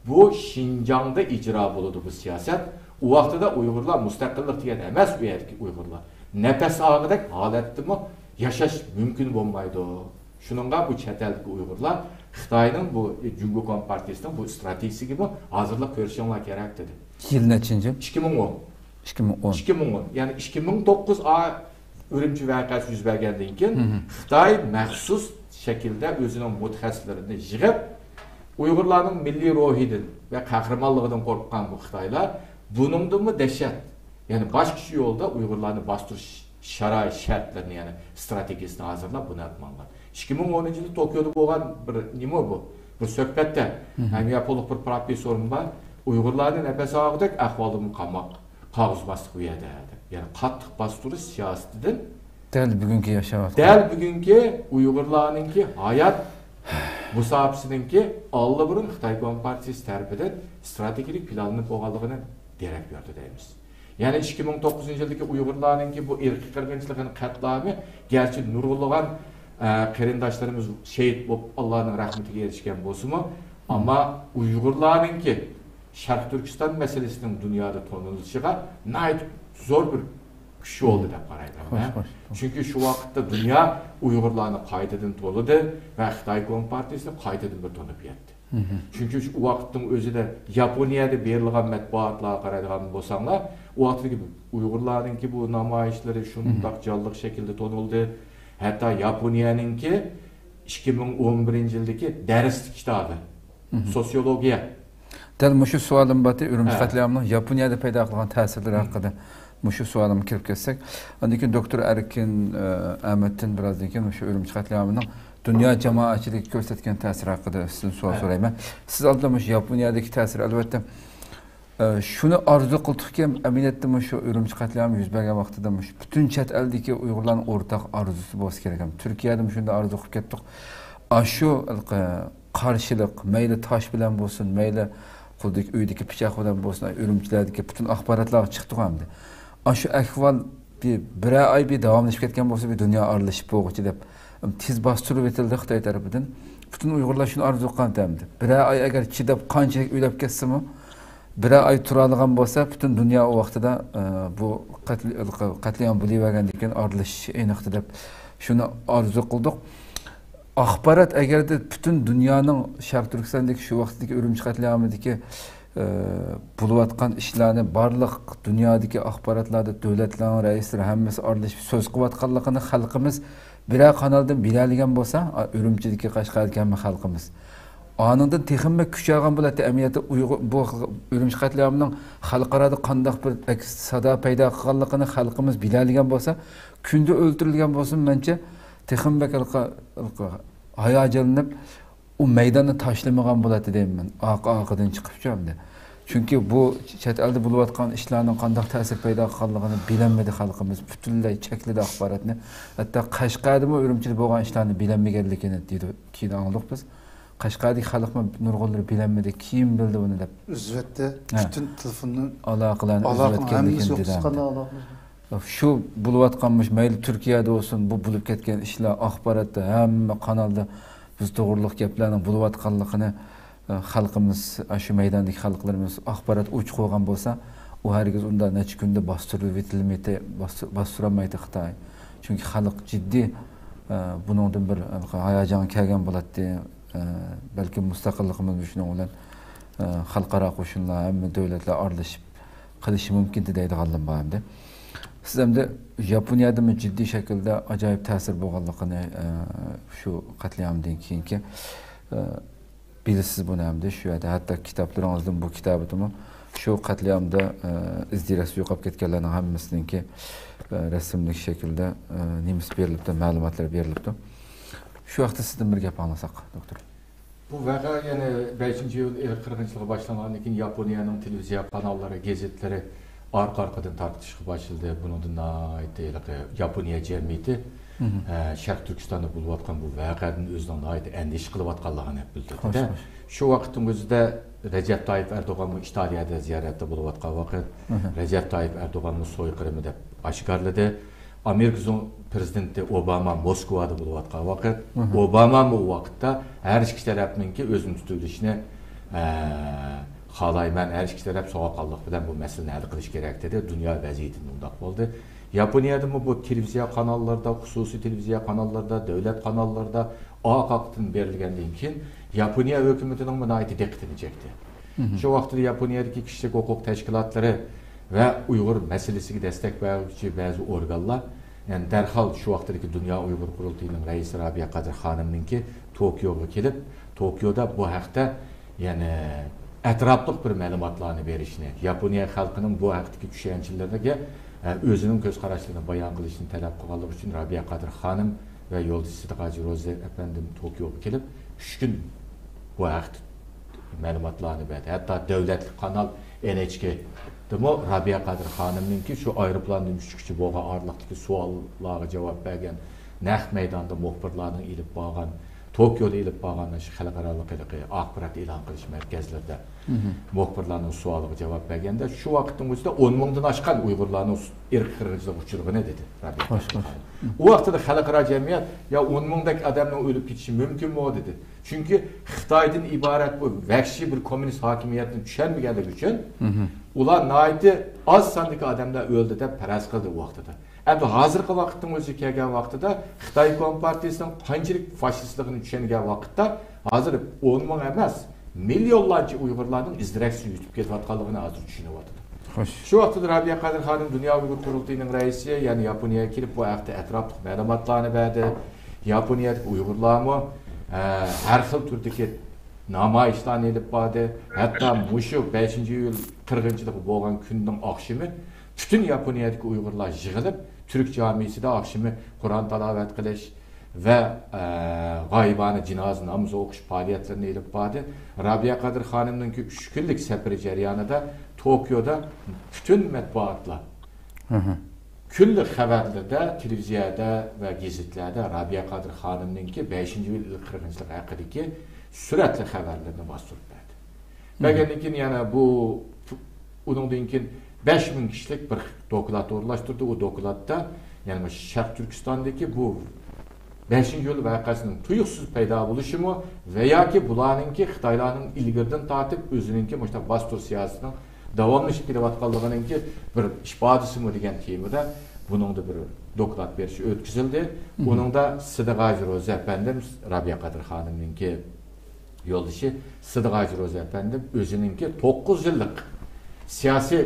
بۇ شىنجاڭدا ئىجرا بولىدۇ بۇ سىياسەت. ئۇ ۋاقتىدا ئۇيغۇرلار مۇستەقىللىق دېگەن ئەمەس، ئۇ يەردىكى ئۇيغۇرلار نەپەس ئالغۇدەك ھالەتتىمۇ ياشاش مۇمكىن بولمايدۇ. شۇنىڭغا بۇ چەت ئەلدىكى ئۇيغۇرلار خىتاينىڭ بۇ جۇڭگو كومپارتىيىسىنىڭ بۇ ئىستراتېگىيىسىگىمۇ ھازىرلىق كۆرۈشۈڭلار كېرەك دېدى. يىل نەچچىنچى يىل؟ ئىككى مىڭ ئون. ئىككى مىڭ ئون. ئىككى مىڭ ئون. يەنى ئىككى مىڭ توققۇز ئا ئۈرۈمچى ۋەقەسى يۈز بەرگەندىن كېيىن خىتاي مەخسۇس شەكىلدە ئۆزىنىڭ مۇتەخەسسىسلىرىنى يىغىپ، ئۇيغۇرلارنىڭ مىللىي روھىدىن ۋە قەھرىمانلىقىدىن قورققان بۇ خىتايلار بۇنىڭدىنمۇ دەھشەت، يەنى باشقىچە يولدا ئۇيغۇرلارنى باستۇرۇش شارائىت، شەرتلىرىنى، يەنى ئىستراتېگىيىسىنى ھازىرلاپ بۇنى ئېلىپ ماڭغان. ئىككى مىڭ ئونىنچى يىلى توكيودا بولغان بىر نېمە بۇ؟ بىر سۆھبەتتە ھەم ياپونلۇق بىر پروفېسسورمۇ بار. ئۇيغۇرلارنى نەپەس ئالغۇدەك ئەھۋالدىمۇ قالماق، قالغۇزماسلىق ئۇ يەردە دەپ. يەنى قاتتىق باستۇرۇش سىياسىتىدىن دەل بۈگۈنكى ياشاۋاتقان. دەل بۈگۈنكى ئۇيغۇرلارنىڭكى ھايات مۇساپىسىنىڭكى ئاللىبۇرۇن خىتاي كومپارتىيىسى تەرىپىدىن ئىستراتېگىيىلىك پىلانلىنىپ بولغانلىقىنى دېرەك بېرىدۇ دەيمىز. يەنى ئىككى مىڭ توققۇزىنچى يىلدىكى ئۇيغۇرلارنىڭكى بۇ ئىرقىي قىرغىنچىلىقىنىڭ قەتلىئامى، گەرچە نۇرغۇنلىغان، ئە، قېرىنداشلىرىمىز شېھىت بولۇپ، ئاللانىڭ رەھمىتىگە ئېرىشكەن بولسىمۇ، ئەمما ئۇيغۇرلارنىڭكى شەرقىي تۈركىستان مەسىلىسىنىڭ دۇنيادا تونۇلۇشىغا ناھايىتى زور بىر كۈچ بولدى دەپ قارايمەن. خوش، مەن. خوش. چۈنكى شۇ ۋاقىتتا دۇنيا ئۇيغۇرلارنى قايتىدىن تونۇدى ۋە خىتاي كومپارتىيىسىنى قايتىدىن بىر تونۇپ يەتتى. چۈنكى شۇ ۋاقىتنىڭ ئۆزىدە ياپونىيەدە بېرىلغان مەتبۇئاتلارغا قارايدىغان بولساڭلار، ئۇ ۋاقىتتىكى ئۇيغۇرلارنىڭكى بۇ نامايىشلىرى شۇنداق جانلىق شەكىلدە تونۇلدى. ھەتتا ياپونىيەنىڭكى ئىككى مىڭ ئون بىرىنچى يىلدىكى دەرسلىك كىتابى، سوتسىيولوگىيە. دەل مۇشۇ سوئالىم بارتى، ئۈرۈمچى قەتلىئامىنىڭ ياپونىيەدە پەيدا قىلغان تەسىرلىرى ھەققىدە مۇشۇ سوئالىمغا كىرىپ كەتسەك. ئاندىن كېيىن دوكتور ئەركىن، ئە، ئەمەتتىن بىراز كېيىن مۇشۇ ئۈرۈمچى قەتلىئامىنىڭ دۇنيا جامائەتچىلىكىگە كۆرسەتكەن تەسىرى ھەققىدە سىزدىن سوئال سورايمەن. سىز ئالدىدا مۇشۇ ياپونىيەدىكى تەسىر، ئەلۋەتتە، ئە، شۇنى ئارزۇ قىلدۇقكى، ئەمەلىيەتتە مۇشۇ ئۈرۈمچى قەتلىئامى يۈز بەرگەن ۋاقتىدا مۇشۇ پۈتۈن چەت ئەلدىكى ئۇيغۇرلارنىڭ ئورتاق ئارزۇسى بولسا كېرەك. ھەم تۈركىيەدىمۇ شۇنداق ئارزۇ قىلىپ كەتتۇق. ئاشۇ قارشىلىق، مەيلى تاش بىلەن بولسۇن، مەيلى قولدىكى، ئۆيدىكى پىچاق بىلەن بولسۇن، ئۈرۈمچىلەردىكى پۈتۈن ئاخباراتلارغا چىقتۇق ئەمدى. ئاشۇ ئەھۋال بىر، بىرەر ئاي بىر داۋاملىشىپ كەتكەن بولسا، بىر دۇنيا ئارىلىشىپ بولغۇچە دەپ، تېز باستۇرۇپ ئېتىلدى خىتاي تەرىپىدىن. پۈتۈن ئۇيغۇرلار شۇنى ئارزۇ قىلغانتى ئەمدى. بىرەر ئاي ئەگەر چىداپ، قانچىلىك ئۆلۈپ كەتسىمۇ، بىرەر ئاي تۇرالىغان بولسا، پۈتۈن دۇنيا ئۇ ۋاقتىدا، ئە، بۇ قەتل-، قەتلىئام بولۇۋەرگەندىن كېيىن ئارىلىشىش ئېنىقتى دەپ، شۇنى ئارزۇ قىلدۇق. ئاخبارات ئەگەردە پۈتۈن دۇنيانىڭ شەرقىي تۈركىستاندىكى شۇ ۋاقىتتىكى ئۈرۈمچى قەتلىئامىدىكى، ئە، بولۇۋاتقان ئىشلارنى بارلىق دۇنيادىكى ئاخباراتلاردا دۆلەتلەرنىڭ رەئىسلىرى ھەممىسى ئارىلىشىپ سۆز قىلىۋاتقانلىقىنى خەلقىمىز بىرەر قانالدىن بىلەلىگەن بولسا، ئا، ئۈرۈمچىدىكى، قەشقەردىكى ھەممە خەلقىمىز ئانىڭدىن تېخىمۇ كۈچەيگەن بولاتتى. ئەمەلىيەتتە ئۇيغۇر، بۇ ئۈرۈمچى قەتلىئامىنىڭ خەلقئارادا قانداق بىر ئەكس سادا پەيدا قىلغانلىقىنى خەلقىمىز بىلەلىگەن بولسا، كۈندە ئۆلتۈرۈلگەن بولسىمۇ، مەنچە تېخىمۇ بەك ھايا-، ھاياجانلىنىپ، ئۇ مەيداننى تاشلىمىغان بولاتتى دەيمەن، ئارقا-ئارقىدىن چىقىپچۇ ئەمدى. چۈنكى بۇ چەت ئەلدە بولۇۋاتقان ئىشلارنىڭ قانداق تەسىر پەيدا قىلغانلىقىنى بىلەلمىدى خەلقىمىز، پۈتۈنلەي چەكلىدى ئاخباراتنى. ھەتتا قەشقەردىمۇ ئۈرۈمچىدە بولغان ئىشلارنى بىلەلمىگەنلىكىنى دېدى، كېيىن ئاڭلىدۇق بىز. قەشقەردىكى خەلقمۇ نۇرغۇنلىرى بىلەلمىدى، كېيىن بىلدى بۇنى دەپ. ئۆزۋەتتە، ھە. پۈتۈن تېلېفوننى، ئالاقىلارنى ئالاقىنى ئۈزۈۋەتكەنلىكىنى ھەممىسى يوق دېدى قىلسا ئەمدى. قانداق ئالاقىمىز بار؟ شۇ بولۇۋاتقان مۇشۇ مەيلى تۈركىيەدە بولسۇن، بۇ بولۇپ كەتكەن ئىشلار ئاخباراتتا ھەممە قانالدا بىز توغرۇلۇق گەپلەرنىڭ بولۇۋاتقانلىقىنى، ئە، خەلقىمىز، ئە، شۇ مەيداندىكى خەلقلىرىمىز ئاخبارات ئوچۇق بولغان بولسا، ئۇ ھەرگىز ئۇنداق نەچچە كۈندە باستۇرۇلۇۋېتىلمەيتتى، باستۇ-، باستۇرالمايتتى خىتاي. چۈنكى خەلق جىددىي، ئە، بۇنىڭدىن بىر، ئە، ھاياجانغا كەلگەن بولاتتى. ئە، بەلكىم مۇستەقىللىقىمىزمۇ شۇنىڭ بىلەن، ئە، خەلقئارا قوشۇنلار، ھەممە دۆلەتلەر ئارىلىشىپ قېلىشى مۇمكىنتى دەيدىغانلىرىم بار ئەمدى. سىز ئەمدى ياپونىيەدىمۇ جىددىي شەكىلدە ئاجايىپ تەسىر بولغانلىقىنى، ئە، شۇ قەتلىئامدىن كېيىنكى، ئە، بىلىسىز بۇنى ئەمدى شۇ يەردە. ھەتتا كىتابلىرىڭىزدىمۇ، بۇ كىتابىدىمۇ شۇ قەتلىئامدا، ئە، ئىز دېرەكسىز يوقاپ كەتكەنلەرنىڭ ھەممىسىنىڭكى، ئە، رەسىملىك شەكىلدە، ئە، نېمىسى بېرىلىپتۇ، مەلۇماتلىرى بېرىلىپتۇ. شۇ ھەقتە سىزدىن بىر گەپ ئاڭلىساق، دوكتور. بۇ ۋەقە يەنە بەشىنچى ئىيۇل ئىرق قىرغىنچىلىقى باشلانغاندىن كېيىن ياپونىيەنىڭ تېلېۋىزىيە قاناللىرى، گېزىتلىرى ئارقا-ئارقىدىن تارقىتىشقا باشلىدى. بۇنىڭدىن ناھايىتى ھېلىقى ياپونىيە جەمئىيىتى، مم. ئە، شەرقىي تۈركىستاندا بولۇۋاتقان بۇ ۋەقەدىن ئۆزىنىڭ ناھايىتى ئەندىشە قىلىۋاتقانلىقىنى بىلدۈردى. خوش، خوش. شۇ ۋاقىتنىڭ ئۆزىدە رەجەپ تايىپ ئەردوغانمۇ ئىتالىيەدە زىيارەتتە بولۇۋاتقان ۋاقىت، مم. رەجەپ تايىپ ئەردوغانمۇ سويقىرىمى دەپ ئاشكارىلىدى. ئامېرىكا زۇڭ-، پرېزىدېنتى ئوباما موسكۋادا بولۇۋاتقان ۋاقىت، مم. ئوبامامۇ ئۇ ۋاقىتتا ھەر ئىككى تەرەپنىڭكى ئۆزىنى تۇتۇۋېلىشىنى، ئە، خالايمەن، ھەر ئىككى تەرەپ سوغۇققانلىق بىلەن بۇ مەسىلىنى ھەل قىلىش كېرەك دېدى. دۇنيا ۋەزىيىتى مۇنداق بولدى. ياپونىيەدىمۇ بۇ تېلېۋىزىيە قاناللىرىدا، خۇسۇسىي تېلېۋىزىيە قاناللىرىدا، دۆلەت قاناللىرىدا ئارقا-ئارقىدىن بېرىلگەندىن كېيىن، ياپونىيە ھۆكۈمىتىنىڭمۇ ناھايىتى دىققىتىنى چەكتى. مم. شۇ ۋاقىتتا ياپونىيەدىكى كىشىلىك ھوقۇق تەشكىلاتلىرى ۋە ئۇيغۇر مەسىلىسىگە دەستەك بەرگۈچى بەزى ئورگانلار، يەنى دەرھال شۇ ۋاقىتتىكى دۇنيا ئۇيغۇر قۇرۇلتىيىنىڭ رەئىسى رابىيە قادىر خانىمنىڭكى توكيوغا كېلىپ، توكيودا بۇ ھەقتە، يەنى ئەتراپلىق بىر مەلۇماتلارنى بېرىشنى، ياپونىيە خەلقىنىڭ بۇ ھەقتىكى چۈشەنچىلىرىگە، ئە، ئۆزىنىڭ كۆز قاراشلىرىنى بايان قىلىشىنى تەلەپ قىلغانلىقى ئۈچۈن رابىيە قادىر خانىم ۋە يولدىشى سىدىق ھاجى روزى ئەپەندىم توكيوغا كېلىپ، ئۈچ كۈن بۇ ھەقتە مەلۇماتلارنى بەردى. ھەتتا دۆلەتلىك قانال ئېن ئېچ كېدىمۇ رابىيە قادىر خانىمنىڭكى شۇ ئايروپىلاندىن چۈشكۈچە بولغان ئارىلىقتىكى سوئاللارغا جاۋاب بەرگەن، نەق مەيداندا مۇخبىرلارنىڭ ئېلىپ بارغان، توكيودا ئېلىپ بارغان شۇ خەلقئارالىق ھېلىقى ئاخبارات ئېلان قىلىش مەركەزلىرىدە مۇخبىرلارنىڭ سوئالىغا جاۋاب بەرگەندە، شۇ ۋاقىتنىڭ ئۆزىدە ئون مىڭدىن ئاشقان ئۇيغۇرلارنىڭ ئىرقىي قىرغىنچىلىققا ئۇچرىغىنى دېدى رابىيە خوش، قادىر خوش. خانىم. ئۇ ۋاقىتتا خەلقئارا جەمئىيەت، يا ئون مىڭدەك ئادەمنىڭ ئۆلۈپ كېتىشى مۇمكىنمۇ دېدى. چۈنكى خىتايدىن ئىبارەت بۇ ۋەھشىي بىر كوممۇنىست ھاكىمىيەتنى چۈشەنمىگەنلىكى ئۈچۈن، مم. ئۇلار ناھايىتى ئاز ساندىكى ئادەملەر ئۆلدى دەپ پەرەز قىلدى ئۇ ۋاقتىدا. ئەمدى ھازىرقى ۋاقىتنىڭ ئۆزىگە كەلگەن ۋاقتىدا خىتاي كومپارتىيىسىنىڭ قانچىلىك فاشىستلىقىنى چۈشەنگەن ۋاقىتتا، ھازىر ئون مىڭ ئەمەس، مىليونلارچە ئۇيغۇرلارنىڭ ئىز دېرەكسىز يىتىپ كېتىۋاتقانلىقىنى ھازىر چۈشىنىۋاتىدۇ. خوش. شۇ ۋاقىتتا رابىيە قادىر خانىم دۇنيا ئۇيغۇر قۇرۇلتىيىنىڭ رەئىسى، يەنى ياپونىيەگە كېلىپ، بۇ ھەقتە ئەتراپلىق مەلۇماتلارنى بەردى. ياپونىيەدىكى ئۇيغۇرلارمۇ، ئە، ھەر خىل تۈردىكى نامايىشلارنى ئېلىپ باردى. ھەتتا مۇشۇ بەشىنچى ئىيۇل قىرغىنچىلىقى بولغان كۈننىڭ ئاخشىمى پۈتۈن ياپونىيەدىكى ئۇيغۇرلار يىغىلىپ، تۈرك جامىسىدا ئاخشىمى قۇرئان تىلاۋەت قىلىش، ۋە، ئە، غايىبانە جىنازا نامىزى ئوقۇش پائالىيەتلىرىنى ئېلىپ باردى. رابىيە قادىر خانىمنىڭكى ئۈچ كۈنلۈك سەپىرى جەريانىدا توكيودا پۈتۈن مەتبۇئاتلار، كۈنلۈك خەۋەرلەردە، تېلېۋىزىيەدە ۋە گېزىتلەردە رابىيە قادىر خانىمنىڭكى بەشىنچى ئىيۇل ئىلى قىرغىنچىلىقى ھەققىدىكى سۈرەتلىك خەۋەرلىرىنى باستۇرۇپ بەردى. بەرگەندىن كېيىن يەنە بۇ، ئۇنىڭدىن كېيىن بەش مىڭ كىشىلىك بىر دوكلات ئورۇنلاشتۇردى. ئۇ دوكلاتتا يەنە مۇشۇ شەرقىي تۈركىستاندىكى بۇ بەشىنچى ئىيۇل ۋەقەسىنىڭ تۇيۇقسىز پەيدا بولۇشىمۇ ۋە ياكى بۇلارنىڭكى خىتايلارنىڭ ئىلگىرىدىن تارتىپ ئۆزىنىڭكى مۇشۇنداق باستۇرۇش سىياسىتىنىڭ داۋاملىشىپ كېلىۋاتقانلىقىنىڭكى بىر ئىپادىسىمۇ دېگەن تېمىدا بۇنىڭدا بىر دوكلات بېرىش ئۆتكۈزۈلدى. ئۇنىڭدا سىدىق ھاجى روزى ئەپەندىم، رابىيە قادىر خانىمنىڭكى يولدىشى سىدىق ھاجى روزى ئەپەندىم ئۆزىنىڭكى توققۇز يىللىق سىياسىي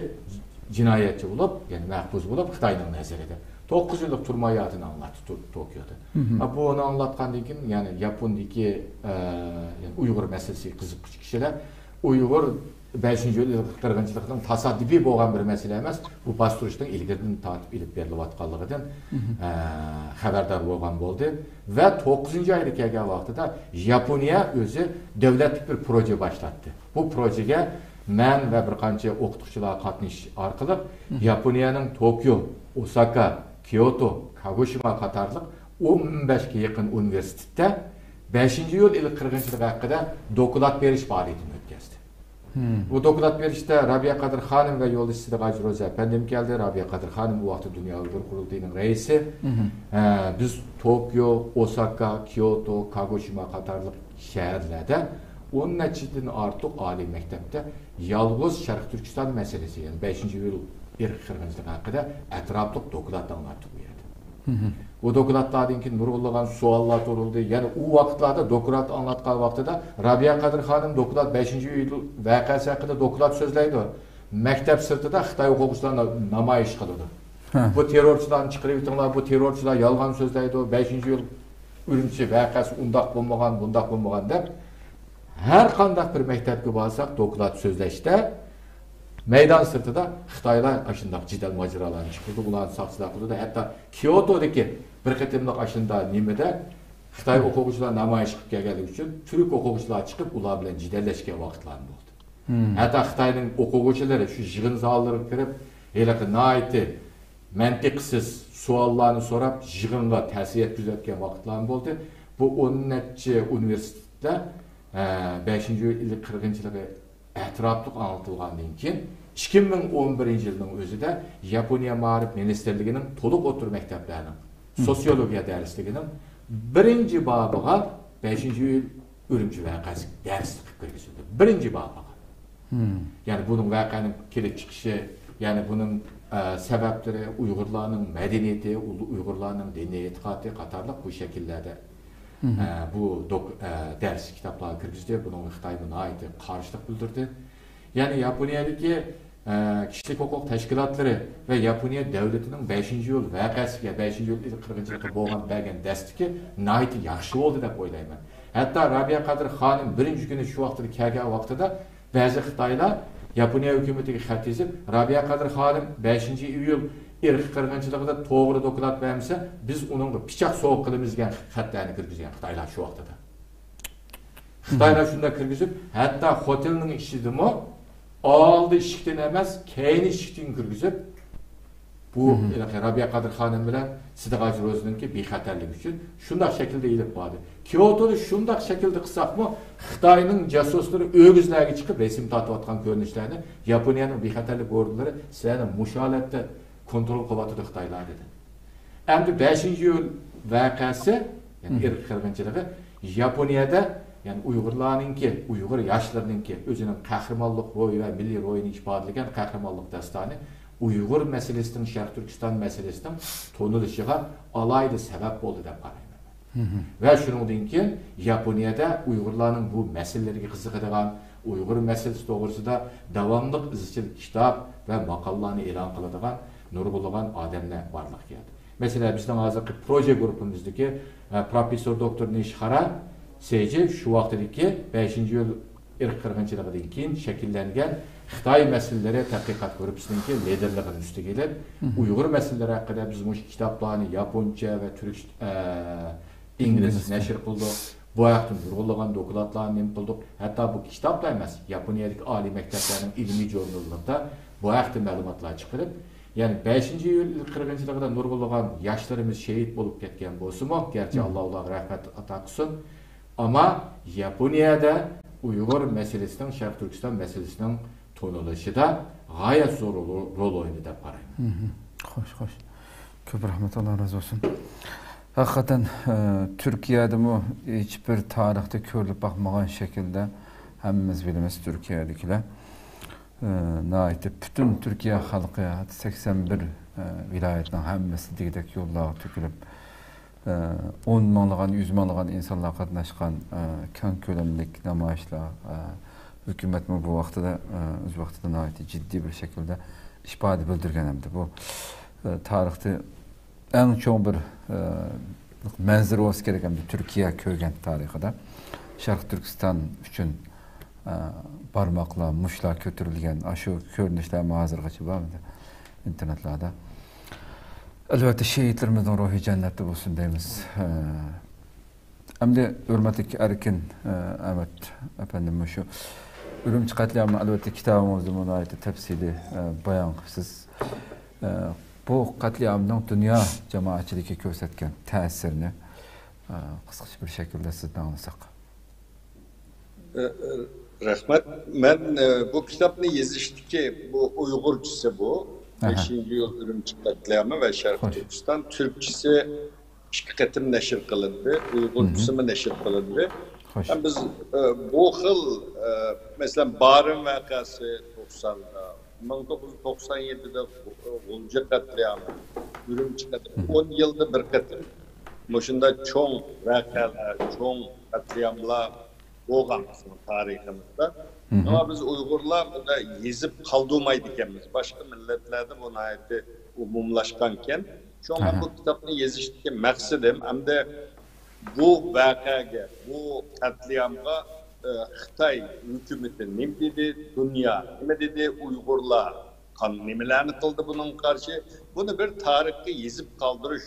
جىنايەتچى بولۇپ، يەنى مەھبۇس بولۇپ، خىتاينىڭ نەزىرىدە توققۇز يىللىق تۈرمە ھاياتىنى ئاڭلاتتى تو-، توكيودا. ھە، بۇ ئۇنى ئاڭلاتقاندىن كېيىن، يەنى ياپوندىكى، ئە، يەنى ئۇيغۇر مەسىلىسىگە قىزىققۇچى كىشىلەر ئۇيغۇر بەشىنچى ئىيۇل قىرغىنچىلىقىنىڭ تاسادىپىي بولغان بىر مەسىلە ئەمەس، بۇ باستۇرۇشنىڭ ئىلگىرىدىن تارتىپ ئېلىپ بېرىلىۋاتقانلىقىدىن، ئە، خەۋەردار بولغان بولدى. ۋە توققۇزىنچى ئايدا كەلگەن ۋاقتىدا ياپونىيە ئۆزى دۆلەتلىك بىر پروژە باشلاتتى. بۇ پروژىگە مەن ۋە بىر قانچە ئوقۇتقۇچىلار قاتنىشىش ئارقىلىق ياپونىيەنىڭ توكيو، ئوساكا، كيوتو، كاگوشىما قاتارلىق ئون بەشكە يېقىن ئۇنىۋېرسىتېتتا بەشىنچى ئىيۇل ئىلى قىرغىنچىلىقى ھەققىدە دوكلات بېرىش پائالىيىتىنى ئۆتكۈزدى. بۇ دوكلات بېرىشتە رابىيە قادىر خانىم ۋە يولدىشى سىدىق ھاجى روزى ئەپەندىم كەلدى. رابىيە قادىر خانىم ئۇ ۋاقىتتا دۇنيا ئۇيغۇر قۇرۇلتىيىنىڭ رەئىسى. ئە، بىز توكيو، ئوساكا، كيوتو، كاگوشىما قاتارلىق شەھەرلەردە ئون نەچچىدىن ئارتۇق ئالىي مەكتەپتە يالغۇز شەرقىي تۈركىستان مەسىلىسى، يەنى بەشىنچى ئىيۇل ئىرقىي قىرغىنچىلىقى ھەققىدە ئەتراپلىق دوكلات ئاڭلاتتۇق بۇ يەردە. بۇ دوكلاتلاردىن كېيىن نۇرغۇنلىغان سوئاللار تۇرۇلدى. يەنى ئۇ ۋاقىتلاردا دوكلات ئاڭلاتقان ۋاقتىدا رابىيە قادىر خانىم دوكلات، بەشىنچى ئىيۇل ۋەقەسى ھەققىدە دوكلات سۆزلەيدۇ. مەكتەپ سىرتىدا خىتاي ئوقۇغۇچىلار نا-، نامايىش قىلىدۇ. بۇ تېررورچىلارنى چىقىرىۋېتىڭلار، بۇ تېررورچىلار يالغان سۆزلەيدۇ، بەشىنچى ئىيۇل ئۈرۈمچى ۋەقەسى ئۇنداق بولمىغان، بۇنداق بولمىغان دەپ، ھەر قانداق بىر مەكتەپكە بارساق، دوكلات سۆزلەشتە مەيدان سىرتىدا خىتايلار ئاشۇنداق جېدەل ماجىرالارنى چىقىرىدۇ، ئۇلارنى ساقچىلار قىلىدۇ. ھەتتا كيوتودىكى بىر قېتىملىق ئاشۇنداق نېمىدە خىتاي ئوقۇغۇچىلار نامايىش قىلىپ كەلگەنلىكى ئۈچۈن تۈرك ئوقۇغۇچىلار چىقىپ ئۇلار بىلەن جېدەللەشكەن ۋاقىتلارمۇ بولدى. ھەتتا خىتاينىڭ ئوقۇغۇچىلىرى شۇ يىغىن زاللىرىغا كىرىپ، ھېلىقى ناھايىتى مەنتىقسىز سوئاللارنى سوراپ، يىغىنغا تەسىر يەتكۈزۈۋەتكەن ۋاقىتلارمۇ بولدى. بۇ ئون نەچچە ئۇنىۋېرسىتېتتا، ئە، بەشىنچى ئىيۇل ئىلى قىرغىنچىلىقى ئەتراپلىق ئاڭلىتىلغاندىن كېيىن، ئىككى مىڭ ئون بىرىنچى يىلنىڭ ئۆزىدە ياپونىيە مائارىپ مىنىستىرلىكىنىڭ تولۇق ئوتتۇرا مەكتەپلەرنىڭ سوتسىيولوگىيە دەرسلىكىنىڭ بىرىنچى بابىغا بەشىنچى ئىيۇل ئۈرۈمچى ۋەقەسى دەرسلىك قىلىپ كىرگۈزۈلدى. بىرىنچى بابىغا. يەنى بۇنىڭ ۋەقەنىڭ كېلىپ چىقىشى، يەنى بۇنىڭ، ئە، سەۋەبلىرى، ئۇيغۇرلارنىڭ مەدەنىيىتى، ئۇ-، ئۇيغۇرلارنىڭ دىنىي ئېتىقادى قاتارلىق بۇ شەكىللەردە، ئە، بۇ دوك-، ئە، دەرسلىك كىتابلارغا كىرگۈزدى. بۇنىڭغا خىتايمۇ ناھايىتى قارشىلىق بىلدۈردى. يەنى ياپونىيەدىكى، ئە، كىشىلىك ھوقۇق تەشكىلاتلىرى ۋە ياپونىيە دۆلىتىنىڭ بەشىنچى ئىيۇل ۋەقەسىگە، بەشىنچى ئىيۇل قىرغىنچىلىقى بولغان بەرگەن دەستىكى ناھايىتى ياخشى بولدى دەپ ئويلايمەن. ھەتتا رابىيە قادىر خانىم بىرىنچى كۈنى شۇ ۋاقىتتا كەلگەن ۋاقتىدا بەزى خىتايلار ياپونىيە ھۆكۈمىتىگە خەت يېزىپ، رابىيە قادىر خانىم بەشىنچى ئىيۇل ئىرقىي قىرغىنچىلىقىدا توغرا دوكلات بەرمىسە، بىز ئۇنىڭغا پىچاق سوۋغا قىلىمىز دېگەن خەتلەرنى كىرگۈزگەن خىتايلار شۇ ۋاقتىدا. خىتايلار شۇنداق كىرگۈزۈپ، ھەتتا خوتېلنىڭ ئىچىدىمۇ ئالدى ئىشىكتىن ئەمەس، كەينى ئىشىكتىن كىرگۈزۈپ، بۇ ھېلىقى رابىيە قادىر خانىم بىلەن سىدىق ھاجى روزىنىڭكى بىخەتەرلىكى ئۈچۈن شۇنداق شەكىلدە ئېلىپ باردى. كيوتودا شۇنداق شەكىلدە قىلساقمۇ، خىتاينىڭ جاسۇسلىرى ئۆگزىلەرگە چىقىپ رەسىم تارتىۋاتقان كۆرۈنۈشلەرنى ياپونىيەنىڭ بىخەتەرلىك ئورۇنلىرى سىلەرنى مۇشۇ ھالەتتە كونترول قىلىۋاتىدۇ خىتايلار، دېدى. ئەمدى بەشىنچى ئىيۇل ۋەقەسى، يەنى ئىرقىي قىرغىنچىلىقى ياپونىيەدە، يەنى ئۇيغۇرلارنىڭكى، ئۇيغۇر ياشلىرىنىڭكى ئۆزىنىڭ قەھرىمانلىق روھى ۋە مىللىي روھىنى ئىپادىلىگەن قەھرىمانلىق داستانى ئۇيغۇر مەسىلىسىنىڭ، شەرقىي تۈركىستان مەسىلىسىنىڭ تونۇلۇشىغا ئالاھىدە سەۋەب بولدى دەپ قارايمەن. ۋە شۇنىڭدىن كېيىن ياپونىيەدە ئۇيغۇرلارنىڭ بۇ مەسىلىلىرىگە قىزىقىدىغان، ئۇيغۇر مەسىلىسى توغرىسىدا داۋاملىق ئىزچىل كىتاب ۋە ماقالىلارنى ئېلان قىلىدىغان نۇرغۇنلىغان ئادەملەر بارلىققا كەلدى. مەسىلەن، بىزنىڭ ھازىرقى پروژې گۇرۇپپىمىزدىكى، ئە، پروفېسسور دوكتور نىشىخارا سېيجى شۇ ۋاقتىدىكى بەشىنچى ئىيۇل ئىرقىي قىرغىنچىلىقىدىن كېيىن شەكىللەنگەن خىتاي مەسىلىلىرى تەتقىقات گۇرۇپپىسىنىڭكى لىدېرلىقىنى ئۈستىگە ئېلىپ، ئۇيغۇر مەسىلىلىرى ھەققىدە بىز مۇشۇ كىتابلارنى ياپونچە ۋە تۈرك، ئە، ئىنگلىز نەشر قىلدۇق. بۇ ھەقتە نۇرغۇنلىغان دوكلاتلارنى نېمە قىلدۇق. ھەتتا بۇ كىتابلا ئەمەس، ياپونىيەدىكى ئالىي مەكتەپلەرنىڭ ئىلمىي ژۇرناللىرىدا بۇ ھەقتە مەلۇماتلار چىقىرىپ، يەنى بەشىنچى ئىيۇل قىرغىنچىلىقىدا نۇرغۇنلىغان ياشلىرىمىز شېھىت بولۇپ كەتكەن بولسىمۇ، گەرچە ئاللا ئۇلارغا رەھمەت ئاتا قىلسۇن، ئەمما ياپونىيەدە ئۇيغۇر مەسىلىسىنىڭ، شەرقىي تۈركىستان مەسىلىسىنىڭ تونۇلۇشىدا غايەت زور رول، رول ئوينىدى دەپ قارايمەن. خوش، خوش. كۆپ رەھمەت، ئاللا رازى بولسۇن. ھەقىقەتەن، ئە، تۈركىيەدىمۇ ھېچبىر تارىختا كۆرۈلۈپ باقمىغان شەكىلدە، ھەممىمىز بىلىمىز، تۈركىيەدىكىلەر، ئە، ناھايىتى پۈتۈن تۈركىيە خەلقى، سەكسەن بىر، ئە، ۋىلايەتنىڭ ھەممىسى دېگۈدەك يوللارغا تۆكۈلۈپ، ئە، ئون مىڭلىغان، يۈز مىڭلىغان ئىنسانلار قاتناشقان، ئە، كەڭ كۆلەملىك نامايىشلار، ئە، ھۆكۈمەتمۇ بۇ ۋاقتىدا، ئە، ئۆز ۋاقتىدا ناھايىتى جىددىي بىر شەكىلدە ئىپادە بىلدۈرگەن ئەمدى. بۇ، ئە، تارىختا ئەڭ چوڭ بىر، ئە، مەنزىرە بولسا كېرەك ئەمدى تۈركىيە كۆرگەن تارىخىدا. شەرقىي تۈركىستان ئۈچۈن، ئە، بارماقلار، مۇشتلار كۆتۈرۈلگەن، ئاشۇ كۆرۈنۈشلەرمۇ ھازىرغىچە بار ئەمدى ئىنتېرنېتلاردا. ئەلۋەتتە، شېھىتلىرىمىزنىڭ روھى جەننەتتە بولسۇن دەيمىز. ئە، ئەمدى ھۆرمەتلىك ئەركىن، ئە، ئەمەت ئەپەندىم، مۇشۇ ئۈرۈمچى قەتلىئامىنى ئەلۋەتتە كىتابىڭىزدىمۇ ناھايىتى تەپسىلىي، ئە، بايان قىلىسىز. ئە، بۇ قەتلىئامنىڭ دۇنيا جامائەتچىلىكىگە كۆرسەتكەن تەسىرىنى، ئە، قىسقىچە بىر شەكىلدە سىزدىن ئاڭلىساق. ئە، ئە، رەھمەت. مەن، ئە، بۇ كىتابنى يېزىشتىكى بۇ ئۇيغۇرچىسى بۇ. ئەھە. بەشىنچى ئىيۇل ئۈرۈمچى قەتلىئامى ۋە شەرقىي خوش. تۈركىستان. تۈركچىسى ئىككى قېتىم نەشر قىلىندى، مھم. ئۇيغۇرچىسىمۇ نەشر قىلىندى. خوش. ھەم بىز، ئە، بۇ خىل، ئە، مەسىلەن، بارىن ۋەقەسى توقساندا، مىڭ توققۇز يۈز توقسان يەتتىدە غۇلجا قەتلىئامى، ئۈرۈمچى قەتلىئامى، مھم. ئون يىلدا بىر قېتىم مۇشۇنداق چوڭ ۋەقەلەر، چوڭ قەتلىئاملار بولغان بىزنىڭ تارىخىمىزدا. مھم. ئەمما بىز ئۇيغۇرلار بۇنى يېزىپ قالدۇرمايدىكەنمىز. باشقا مىللەتلەردە بۇ ناھايىتى ئومۇملاشقانكەن. شۇڭا مەن ئاھا. بۇ كىتابنى يېزىشتىكى مەقسىتىم، ئەمدى بۇ ۋەقەگە، بۇ قەتلىئامغا، ئە، خىتاي ھۆكۈمىتى نېمە دېدى، دۇنيا نېمە دېدى، ئۇيغۇرلار قان-، نېمىلەرنى قىلدى بۇنىڭغا قارشى؟ بۇنى بىر تارىخقا يېزىپ قالدۇرۇش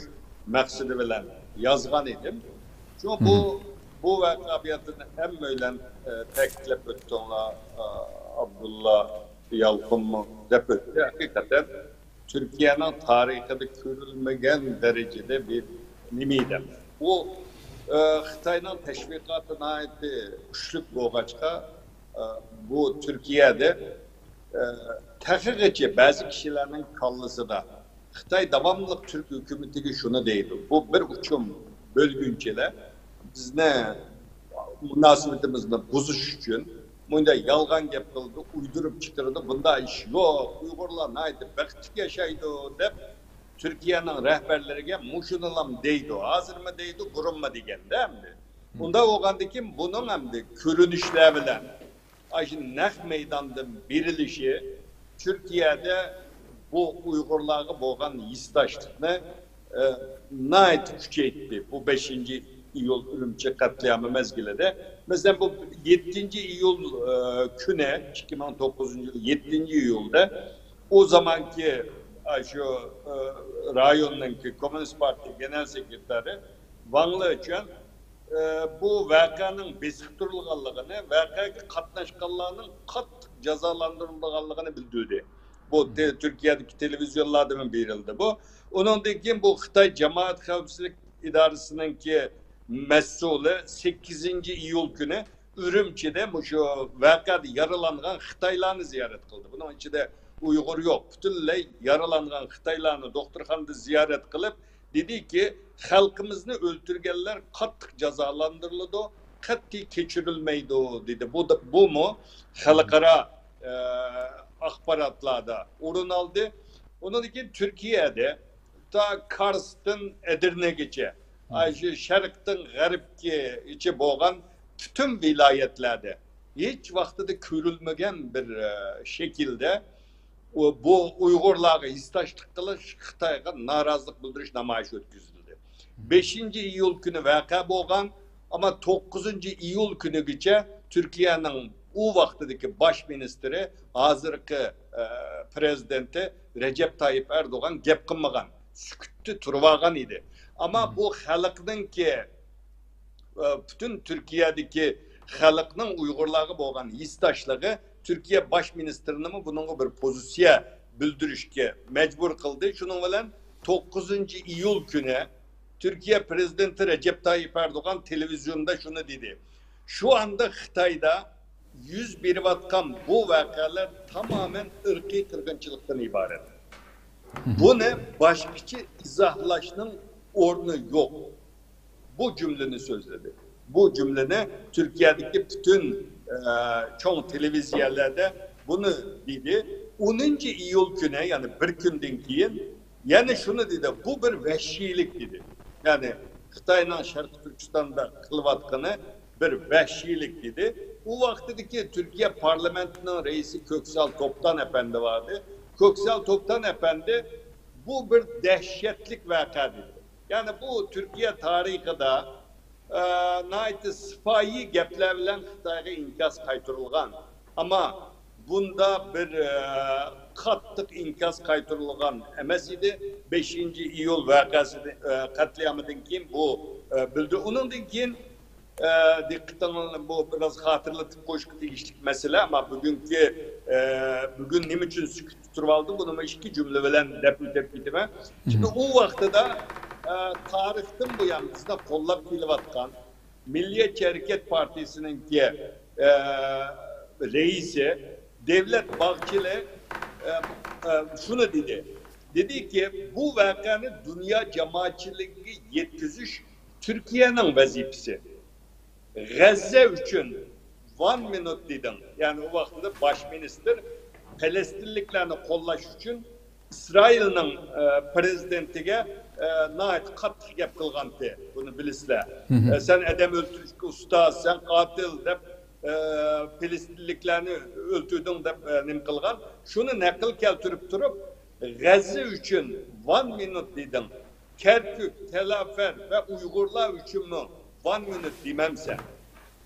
مەقسىتى بىلەن يازغان ئىدىم. شۇڭا بۇ، مھم. بۇ ۋەقە بۇ يەردە ھەممەيلەن، ئە، تەكىتلەپ ئۆتتۈڭلار، ئە، ئابدۇللا يالقۇنمۇ دەپ ئۆتتى. ھەقىقەتەن تۈركىيەنىڭ تارىخىدا كۆرۈلمىگەن دەرىجىدە بىر نېمە ئىدى. ئۇ، ئە، خىتاينىڭ تەشۋىقاتى ناھايىتى كۈچلۈك بولغاچقا، ئە، بۇ تۈركىيەدە، ئە، تېخىغىچە بەزى كىشىلەرنىڭ كاللىسىدا خىتاي داۋاملىق تۈرك ھۆكۈمىتىگە شۇنى دەيدۇ، بۇ بىر ئۇچۇم بۆلگۈنچىلەر بىزنى، مۇناسىۋىتىمىزنى بۇزۇش ئۈچۈن مۇنداق يالغان گەپ قىلىدۇ، ئۇيدۇرۇپ چىقىرىدۇ. بۇنداق ئىش يوق. ئۇيغۇرلار ناھايىتى بەختلىك ياشايدۇ دەپ تۈركىيەنىڭ رەھبەرلىرىگە مۇشۇنىلام دەيدۇ. ھازىرمۇ دەيدۇ، بۇرۇنمۇ دېگەندە ئەمدى. ئۇنداق بولغاندىن كېيىن بۇنىڭ ئەمدى كۆرۈنۈشلەر بىلەن ئاشۇ نەق مەيداندىن بېرىلىشى تۈركىيەدە بۇ ئۇيغۇرلارغا بولغان ھېسداشلىقنى، ئە، ناھايىتى كۈچەيتتى. بۇ بەشىنچى ئىيۇل ئۈرۈمچى قەتلىئامى مەزگىلىدە. مەسىلەن، بۇ يەتتىنچى ئىيۇل، ئە، كۈنى، ئىككى مىڭ توققۇزىنچى يىل يەتتىنچى ئىيۇلدا ئۇ زامانكى، ئە، شۇ، ئە، رايوننىڭكى كوممۇنىست پارتىيە گېنېرال سېكرېتارى ۋاڭ لېچۈەن، ئە، بۇ ۋەقەنىڭ بېسىقتۇرۇلغانلىقىنى، ۋەقەگە قاتناشقانلارنىڭ قاتتىق جازالاندۇرۇلىدىغانلىقىنى بىلدۈردى. بۇ تۈركىيەدىكى تېلېۋىزىيونلاردىمۇ بېرىلدى بۇ. ئۇنىڭدىن كېيىن بۇ خىتاي جامائەت خەۋپسىزلىك ئىدارىسىنىڭكى مەسئۇلى سەككىزىنچى ئىيۇل كۈنى ئۈرۈمچىدە مۇشۇ ۋەقەدە يارىلانغان خىتايلارنى زىيارەت قىلدى. بۇنىڭ ئىچىدە ئۇيغۇر يوق. پۈتۈنلەي يارىلانغان خىتايلارنى دوختۇرخانىدا زىيارەت قىلىپ، دېدىكى، خەلقىمىزنى ئۆلتۈرگەنلەر قاتتىق جازالاندۇرۇلىدۇ، قەتئىي كەچۈرۈلمەيدۇ، دېدى. بۇ، بۇمۇ خەلقئارا، ئە، ئاخباراتلاردا ئورۇن ئالدى. ئۇنىڭدىن كېيىن تۈركىيەدە تا كارستىن ئەدىرنىگىچە، ئاشۇ شەرقتىن غەربكىچە بولغان پۈتۈن ۋىلايەتلەردە ھېچ ۋاقتىدا كۆرۈلمىگەن بىر، ئە، شەكىلدە ئۇ، بۇ ئۇيغۇرلارغا ھېسداشلىق قىلىش، خىتايغا نارازىلىق بىلدۈرۈش نامايىشى ئۆتكۈزۈلدى. بەشىنچى ئىيۇل كۈنى ۋەقە بولغان، ئەمما توققۇزىنچى ئىيۇل كۈنىگىچە تۈركىيەنىڭ ئۇ ۋاقتىدىكى باش مىنىستىرى، ھازىرقى، ئە، پىرېزىدېنتى رەجەپ تايىپ ئەردوغان گەپ قىلمىغان، سۈكۈتتە تۇرۇۋالغان ئىدى. ئەمما بۇ خەلقنىڭكى ئە، پۈتۈن تۈركىيەدىكى خەلقنىڭ ئۇيغۇرلارغا بولغان ھېسداشلىقى تۈركىيە باش مىنىستىرىنىمۇ بۇنىڭغا بىر پوزىتسىيە بىلدۈرۈشكە مەجبۇر قىلدى. شۇنىڭ بىلەن توققۇزىنچى ئىيۇل كۈنى تۈركىيە پىرېزىدېنتى رەجەپ تايىپ ئەردوغان تېلېۋىزىيوندا شۇنى دېدى: شۇ ئاندا خىتايدا يۈز بېرىۋاتقان بۇ ۋەقەلەر تامامەن ئىرقىي قىرغىنچىلىقتىن ئىبارەت. بۇنى باشقىچە ئىزاھلاشنىڭ ئورنى يوق. بۇ جۈملىنى سۆزلىدى. بۇ جۈملىنى تۈركىيەدىكى پۈتۈن، ئە، چوڭ تېلېۋىزىيەلەردە بۇنى دېدى. ئونىنچى ئىيۇل كۈنى، يەنى بىر كۈندىن كېيىن، يەنە شۇنى دېدى: بۇ بىر ۋەھشىيلىك، دېدى. يەنى خىتاينىڭ شەرقىي تۈركىستاندا قىلىۋاتقىنى بىر ۋەھشىيلىك، دېدى. ئۇ ۋاقتىدىكى تۈركىيە پارلامېنتىنىڭ رەئىسى كۆكسال توپتان ئەپەندى بار ئىدى. كۆكسال توپتان ئەپەندى: بۇ بىر دەھشەتلىك ۋەقە، دېدى. يەنى بۇ تۈركىيە تارىخىدا، ئە، ناھايىتى سىپايى گەپلەر بىلەن خىتايغا ئىنكاس قايتۇرۇلغان. ئەمما بۇندا بىر، ئە، قاتتىق ئىنكاس قايتۇرۇلغان ئەمەس ئىدى. بەشىنچى ئىيۇل ۋەقەسىدىن، ئە، قەتلىئامىدىن كېيىن بۇ، ئە، بىلدۈر-، ئۇنىڭدىن كېيىن، ئە، دىققىتىڭلارنى بۇ بىراز خاتىرىلىتىپ قويۇشقا تېگىشلىك مەسىلە، ئەمما بۈگۈنكى، ئە، بۈگۈن نېمە ئۈچۈن سۈكۈتتە تۇرۇۋالدى، بۇنىمۇ ئىككى جۈملە بىلەن دەپ ئۆتۈپ كېتىمەن. چۈنكى ئۇ ۋاقتىدا، ئە، تارىختىن بۇيان بىزنى قوللاپ كېلىۋاتقان مىللىيەتچى ھەرىكەت پارتىيىسىنىڭكى، ئە، رەئىسى دەۋلەت باغچىلى، ئە، ئە، شۇنى دېدى. دېدىكى، بۇ ۋەقەنى دۇنيا جامائەتچىلىكىگە يەتكۈزۈش تۈركىيەنىڭ ۋەزىپىسى. غەززە ئۈچۈن ۋان مىنۇت دېدىڭ. يەنى ئۇ ۋاقتىدا باش مىنىستىر پەلەستىنلىكلەرنى قوللاش ئۈچۈن ئىسرائىلنىڭ، ئە، پىرېزىدېنتىگە، ئە، ناھايىتى قاتتىق گەپ قىلغانتى. بۇنى بىلىسىلەر. ئە، سەن ئادەم ئۆلتۈرۈشكە ئۇستا، سەن قاتىل دەپ، ئە، پەلەستىنلىكلەرنى ئۆلتۈردۈڭ دەپ، ئە، نېمە قىلغان. شۇنى نەقىل كەلتۈرۈپ تۇرۇپ، غەززە ئۈچۈن ۋان مىنۇت دېدىڭ. كەركۈك، تەلەفەر ۋە ئۇيغۇرلار ئۈچۈنمۇ ۋان مىنۇت دېمەمسەن؟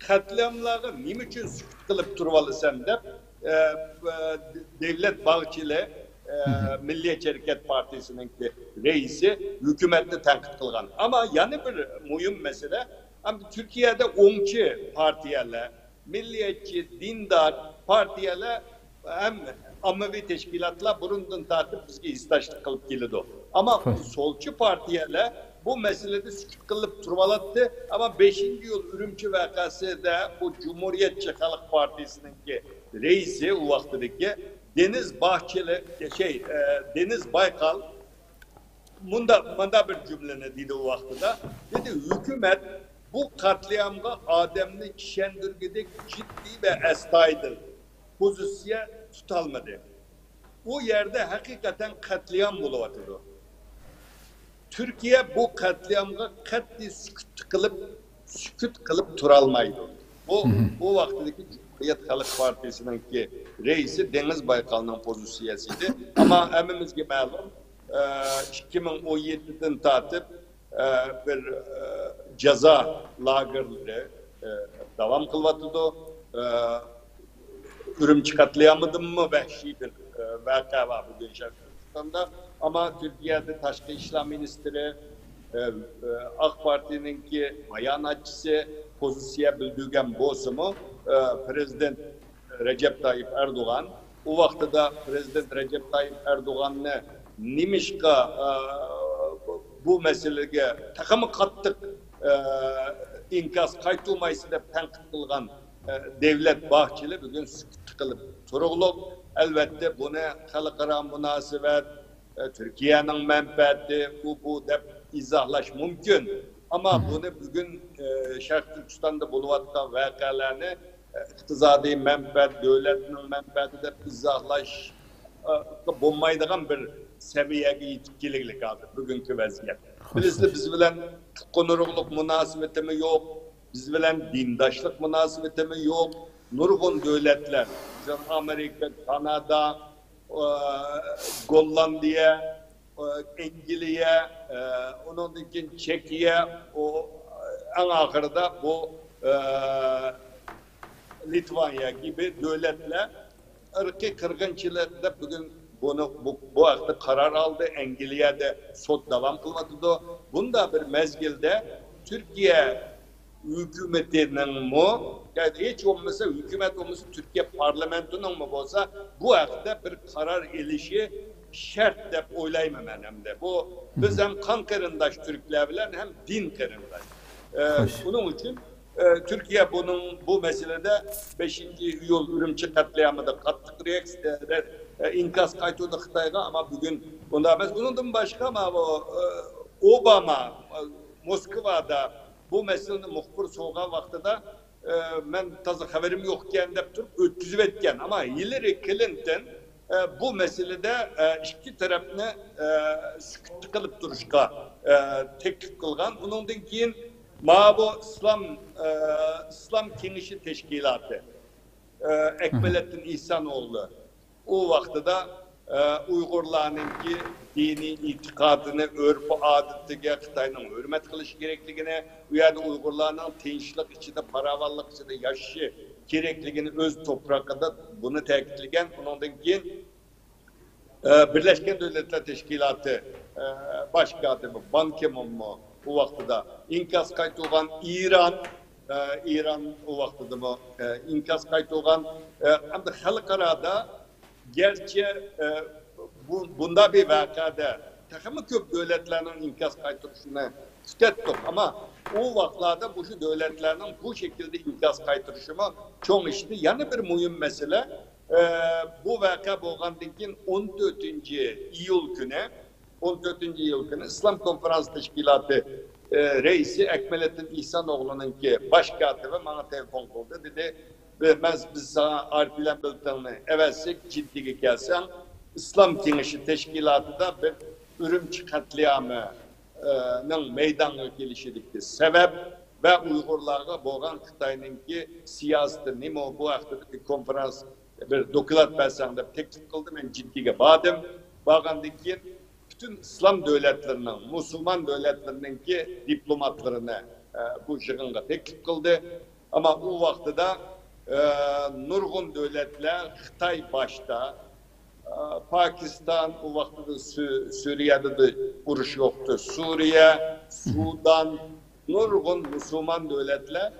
قەتلىئاملارغا نېمە ئۈچۈن سۈكۈت قىلىپ تۇرۇۋالىسەن دەپ، ئە، ئە، دەۋلەت باغچىلى، ئە، مىللىيەتچى ھەرىكەت پارتىيىسىنىڭكى رەئىسى ھۆكۈمەتنى تەنقىد قىلغان. ئەمما يەنە بىر مۇھىم مەسىلە، ئەمدى تۈركىيەدە ئوڭچى پارتىيەلەر، مىللىيەتچى، دىندار پارتىيەلەر ھەم ئاممىۋى تەشكىلاتلار بۇرۇندىن تارتىپ بىزگە ھېسداشلىق قىلىپ كېلىدۇ. ئەمما سولچى پارتىيەلەر بۇ مەسىلىدە سۈكۈت قىلىپ تۇرۇۋالاتتى. ئەمما بەشىنچى ئىيۇل ئۈرۈمچى ۋەقەسىدە بۇ جۇمھۇرىيەتچى خەلق پارتىيىسىنىڭكى رەئىسى، ئۇ ۋاقتىدىكى دېنىز باغچىلى، شەي، ئە، دېنىز بايقال مۇندا، مۇندا بىر جۈملىنى دېدى ئۇ ۋاقتىدا. دېدى، ھۆكۈمەت بۇ قەتلىئامغا ئادەمنى ئىشەندۈرگۈدەك جىددىي ۋە ئەستايىدىل پوزىتسىيە تۇتالمىدى. ئۇ يەردە ھەقىقەتەن قەتلىئام بولۇۋاتىدۇ. تۈركىيە بۇ قەتلىئامغا قەتئىي سۈكۈت قىلىپ، سۈكۈت قىلىپ تۇرالمايدۇ. بۇ، بۇ ۋاقتىدىكى جۇمھۇرىيەت خەلق پارتىيىسىنىڭكى رەئىسى دېڭىز بايقالنىڭ پوزىتسىيەسى ئىدى. ئەمما ھەممىمىزگە مەلۇم، ئىككى مىڭ ئون يەتتىدىن تارتىپ، ئە، بىر، ئە، جازا لاگېرلىرى، ئە، داۋام قىلىۋاتىدۇ. ئە، ئۈرۈمچى قەتلىئامىدىنمۇ ۋەھشىي بىر، ئە، ۋەقە بار بۈگۈن شەرقىي تۈركىستاندا. ئەمما تۈركىيەدە تاشقى ئىشلار مىنىستىرى، ئە، ئە، ئاق پارتىيىنىڭكى باياناتچىسى پوزىتسىيە بىلدۈرگەن بولسىمۇ، ئە، پىرېزىدېنت رەجەپ تايىپ ئەردوغان، ئۇ ۋاقتىدا پىرېزىدېنت رەجەپ تايىپ ئەردوغاننى نېمىشقا، ئە، بۇ مەسىلىگە تېخىمۇ قاتتىق، ئە، ئىنكاس قايتۇرمايسىز دەپ تەنقىد قىلغان، ئە، دەۋلەت باغچىلى بۈگۈن سۈكۈت قىلىپ تۇرۇقلۇق. ئەلۋەتتە، بۇنى خەلقئارا مۇناسىۋەت، ئە، تۈركىيەنىڭ مەنپەئەتى، ئۇ، بۇ دەپ ئىزاھلاش مۇمكىن. ئەمما بۇنى بۈگۈن، ئە، شەرقىي تۈركىستاندا بولۇۋاتقان ۋەقەلەرنى، ئە، ئىقتىسادىي مەنپەئەت، دۆلەتنىڭ مەنپەئەتى دەپ ئىزاھلاش، ئە، بولمايدىغان بىر سەۋىيەگە يېتىپ كېلىگلىك ھازىر بۈگۈنكى ۋەزىيەت. بىلىسىلەر، بىز بىلەن تۇغقان ئۇرۇقلۇق مۇناسىۋىتىمۇ يوق، بىز بىلەن دىنداشلىق مۇناسىۋىتىمۇ يوق. نۇرغۇن دۆلەتلەر، مىسال، ئامېرىكا، كانادا، ئە، گوللاندىيە، ئە، ئەنگلىيە، ئە، ئۇنىڭدىن كېيىن چېكىيە، ئۇ، ئەڭ ئاخىرىدا بۇ، ئە، لىتۋانىيە كىبى دۆلەتلەر ئىرقىي قىرغىنچىلىق دەپ بۈگۈن بۇنى، بۇ، بۇ ھەقتە قارار ئالدى. ئەنگلىيەدە سوت داۋام قىلىۋاتىدۇ. بۇنداق بىر مەزگىلدە تۈركىيە ھۆكۈمىتىنىڭمۇ، ياكى ھېچ بولمىسا ھۆكۈمەت بولمىسا تۈركىيە پارلامېنتىنىڭمۇ بولسا بۇ ھەقتە بىر قارار ئېلىشى شەرت دەپ ئويلايمەن مەن. ھەمدە بۇ بىز ھەم قان قېرىنداش تۈركلەر بىلەن ھەم دىن قېرىنداش. ئە، شۇنىڭ ئۈچۈن، ئە، تۈركىيە بۇنىڭ، بۇ مەسىلىدە بەشىنچى ئىيۇل ئۈرۈمچى قەتلىئامىدا قاتتىق رېئاكسىيە، ئە، ئىنكاس قايتۇردى خىتايغا، ئەمما بۈگۈن ئۇنداق ئەمەس. ئۇنىڭدىن باشقا، ماۋۇ، ئە، ئوباما، ئە، موسكۋادا بۇ مەسىلىنى مۇخبىر سورىغان ۋاقتىدا، ئە، مەن تازا خەۋىرىم يوق ئىكەن دەپ تۇرۇپ ئۆتكۈزۈۋەتكەن. ئەمما ھىللىرى كلىنتون، ئە، بۇ مەسىلىدە، ئە، ئىككى تەرەپنى، ئە، سۈكۈتتە قىلىپ تۇرۇشقا، ئە، تەكلىپ قىلغان. ئۇنىڭدىن كېيىن ماۋۇ ئىسلام، ئە، ئىسلام كېڭىشى تەشكىلاتى، ئە، ئەكمەلەتتىن ئېھسان ئوغلى، ئۇ ۋاقتىدا، ئە، ئۇيغۇرلارنىڭكى دىنىي ئېتىقادىنى، ئۆرپ-ئادىتىگە خىتاينىڭ ھۆرمەت قىلىشى كېرەكلىكىنى، ئۇ يەردە ئۇيغۇرلارنىڭ تىنچلىق ئىچىدە، پاراۋانلىق ئىچىدە ياشىشى كېرەكلىكىنى، ئۆز توپرىقىدا بۇنى تەكىتلىگەن. ئۇنىڭدىن كېيىن، ئە، بىرلەشكەن دۆلەتلەر تەشكىلاتى، ئە، باش كاتىپى بان كى مۇنمۇ ئۇ ۋاقتىدا ئىنكاس قايتۇرغان. ئىران، ئە، ئىران ئۇ ۋاقتىدىمۇ، ئە، ئىنكاس قايتۇرغان. ئە، ھەمدە خەلقئارادا گەرچە، ئە، بۇ، بۇنداق بىر ۋەقەدە تېخىمۇ كۆپ دۆلەتلەرنىڭ ئىنكاس قايتۇرۇشىنى كۈتەتتۇق، ئەمما ئۇ ۋاقىتلاردا مۇشۇ دۆلەتلەرنىڭ بۇ شەكىلدە ئىنكاس قايتۇرۇشىمۇ چوڭ ئىش ئىدى. يەنە بىر مۇھىم مەسىلە، ئە، بۇ ۋەقە بولغاندىن كېيىن ئون تۆتىنچى ئىيۇل كۈنى، ئون تۆتىنچى ئىيۇل كۈنى ئىسلام كونفرانس تەشكىلاتى، ئە، رەئىسى ئەكمەلەتتىن ئېھسان ئوغلۇنىڭكى باش كاتىپى ماڭا تېلېفون قىلدى، دېدى، بى-، مەن، بىز ساڭا ئارتىلەن بېلىتىڭنى ئەۋەتسەك، جىددىگە كەلسەڭ، ئىسلام كېڭىشى تەشكىلاتىدا بىر ئۈرۈمچى قەتلىئامى، ئە، نىڭ مەيدانغا كېلىشىدىكى سەۋەب ۋە ئۇيغۇرلارغا بولغان خىتاينىڭكى سىياسىتى نېمە، بۇ ھەقتە بىر كونفرانس، بىر دوكلات بەرسەڭ دەپ تەكلىپ قىلدى. مەن جىددىگە باردىم. بارغاندىن كېيىن پۈتۈن ئىسلام دۆلەتلىرىنىڭ، مۇسۇلمان دۆلەتلىرىنىڭكى دىپلوماتلىرىنى، ئە، بۇ يىغىنغا تەكلىپ قىلدى. ئەمما ئۇ ۋاقتىدا، ئە، نۇرغۇن دۆلەتلەر، خىتاي باشتا، ئە، پاكىستان، ئۇ ۋاقتىدا سۈ-، سۈرىيەدە ئۇرۇش يوقتى. سۈرىيە، سۇدان، نۇرغۇن مۇسۇلمان دۆلەتلەر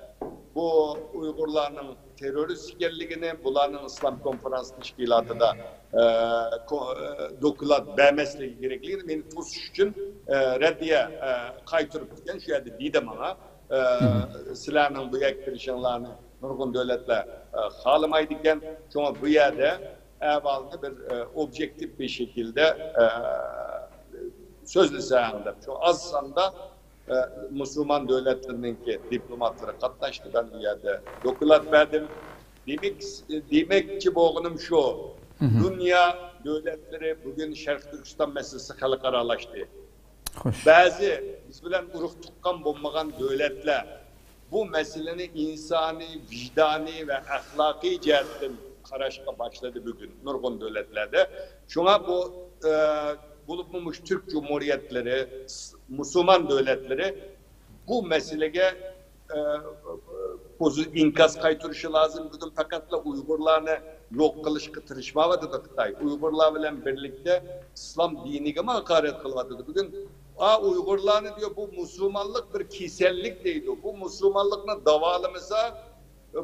بۇ ئۇيغۇرلارنىڭ تېررورىست ئىكەنلىكىنى، بۇلارنىڭ ئىسلام كونفرانس تەشكىلاتىدا، ئە، كو-، ئە، دوكلات بەرمەسلىكى كېرەكلىكىنى مېنى توسۇش ئۈچۈن، ئە، رەددىيە، ئە، قايتۇرۇپتىكەن. شۇ يەردە دېدى ماڭا، ئە، سىلەرنىڭ بۇ يەرگە كىرىشىڭلارنى نۇرغۇن دۆلەتلەر، ئە، خالىمايدىكەن. شۇڭا بۇ يەردە ئەھۋالنى بىر، ئە، ئوبيېكتىپ بىر شەكىلدە، ئە، سۆزلىسەڭ دەپ. شۇ ئاز ساندا ئە، مۇسۇلمان دۆلەتلىرىنىڭكى دىپلوماتلىرى قاتناشتى. مەن بۇ يەردە دوكلات بەردىم. دېمەك، دېمەكچى بولغىنىم شۇ. دۇنيا دۆلەتلىرى بۈگۈن شەرقىي تۈركىستان مەسىلىسى خەلقئارالاشتى. بەزى بىز بىلەن ئۇرۇق تۇغقان بولمىغان دۆلەتلەر بۇ مەسىلىنى ئىنسانىي، ۋىجدانىي ۋە ئەخلاقىي جەھەتتىن قاراشقا باشلىدى بۈگۈن نۇرغۇن دۆلەتلەردە. شۇڭا بۇ، ئە، بولۇپمۇ مۇشۇ تۈرك جۇمھۇرىيەتلىرى، مۇسۇلمان دۆلەتلىرى بۇ مەسىلىگە، ئە، پوزى-، ئىنكاس قايتۇرۇشى لازىم. بۈگۈن پەقەتلا ئۇيغۇرلارنى يوق قىلىشقا تىرىشمايۋاتىدۇ خىتاي. ئۇيغۇرلار بىلەن بىرلىكتە ئىسلام دىنىگىمۇ ھاقارەت قىلىۋاتىدۇ. بۈگۈن، ئا، ئۇيغۇرلارنى دېيىدۇ، بۇ مۇسۇلمانلىق بىر كېسەللىك دەيدۇ. بۇ مۇسۇلمانلىقنى داۋالىمىسا،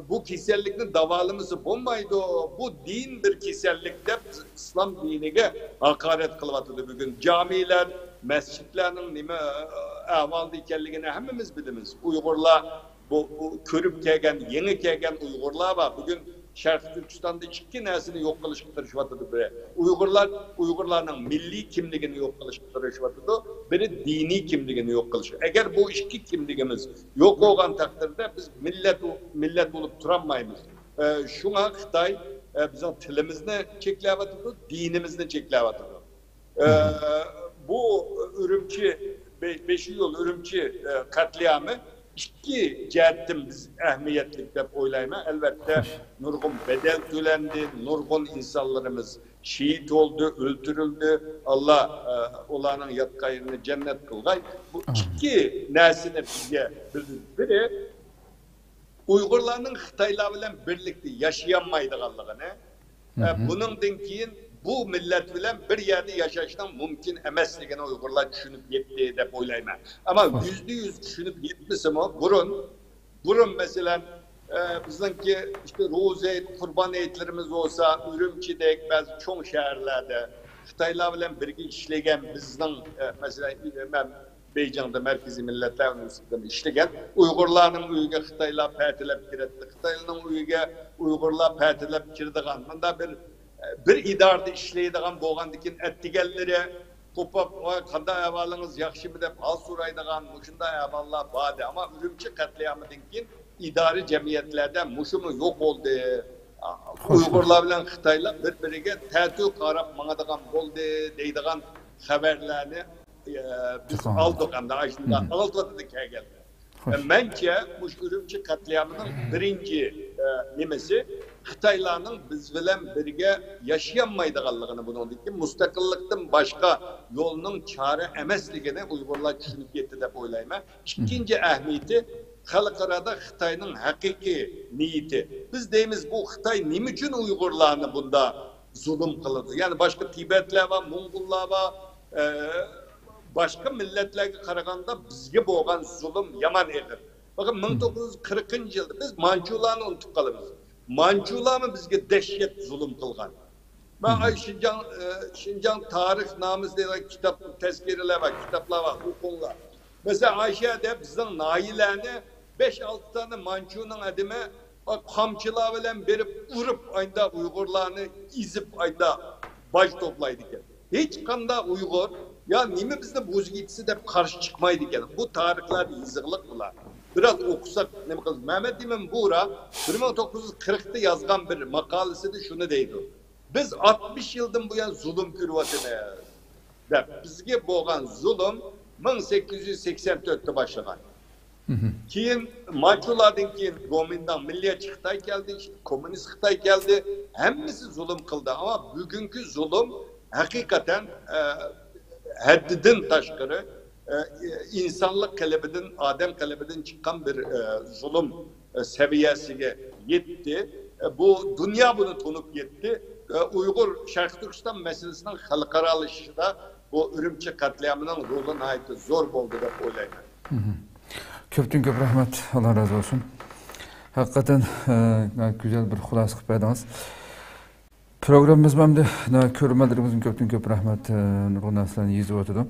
بۇ كېسەللىكنى داۋالىمىسا بولمايدۇ. بۇ دىن بىر كېسەللىك دەپ ئىسلام دىنىگە ھاقارەت قىلىۋاتىدۇ بۈگۈن. جامىلەر، مەسچىتلەرنىڭ نېمە ئەھۋالدا ئىكەنلىكىنى ھەممىمىز بىلىمىز. ئۇيغۇرلار بۇ، بۇ كۆرۈپ كەلگەن، يېڭى كەلگەن ئۇيغۇرلار بار. بۈگۈن شەرقىي تۈركىستاندا ئىككى نەرسىنى يوق قىلىشقا تىرىشىۋاتىدۇ. بىرى، ئۇيغۇرلار، ئۇيغۇرلارنىڭ مىللىي كىملىكىنى يوق قىلىشقا تىرىشىۋاتىدۇ. بىرى دىنىي كىملىكىنى يوق قىلىش. ئەگەر بۇ ئىككى كىملىكىمىز يوق بولغان تەقدىردە بىز مىللەت، مىللەت بولۇپ تۇرالمايمىز. ئە، شۇڭا خىتاي، ئە، بىزنىڭ تىلىمىزنى چەكلەۋاتىدۇ، دىنىمىزنى چەكلەۋاتىدۇ. ئە، بۇ ئۈرۈمچى، بە-، بەش ئىيۇل ئۈرۈمچى، ئە، قەتلىئامى ئىككى جەھەتتىن بىز ئەھمىيەتلىك دەپ ئويلايمەن. ئەلۋەتتە، نۇرغۇن بەدەل تۆلەندى، نۇرغۇن ئىنسانلىرىمىز شېھىت بولدى، ئۆلتۈرۈلدى. ئاللا، ئە، ئۇلارنىڭ ياتقان يېرىنى جەننەت قىلغاي. بۇ ئىككى نەرسىنى بىزگە بىلدۈردى. بىرى، ئۇيغۇرلارنىڭ خىتايلار بىلەن بىرلىكتە ياشىيالمايدىغانلىقىنى، ئە، بۇنىڭدىن كېيىن بۇ مىللەت بىلەن بىر يەردە ياشاشنىڭ مۇمكىن ئەمەسلىكىنى ئۇيغۇرلار چۈشىنىپ يەتتى دەپ ئويلايمەن. ئەمما يۈزدە يۈز چۈشىنىپ يەتمىسىمۇ، بۇرۇن بۇرۇن، مەسىلەن، ئە، بىزنىڭكى ئىشتە روزى ھېيت، قۇربان ھېيتلىرىمىز بولسا، ئۈرۈمچىدەك بەزى چوڭ شەھەرلەردە خىتايلار بىلەن بىرگە ئىشلىگەن بىزنىڭ، ئە، مەسىلەن، مەن بېيجىڭدا مەركىزىي مىللەتلەر ئۇنىۋېرسىتېتىدا ئىشلىگەن. ئۇيغۇرلارنىڭ ئۆيىگە خىتايلار پەتىلەپ كىرەتتى. خىتايلارنىڭ ئۆيىگە ئۇيغۇرلار پەتىلەپ كىرىدىغان. مۇندا بىر، بىر ئىدارىدە ئىشلەيدىغان بولغاندىكىن، ئەتىگەنلىرى قوپۇپ، «ۋاي، قانداق ئەھۋالىڭىز، ياخشىمۇ؟» دەپ ھال سورايدىغان مۇشۇنداق ئەھۋاللار بار ئىدى. ئەمما ئۈرۈمچى قەتلىئامىدىن كېيىن ئىدارە جەمئىيەتلەردە مۇشۇمۇ يوق بولدى. ئۇيغۇرلار بىلەن خىتايلار بىر-بىرىگە تەتۈر قاراپ ماڭىدىغان بولدى دەيدىغان خەۋەرلەرنى، ئە، بىز ئالدۇق ئەمدى، ئاشۇنداق ئالدىدا كەلگەندە. مەنچە، مۇشۇ ئۈرۈمچى قەتلىئامىنىڭ بىرىنچى، ئە، نېمىسى، خىتايلارنىڭ بىز بىلەن بىرگە ياشىيالمايدىغانلىقىنى، بۇنىڭدىكى مۇستەقىللىقتىن باشقا يولنىڭ چارە ئەمەسلىكىنى ئۇيغۇرلار چۈشىنىپ يەتتى دەپ ئويلايمەن. ئىككىنچى ئەھمىيىتى، خەلقئارادا خىتاينىڭ ھەقىقىي نىيىتى. بىز دەيمىز، بۇ خىتاي نېمە ئۈچۈن ئۇيغۇرلارنى بۇنداق زۇلۇم قىلىدۇ؟ يەنى باشقا تىبەتلەر بار، موڭغۇللار بار، ئە، باشقا مىللەتلەرگە قارىغاندا بىزگە بولغان زۇلۇم يامان ئېغىر. بەلكىم مىڭ توققۇز يۈز قىرىقىنچى يىلدا بىز مانچۇلارنى ئۇنتۇپ قالىمىز. مانچۇلارمۇ بىزگە دەھشەت زۇلۇم قىلغان. مەن ئاي شىنجاڭ، ئە، شىنجاڭ تارىخ نامىسى دەيدىغان كىتاب، تەزكىرىلەر بار، كىتابلار بار، ئوقۇڭلار. مەسىلەن، ئاشۇ يەردە بىزنىڭ ناھىيەلەرنى بەش-ئالتە دانە مانچۇنىڭ ئادىمى قامچىلار بىلەن بېرىپ ئۇرۇپ، ئايدا ئۇيغۇرلارنى ئېزىپ، ئايدا باج توپلايدىكەن. ھېچقانداق ئۇيغۇر، يا نېمە بىزنى بوزۇپ كېتىسى دەپ قارشى چىقمايدىكەن. بۇ تارىخلاردا يېزىقلىق بۇلار. بىراز ئوقۇساق نېمە قىلىمىز؟ مەمەت ئىمىن بۇرا بىر مىڭ توققۇز يۈز قىرىقتا يازغان بىر ماقالىسىدە شۇنى دەيدۇ. بىز ئاتمىش يىلدىن بۇيان زۇلۇم كۆرۈۋاتىمىز دەپ. بىزگە بولغان زۇلۇم مىڭ سەككىز يۈز سەكسەن تۆتتە باشلىغان. كېيىن مانچۇلاردىن كېيىن گومىنداڭ، مىللىيەتچى خىتاي كەلدى، كوممۇنىست خىتاي كەلدى. ھەممىسى زۇلۇم قىلدى. ئەمما بۈگۈنكى زۇلۇم ھەقىقەتەن، ئە، ھەددىدىن تاشقىرى، ئە، ئىنسانلىق قېلىپىدىن، ئادەم قېلىپىدىن چىققان بىر، ئە، زۇلۇم، ئە، سەۋىيەسىگە يەتتى. ئە، بۇ دۇنيا بۇنى تونۇپ يەتتى. ئە، ئۇيغۇر شەرقىي تۈركىستان مەسىلىسىنىڭ خەلقئارالىشىشىدا بۇ ئۈرۈمچى قەتلىئامىنىڭ رولى ناھايىتى زور بولدى دەپ ئويلايمەن. مهم. كۆپتىن كۆپ رەھمەت، ئاللا رازى بولسۇن. ھەقىقەتەن، ئە، گۈزەل بىر خۇلاسە قىلىپ بەردىڭىز. پروگراممىمىزمۇ ئەمدى، نە، كۆرۈرمەنلىرىمىزدىن كۆپتىن كۆپ رەھمەت، ئە، نۇرغۇن نەرسىلەرنى يېزىۋاتىدۇ.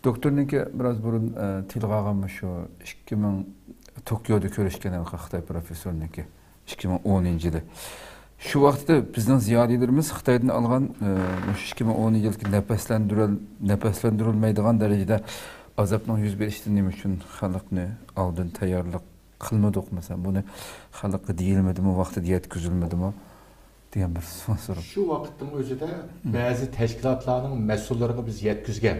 دوكتورنىڭكى بىراز بۇرۇن، ئە، تىلغا ئالغان مۇشۇ ئىككى مىڭ توكيودا كۆرۈشكەن ھېلىقى خىتاي پروفېسسورنىڭكى ئىككى مىڭ ئونىنچى يىلى. شۇ ۋاقىتتا بىزنىڭ زىيالىيلىرىمىز خىتايدىن ئالغان، ئە، مۇشۇ ئىككى مىڭ ئون يىلدىكى نەپەسلەندۈرۈل-، نەپەسلەندۈرۈلمەيدىغان دەرىجىدە ئازابنىڭ يۈز بېرىشىدىن نېمە ئۈچۈن خەلقنى ئالدىن تەييارلىق قىلمىدۇق، مەسىلەن، بۇنى خەلققە دېيىلمىدىمۇ، ۋاقتىدا يەتكۈزۈلمىدىمۇ دېگەن بىر سوئال سوراپ. شۇ ۋاقىتنىڭ ئۆزىدە بەزى تەشكىلاتلارنىڭ مەسئۇللىرىغا بىز يەتكۈزگەن.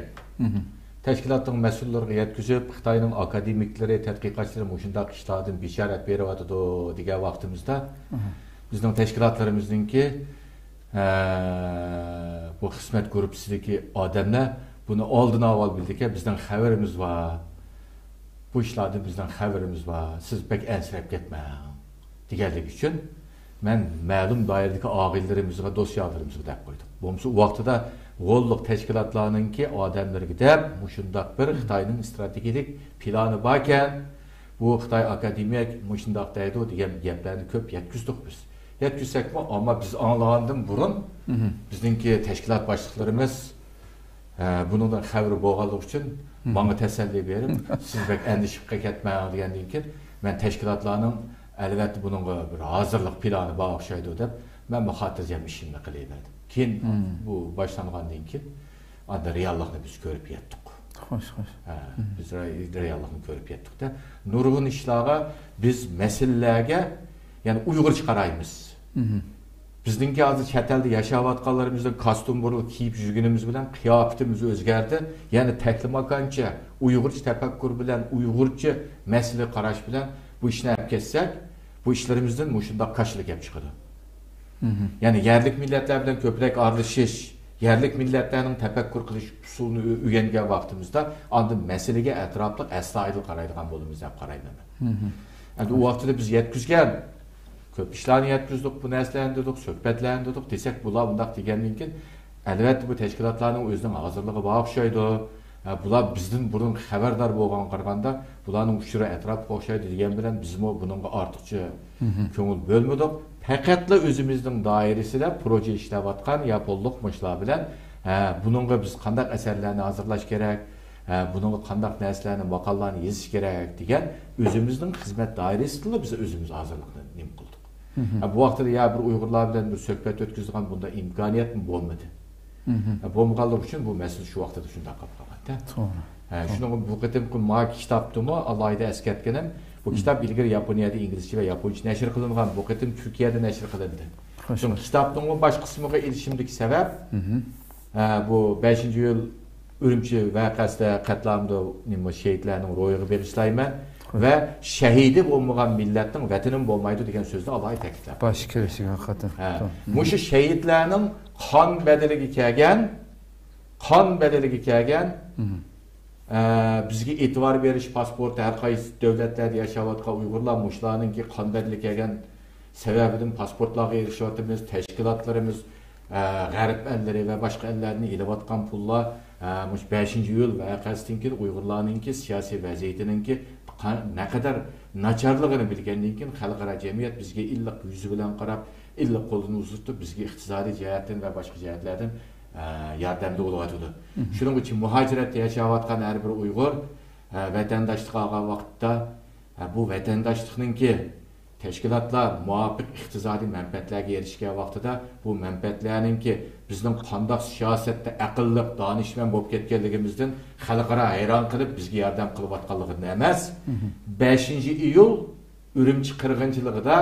تەشكىلاتنىڭ مەسئۇللىرىغا يەتكۈزۈپ، خىتاينىڭ ئاكادېمىكلىرى، تەتقىقاتچىلىرى مۇشۇنداق ئىشلاردىن بېشارەت بېرىۋاتىدۇ دېگەن ۋاقتىمىزدا، بىزنىڭ تەشكىلاتلىرىمىزنىڭكى، ھە، بۇ خىزمەت گۇرۇپپىسىدىكى ئادەملەر بۇنى ئالدىن ئاۋۋال بىلدىكەن، بىزنىڭ خەۋىرىمىز بار. بۇ ئىشلاردىن بىزنىڭ خەۋىرىمىز بار. سىز بەك ئەنسىرەپ كەتمەڭ، دېگەنلىكى ئۈچۈن مەن مەلۇم دائىرىدىكى ئاغىنىلىرىمىزغا، دوست-يارلىرىمىزغا دەپ قويدۇق. بولمىسا ئۇ ۋاقتىدا غوللۇق تەشكىلاتلارنىڭكى ئادەملىرىگە دەپ مۇشۇنداق بىر خىتاينىڭ ئىستراتېگىيەلىك پىلانى باركەن، بۇ خىتاي ئاكادېمىيە مۇشۇنداق دەيدۇ دېگەن گەپلەرنى كۆپ يەتكۈزدۇق بىز. يەتكۈزسەكمۇ، ئەمما بىز ئاڭلىغاندىن بۇرۇن بىزنىڭكى تەشكىلات باشلىقلىرىمىز، ھە، بۇنىڭدىن خەۋىرى بولغانلىقى ئۈچۈن ماڭا تەسەللى بېرىپ، سىز بەك ئەندىشىگە كەتمەڭ دېگەندىن كېيىن، مەن تەشكىلاتلارنىڭ ئەلۋەتتە بۇنىڭغا بىر ھازىرلىق پىلانى بار ئوخشايدۇ دەپ، مەنمۇ خاتىرجەم ئىشىمنى قىلىۋەردىم. كېيىن بۇ باشلانغاندىن كېيىن، ئاندىن رېئاللىقنى بىز كۆرۈپ يەتتۇق. خوش، خوش. ھە، بىز رېئاللىقنى كۆرۈپ يەتتۇق-دە. نۇرغۇن ئىشلارغا بىز مەسىلىلەرگە، يەنى ئۇيغۇرچە قارايمىز. بىزنىڭكى ھازىر چەت ئەلدە ياشاۋاتقانلىرىمىزنىڭ كاستيۇم بۇرۇلۇپ كىيىپ يۈرگىنىمىز بىلەن قىياپىتىمىز ئۆزگەردى. يەنى تەكلىماكانچە ئۇيغۇرچە تەپەككۇر بىلەن، ئۇيغۇرچە مەسىلە قاراش بىلەن بۇ ئىشنى ئەپ كەتسەك، بۇ ئىشلىرىمىزدىن مۇشۇنداق كاشىلا كەپ چىقىدۇ. يەنى يەرلىك مىللەتلەر بىلەن كۆپرەك ئارىلىشىش، يەرلىك مىللەتلەرنىڭ تەپەككۇر قىلىش ئۇسۇلىنى ئۆ-، ئۆگەنگەن ۋاقتىمىزدا ئاندىن مەسىلىگە ئەتراپلىق، ئەستايىدىل قارايدىغان بولىمىز دەپ قارايمەن مەن. ئەمدى ئۇ ۋاقتىدا بىز يەتكۈزگەن، كۆپ ئىشلارنى يەتكۈزدۇق، بۇ نەرسىلەرنى دېدۇق، سۆھبەتلەرنى دېدۇق دېسەك، بۇلار ئۇنداق دېگەندىن كېيىن، ئەلۋەتتە، بۇ تەشكىلاتلارنىڭ ئۆزىنىڭ ھازىرلىقى بار ئوخشايدۇ. ھە، بۇلار بىزدىن بۇرۇن خەۋەردار بولغانغا قارىغاندا، بۇلارنىڭ ئۇچۇرى ئەتراپقا ئوخشايدۇ دېگەن بىلەن بىزمۇ بۇنىڭغا ئارتۇقچە كۆڭۈل بۆلمىدۇق. پەقەتلا ئۆزىمىزنىڭ دائىرىسىدە پروژې ئىشلەۋاتقان ياپونلۇق مۇشۇلار بىلەن، ھە، بۇنىڭغا بىز قانداق ئەسەرلەرنى ھازىرلاش كېرەك، ھە، بۇنىڭغا قانداق نەرسىلەرنى، ماقالىلارنى يېزىش كېرەك دېگەن ئۆزىمىزنىڭ خىزمەت دائىرىسىدىلا بىز ئۆزىمىز ھازىرلىقنى نېمە قىلدۇق. ھە، بۇ ۋاقىتتا يا بىر ئۇيغۇرلار بىلەن بىر سۆھبەت ئۆتكۈزىدىغان بۇنداق ئىمكانىيەتمۇ بولمىدى. ھە، بولمىغانلىقى ئۈچۈن بۇ مەسىلە شۇ ۋاقتىدا شۇنداق قېلىپ قالغان. توغرا. ھە، شۇنىڭغا بۇ قېتىمقى ما كىتابتىمۇ ئالاھىدە ئەسكەرتكىنىم، بۇ كىتاب ئىلگىرى ياپونىيەدە ئىنگلىزچە ۋە ياپونچە نەشر قىلىنغان، بۇ قېتىم تۈركىيەدە نەشر قىلىندى. شۇڭا كىتابنىڭمۇ باش قىسمىغا ئېلىشىمدىكى سەۋەب، ھە، بۇ بەشىنچى ئىيۇل ئۈرۈمچى ۋەقەسىدە قەتلىئامدا نېمە شېھىتلەرنىڭ روھىغا بېغىشلايمەن ۋە شەھىدى بولمىغان مىللەتنىڭ ۋەتىنىمۇ بولمايدۇ دېگەن سۆزنى ئالاھىدە تەكىتلەپ. باش كېلىشىگە قېتىم. ھە. مۇشۇ شېھىتلەرنىڭ قان بەدىلىگە كەلگەن، قان بەدىلىگە كەلگەن، ئە، بىزگە ئېتىبار بېرىش پاسپورتى، ھەر قايسى دۆلەتلەردە ياشاۋاتقان ئۇيغۇرلار مۇشۇلارنىڭكى قان بەدىلىگە كەلگەن سەۋەبىدىن پاسپورتلارغا ئېرىشىۋاتىمىز، تەشكىلاتلىرىمىز، ئە، غەرب ئەللىرى ۋە باشقا ئەللەردىن ئېلىۋاتقان پۇللار، ئە، مۇشۇ بەشىنچى ئىيۇل ۋەقەسىدىن كېيىن ئۇيغۇرلارنىڭكى سىياسىي ۋەزىيىتىنىڭكى قا-، نەقەدەر ناچارلىقىنى بىلگەندىن كېيىن، خەلقئارا جەمئىيەت بىزگە ئىللىق يۈزى بىلەن قاراپ، ئىللىق قولىنى ئۇزىتىپ، بىزگە ئىقتىسادىي جەھەتتىن ۋە باشقا جەھەتلەردىن، ئە، ياردەمدە بولۇۋاتىدۇ. شۇنىڭ ئۈچۈن مۇھاجىرەتتە ياشاۋاتقان ھەر بىر ئۇيغۇر، ئە، ۋەتەنداشلىق ئالغان ۋاقىتتا، ئە، بۇ ۋەتەنداشلىقنىڭكى تەشكىلاتلار مۇۋاپىق ئىقتىسادىي مەنپەئەتلەرگە ئېرىشكەن ۋاقتىدا، بۇ مەنپەئەتلەرنىڭكى بىزنىڭ قانداق سىياسەتتە ئەقىللىق، دانىشمەن بولۇپ كەتكەنلىكىمىزدىن خەلقئارا ھەيران قېلىپ، بىزگە ياردەم قىلىۋاتقانلىقىدىن ئەمەس، بەشىنچى ئىيۇل ئۈرۈمچى قىرغىنچىلىقىدا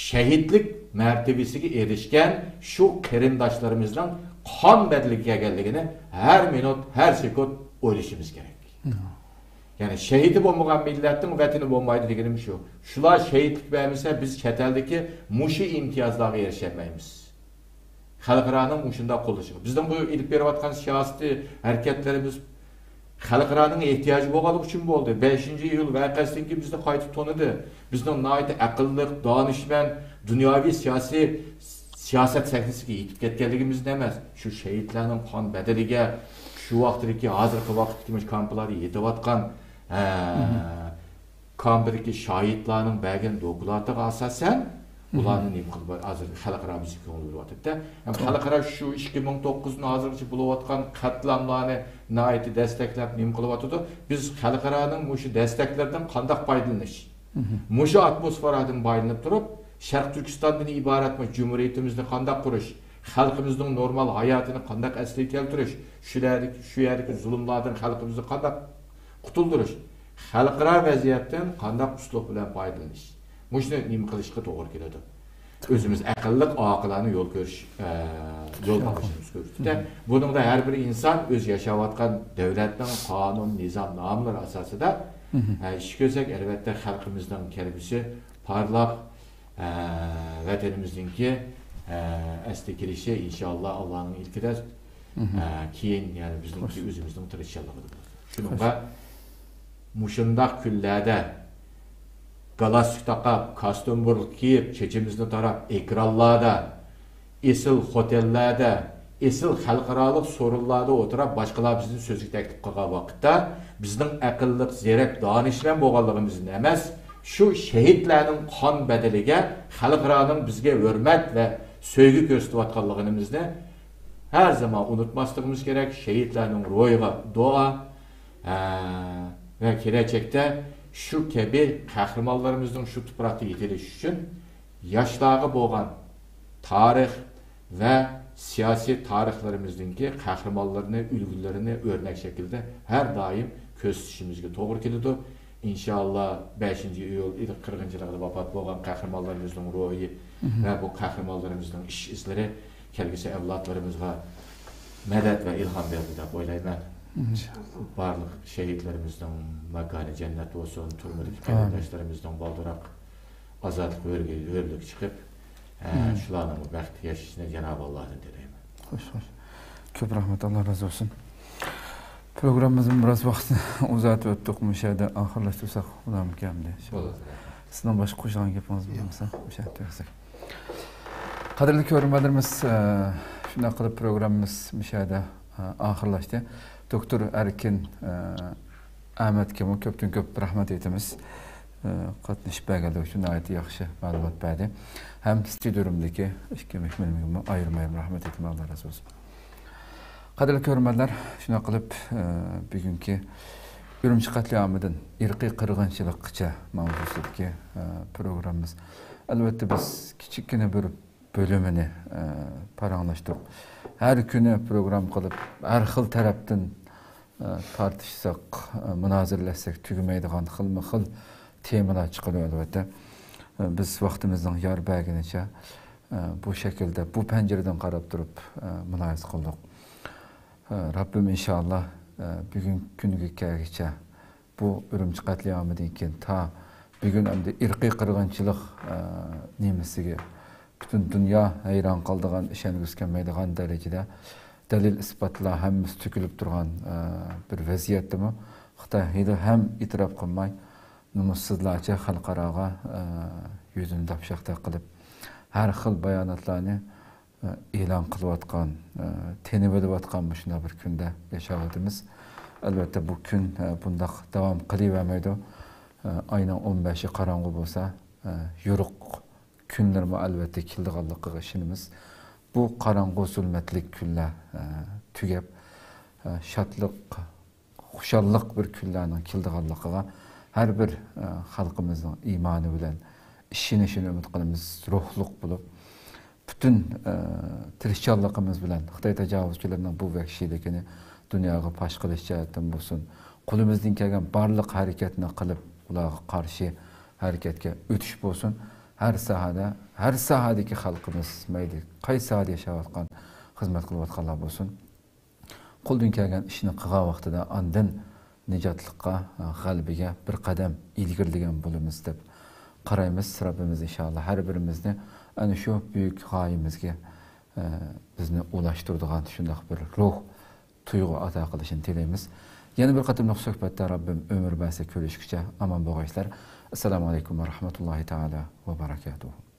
شەھىتلىك مەرتىۋىسىگە ئېرىشكەن شۇ قېرىنداشلىرىمىزنىڭ قان بەدىلىگە كەلگەنلىكىنى ھەر مىنۇت، ھەر سېكۇنت ئويلىشىمىز كېرەك. يەنى شەھىدى بولمىغان مىللەتنىڭ ۋەتىنى بولمايدۇ دېگىنىم شۇ. شۇلار شەھىتلىك بەرمىسە، بىز چەت ئەلدىكى مۇشۇ ئىمتىيازلارغا ئېرىشەلمەيمىز. خەلقئارانىڭ مۇشۇنداق قوللىشىغا. بىزنىڭ بۇ ئېلىپ بېرىۋاتقان سىياسىتى، ھەرىكەتلىرىمىز خەلقئارانىڭ ئېھتىياجى بولغانلىقى ئۈچۈن بولدى. بەشىنچى ئىيۇل ۋەقەسىدىن كېيىن بىزنى قايتا تونۇدى. بىزنىڭ ناھايىتى ئەقىللىق، دانىشمەن، دۇنياۋى سىياسىي سىياسەت سەھنىسىگە يېتىپ كەتكەنلىكىمىزدىن ئەمەس، شۇ شېھىتلەرنىڭ قان بەدىلىگە، شۇ ۋاقىتتىكى، ھازىرقى ۋاقىتتىكى مۇشۇ كامپلاردا يېتىۋاتقان، ھە، كامپىدىكى شاھىتلارنىڭ بەرگەن دوكلاتىغا ئاساسەن، ئۇلارنى نېمە قىلىپ، ھازىر خەلقئارا بىزگە كۆڭۈل بۆلۈۋاتىدۇ-دە. ھەم خەلقئارا شۇ ئىككى مىڭ توققۇزدىن ھازىرغىچە بولۇۋاتقان قەتلىئاملارنى ناھايىتى دەستەكلەپ نېمە قىلىۋاتىدۇ. بىز خەلقئارانىڭ مۇشۇ دەستەكلىرىدىن قانداق پايدىلىنىش؟ مۇشۇ ئاتموسفېرادىن پايدىلىنىپ تۇرۇپ، شەرقىي تۈركىستاندىن ئىبارەت مۇشۇ جۇمھۇرىيىتىمىزنى قانداق قۇرۇش، خەلقىمىزنىڭ نورمال ھاياتىنى قانداق ئەسلىگە كەلتۈرۈش، شۇ يەردىكى، شۇ يەردىكى زۇلۇملاردىن خەلقىمىزنى قانداق قۇتۇلدۇرۇش، خەلقئارا ۋەزىيەتتىن قانداق ئۇسلۇب بىلەن پايدىلىنىش، مۇشۇنى نېمە قىلىشقا توغرا كېلىدۇ. ئۆزىمىز ئەقىللىق، ئاقىلانە يول كۆرۈش، ئە، يول تاللىشىمىز كۆرسىتىدۇ. بۇنىڭدا ھەر بىر ئىنسان ئۆزى ياشاۋاتقان دۆلەتنىڭ قانۇن، نىزام، نامىلىرى ئاساسىدا، ئە، ئىش كۆرسەك، ئەلۋەتتە، خەلقىمىزنىڭ كەلگۈسى پارلاق، ئە، ۋەتىنىمىزنىڭكى، ئە، ئەسلىگە كېلىشى، ئىنشائاللا، ئاللانىڭ ئىلكىدە، ئە، كېيىن، يەنى بىزنىڭكى ئۆزىمىزنىڭ تىرىشچانلىقىدا بولىدۇ. شۇنىڭغا مۇشۇنداق كۈنلەردە گالستۇك تاقاپ، كاستيۇم بۇرۇلۇپ كىيىپ، چېچىمىزنى تاراپ، ئېكرانلاردا، ئېسىل خوتەللەردە، ئېسىل خەلقئارالىق سورۇنلاردا ئولتۇرۇپ، باشقىلار بىزنى سۆزگە تەكلىپ قىلغان ۋاقىتتا، بىزنىڭ ئەقىللىق، زېرەك، دانىشمەن بولغانلىقىمىزدىن ئەمەس، شۇ شېھىتلەرنىڭ قان بەدىلىگە خەلقئارانىڭ بىزگە ھۆرمەت ۋە سۆيگۈ كۆرسىتىۋاتقانلىقىمىزنى ھەر زامان ئۇنتۇماسلىقىمىز كېرەك. شېھىتلەرنىڭ روھىغا دۇئا، ھە، ۋە كېلەچەكتە شۇ كەبى قەھرىمانلىرىمىزنىڭ شۇ تۇپراقتا يېتىلىشى ئۈچۈن ياشلارغا بولغان تارىخ ۋە سىياسىي تارىخلىرىمىزنىڭكى قەھرىمانلىرىنى، ئۈلگىلىرىنى ئۆرنەك شەكلىدە ھەر دائىم كۆرسىتىشىمىزگە توغرا كېلىدۇ. ئىنشائاللا، بەشىنچى ئىيۇل قىرغىنچىلىقىدا ۋاپات بولغان قەھرىمانلىرىمىزنىڭ روھى ۋە بۇ قەھرىمانلىرىمىزنىڭ ئىش ئىزلىرى كەلگۈسى ئەۋلادلىرىمىزغا مەدەت ۋە ئىلھام بېرىدۇ دەپ ئويلايمەن. بارلىق شېھىتلىرىمىزنىڭ ماكانى جەننەت بولسۇن، تۈرمىدىكى قېرىنداشلىرىمىزنىڭ بالدۇراق ئازادلىق ھۆرلۈكى چىقىپ، ئە، شۇلارنىڭمۇ بەختلىك ياشىشىنى جانابى ئاللادىن تىلەيمەن. خوش، خوش. كۆپ رەھمەت، ئاللا رازى بولسۇن. پروگراممىمىزنىڭ بىراز ۋاقتىنى ئۇزارتىپ ئۆتتۇق، مۇشۇ يەردە ئاخىرلاشتۇرساق بولامدىكەن ئەمدى؟ بولىدۇ. سىزنىڭ باشقا قوشىدىغان گېپىڭىز بولمىسا، مۇشۇ يەردە تۈگەتسەك. قەدىرلىك كۆرۈرمەنلىرىمىز، ئە، شۇنداق قىلىپ پروگراممىمىز مۇشۇ يەردە ئاخىرلاشتى. دوكتور ئەركىن، ئە، ئەمەتكىمۇ كۆپتىن كۆپ رەھمەت ئېيتىمىز. ئە، قاتنىشىپ بەرگەنلىكى ئۈچۈن ناھايىتى ياخشى مەلۇمات بەردى. ھەم ستۇدىيەمدىكى ئىككى مېھمىنىمگىمۇ ئايرىم-ئايرىم رەھمەت ئېيتىمەن، ئاللا رازى بولسۇن. قەدىرلىك كۆرۈرمەنلەر، شۇنداق قىلىپ، ئە، بۈگۈنكى ئۈرۈمچى قەتلىئامىدىن، ئىرقىي قىرغىنچىلىققىچە ماۋزۇسىدىكى، ئە، پروگراممىمىز. ئەلۋەتتە، بىز كىچىككىنە بىر بۆلۈمىنى، ئە، پاراڭلاشتۇق. ھەر كۈنى پروگرامما قىلىپ، ھەر خىل تەرەپتىن، ئە، تارتىشساق، ئە، مۇنازىرىلەشسەك تۈگىمەيدىغان خىلمۇ خىل تېمىلار چىقىدۇ، ئەلۋەتتە. ئە، بىز ۋاقتىمىزنىڭ يار بەرگىنىچە، ئە، بۇ شەكىلدە، بۇ پەنجىرىدىن قاراپ تۇرۇپ، ئە، مۇلاھىزە قىلدۇق. ئە، رەببىم ئىنشائاللا، ئە، بۈگۈنكى كۈنگە كەلگۈچە بۇ ئۈرۈمچى قەتلىئامىدىن كېيىن تا بۈگۈن ئەمدى ئىرقىي قىرغىنچىلىق، ئە، نېمىسىگە پۈتۈن دۇنيا ھەيران قالىدىغان، ئىشەنگۈسى كەلمەيدىغان دەرىجىدە دەلىل ئىسپاتلار ھەممىسى تۆكۈلۈپ تۇرغان، ئە، بىر ۋەزىيەتتىمۇ خىتاي ھېلىھەم ئېتىراپ قىلماي، نومۇسسىزلارچە خەلقئاراغا، ئە، يۈزىنى داپشاقتەك قىلىپ، ھەر خىل باياناتلارنى ئېلان قىلىۋاتقان، تېنىۋېلىۋاتقان مۇشۇنداق بىر كۈندە ياشاۋاتىمىز. ئەلۋەتتە، بۇ كۈن بۇنداق داۋام قىلىۋەرمەيدۇ. ئاينىڭ ئون بەشى قاراڭغۇ بولسا، يورۇق كۈنلەرمۇ ئەلۋەتتە كېلىدىغانلىقىغا ئىشىنىمىز. بۇ قاراڭغۇ، زۇلمەتلىك كۈنلەر تۈگەپ، شادلىق، خۇشاللىق بىر كۈنلەرنىڭ كېلىدىغانلىقىغا ھەر بىر، ئە، خەلقىمىزنىڭ ئىمانى بىلەن ئىشىنىشىنى ئۈمىد قىلىمىز. روھلۇق بولۇپ، پۈتۈن، ئە، تىرىشچانلىقىمىز بىلەن خىتاي تاجاۋۇزچىلىرىنىڭ بۇ ۋەھشىيلىكىنى دۇنياغا پاش قىلىش جەھەتتىن بولسۇن، قولىمىزدىن كەلگەن بارلىق ھەرىكەتنى قىلىپ، ئۇلارغا قارشى ھەرىكەتكە ئۆتۈش بولسۇن. ھەر ساھەدە، ھەر ساھەدىكى خەلقىمىز، مەيلى قايسى ساھەدە ياشاۋاتقان، خىزمەت قىلىۋاتقانلار بولسۇن، قولدىن كەلگەن ئىشنى قىلغان ۋاقتىدا ئاندىن نىجاتلىققا، غەلىبىگە بىر قەدەم ئىلگىرىلىگەن بولىمىز دەپ قارايمىز. رەببىمىز ئىنشائاللا ھەر بىرىمىزنى ئەنە شۇ بۈيۈك غايىمىزگە، بىزنى ئۇلاشتۇرىدىغان شۇنداق بىر روھ، تۇيغۇ ئاتا قىلىشىنى تىلەيمىز. يەنە بىر قېتىملىق سۆھبەتتە رەببىم ئۆمۈر بەرسە كۆرۈشكىچە ئامان بولغايسىلەر. ئەسسالامۇ ئەلەيكۇم ۋە رەھمەتۇللاھى تائالا ۋە بەرەكاتۇھۇ.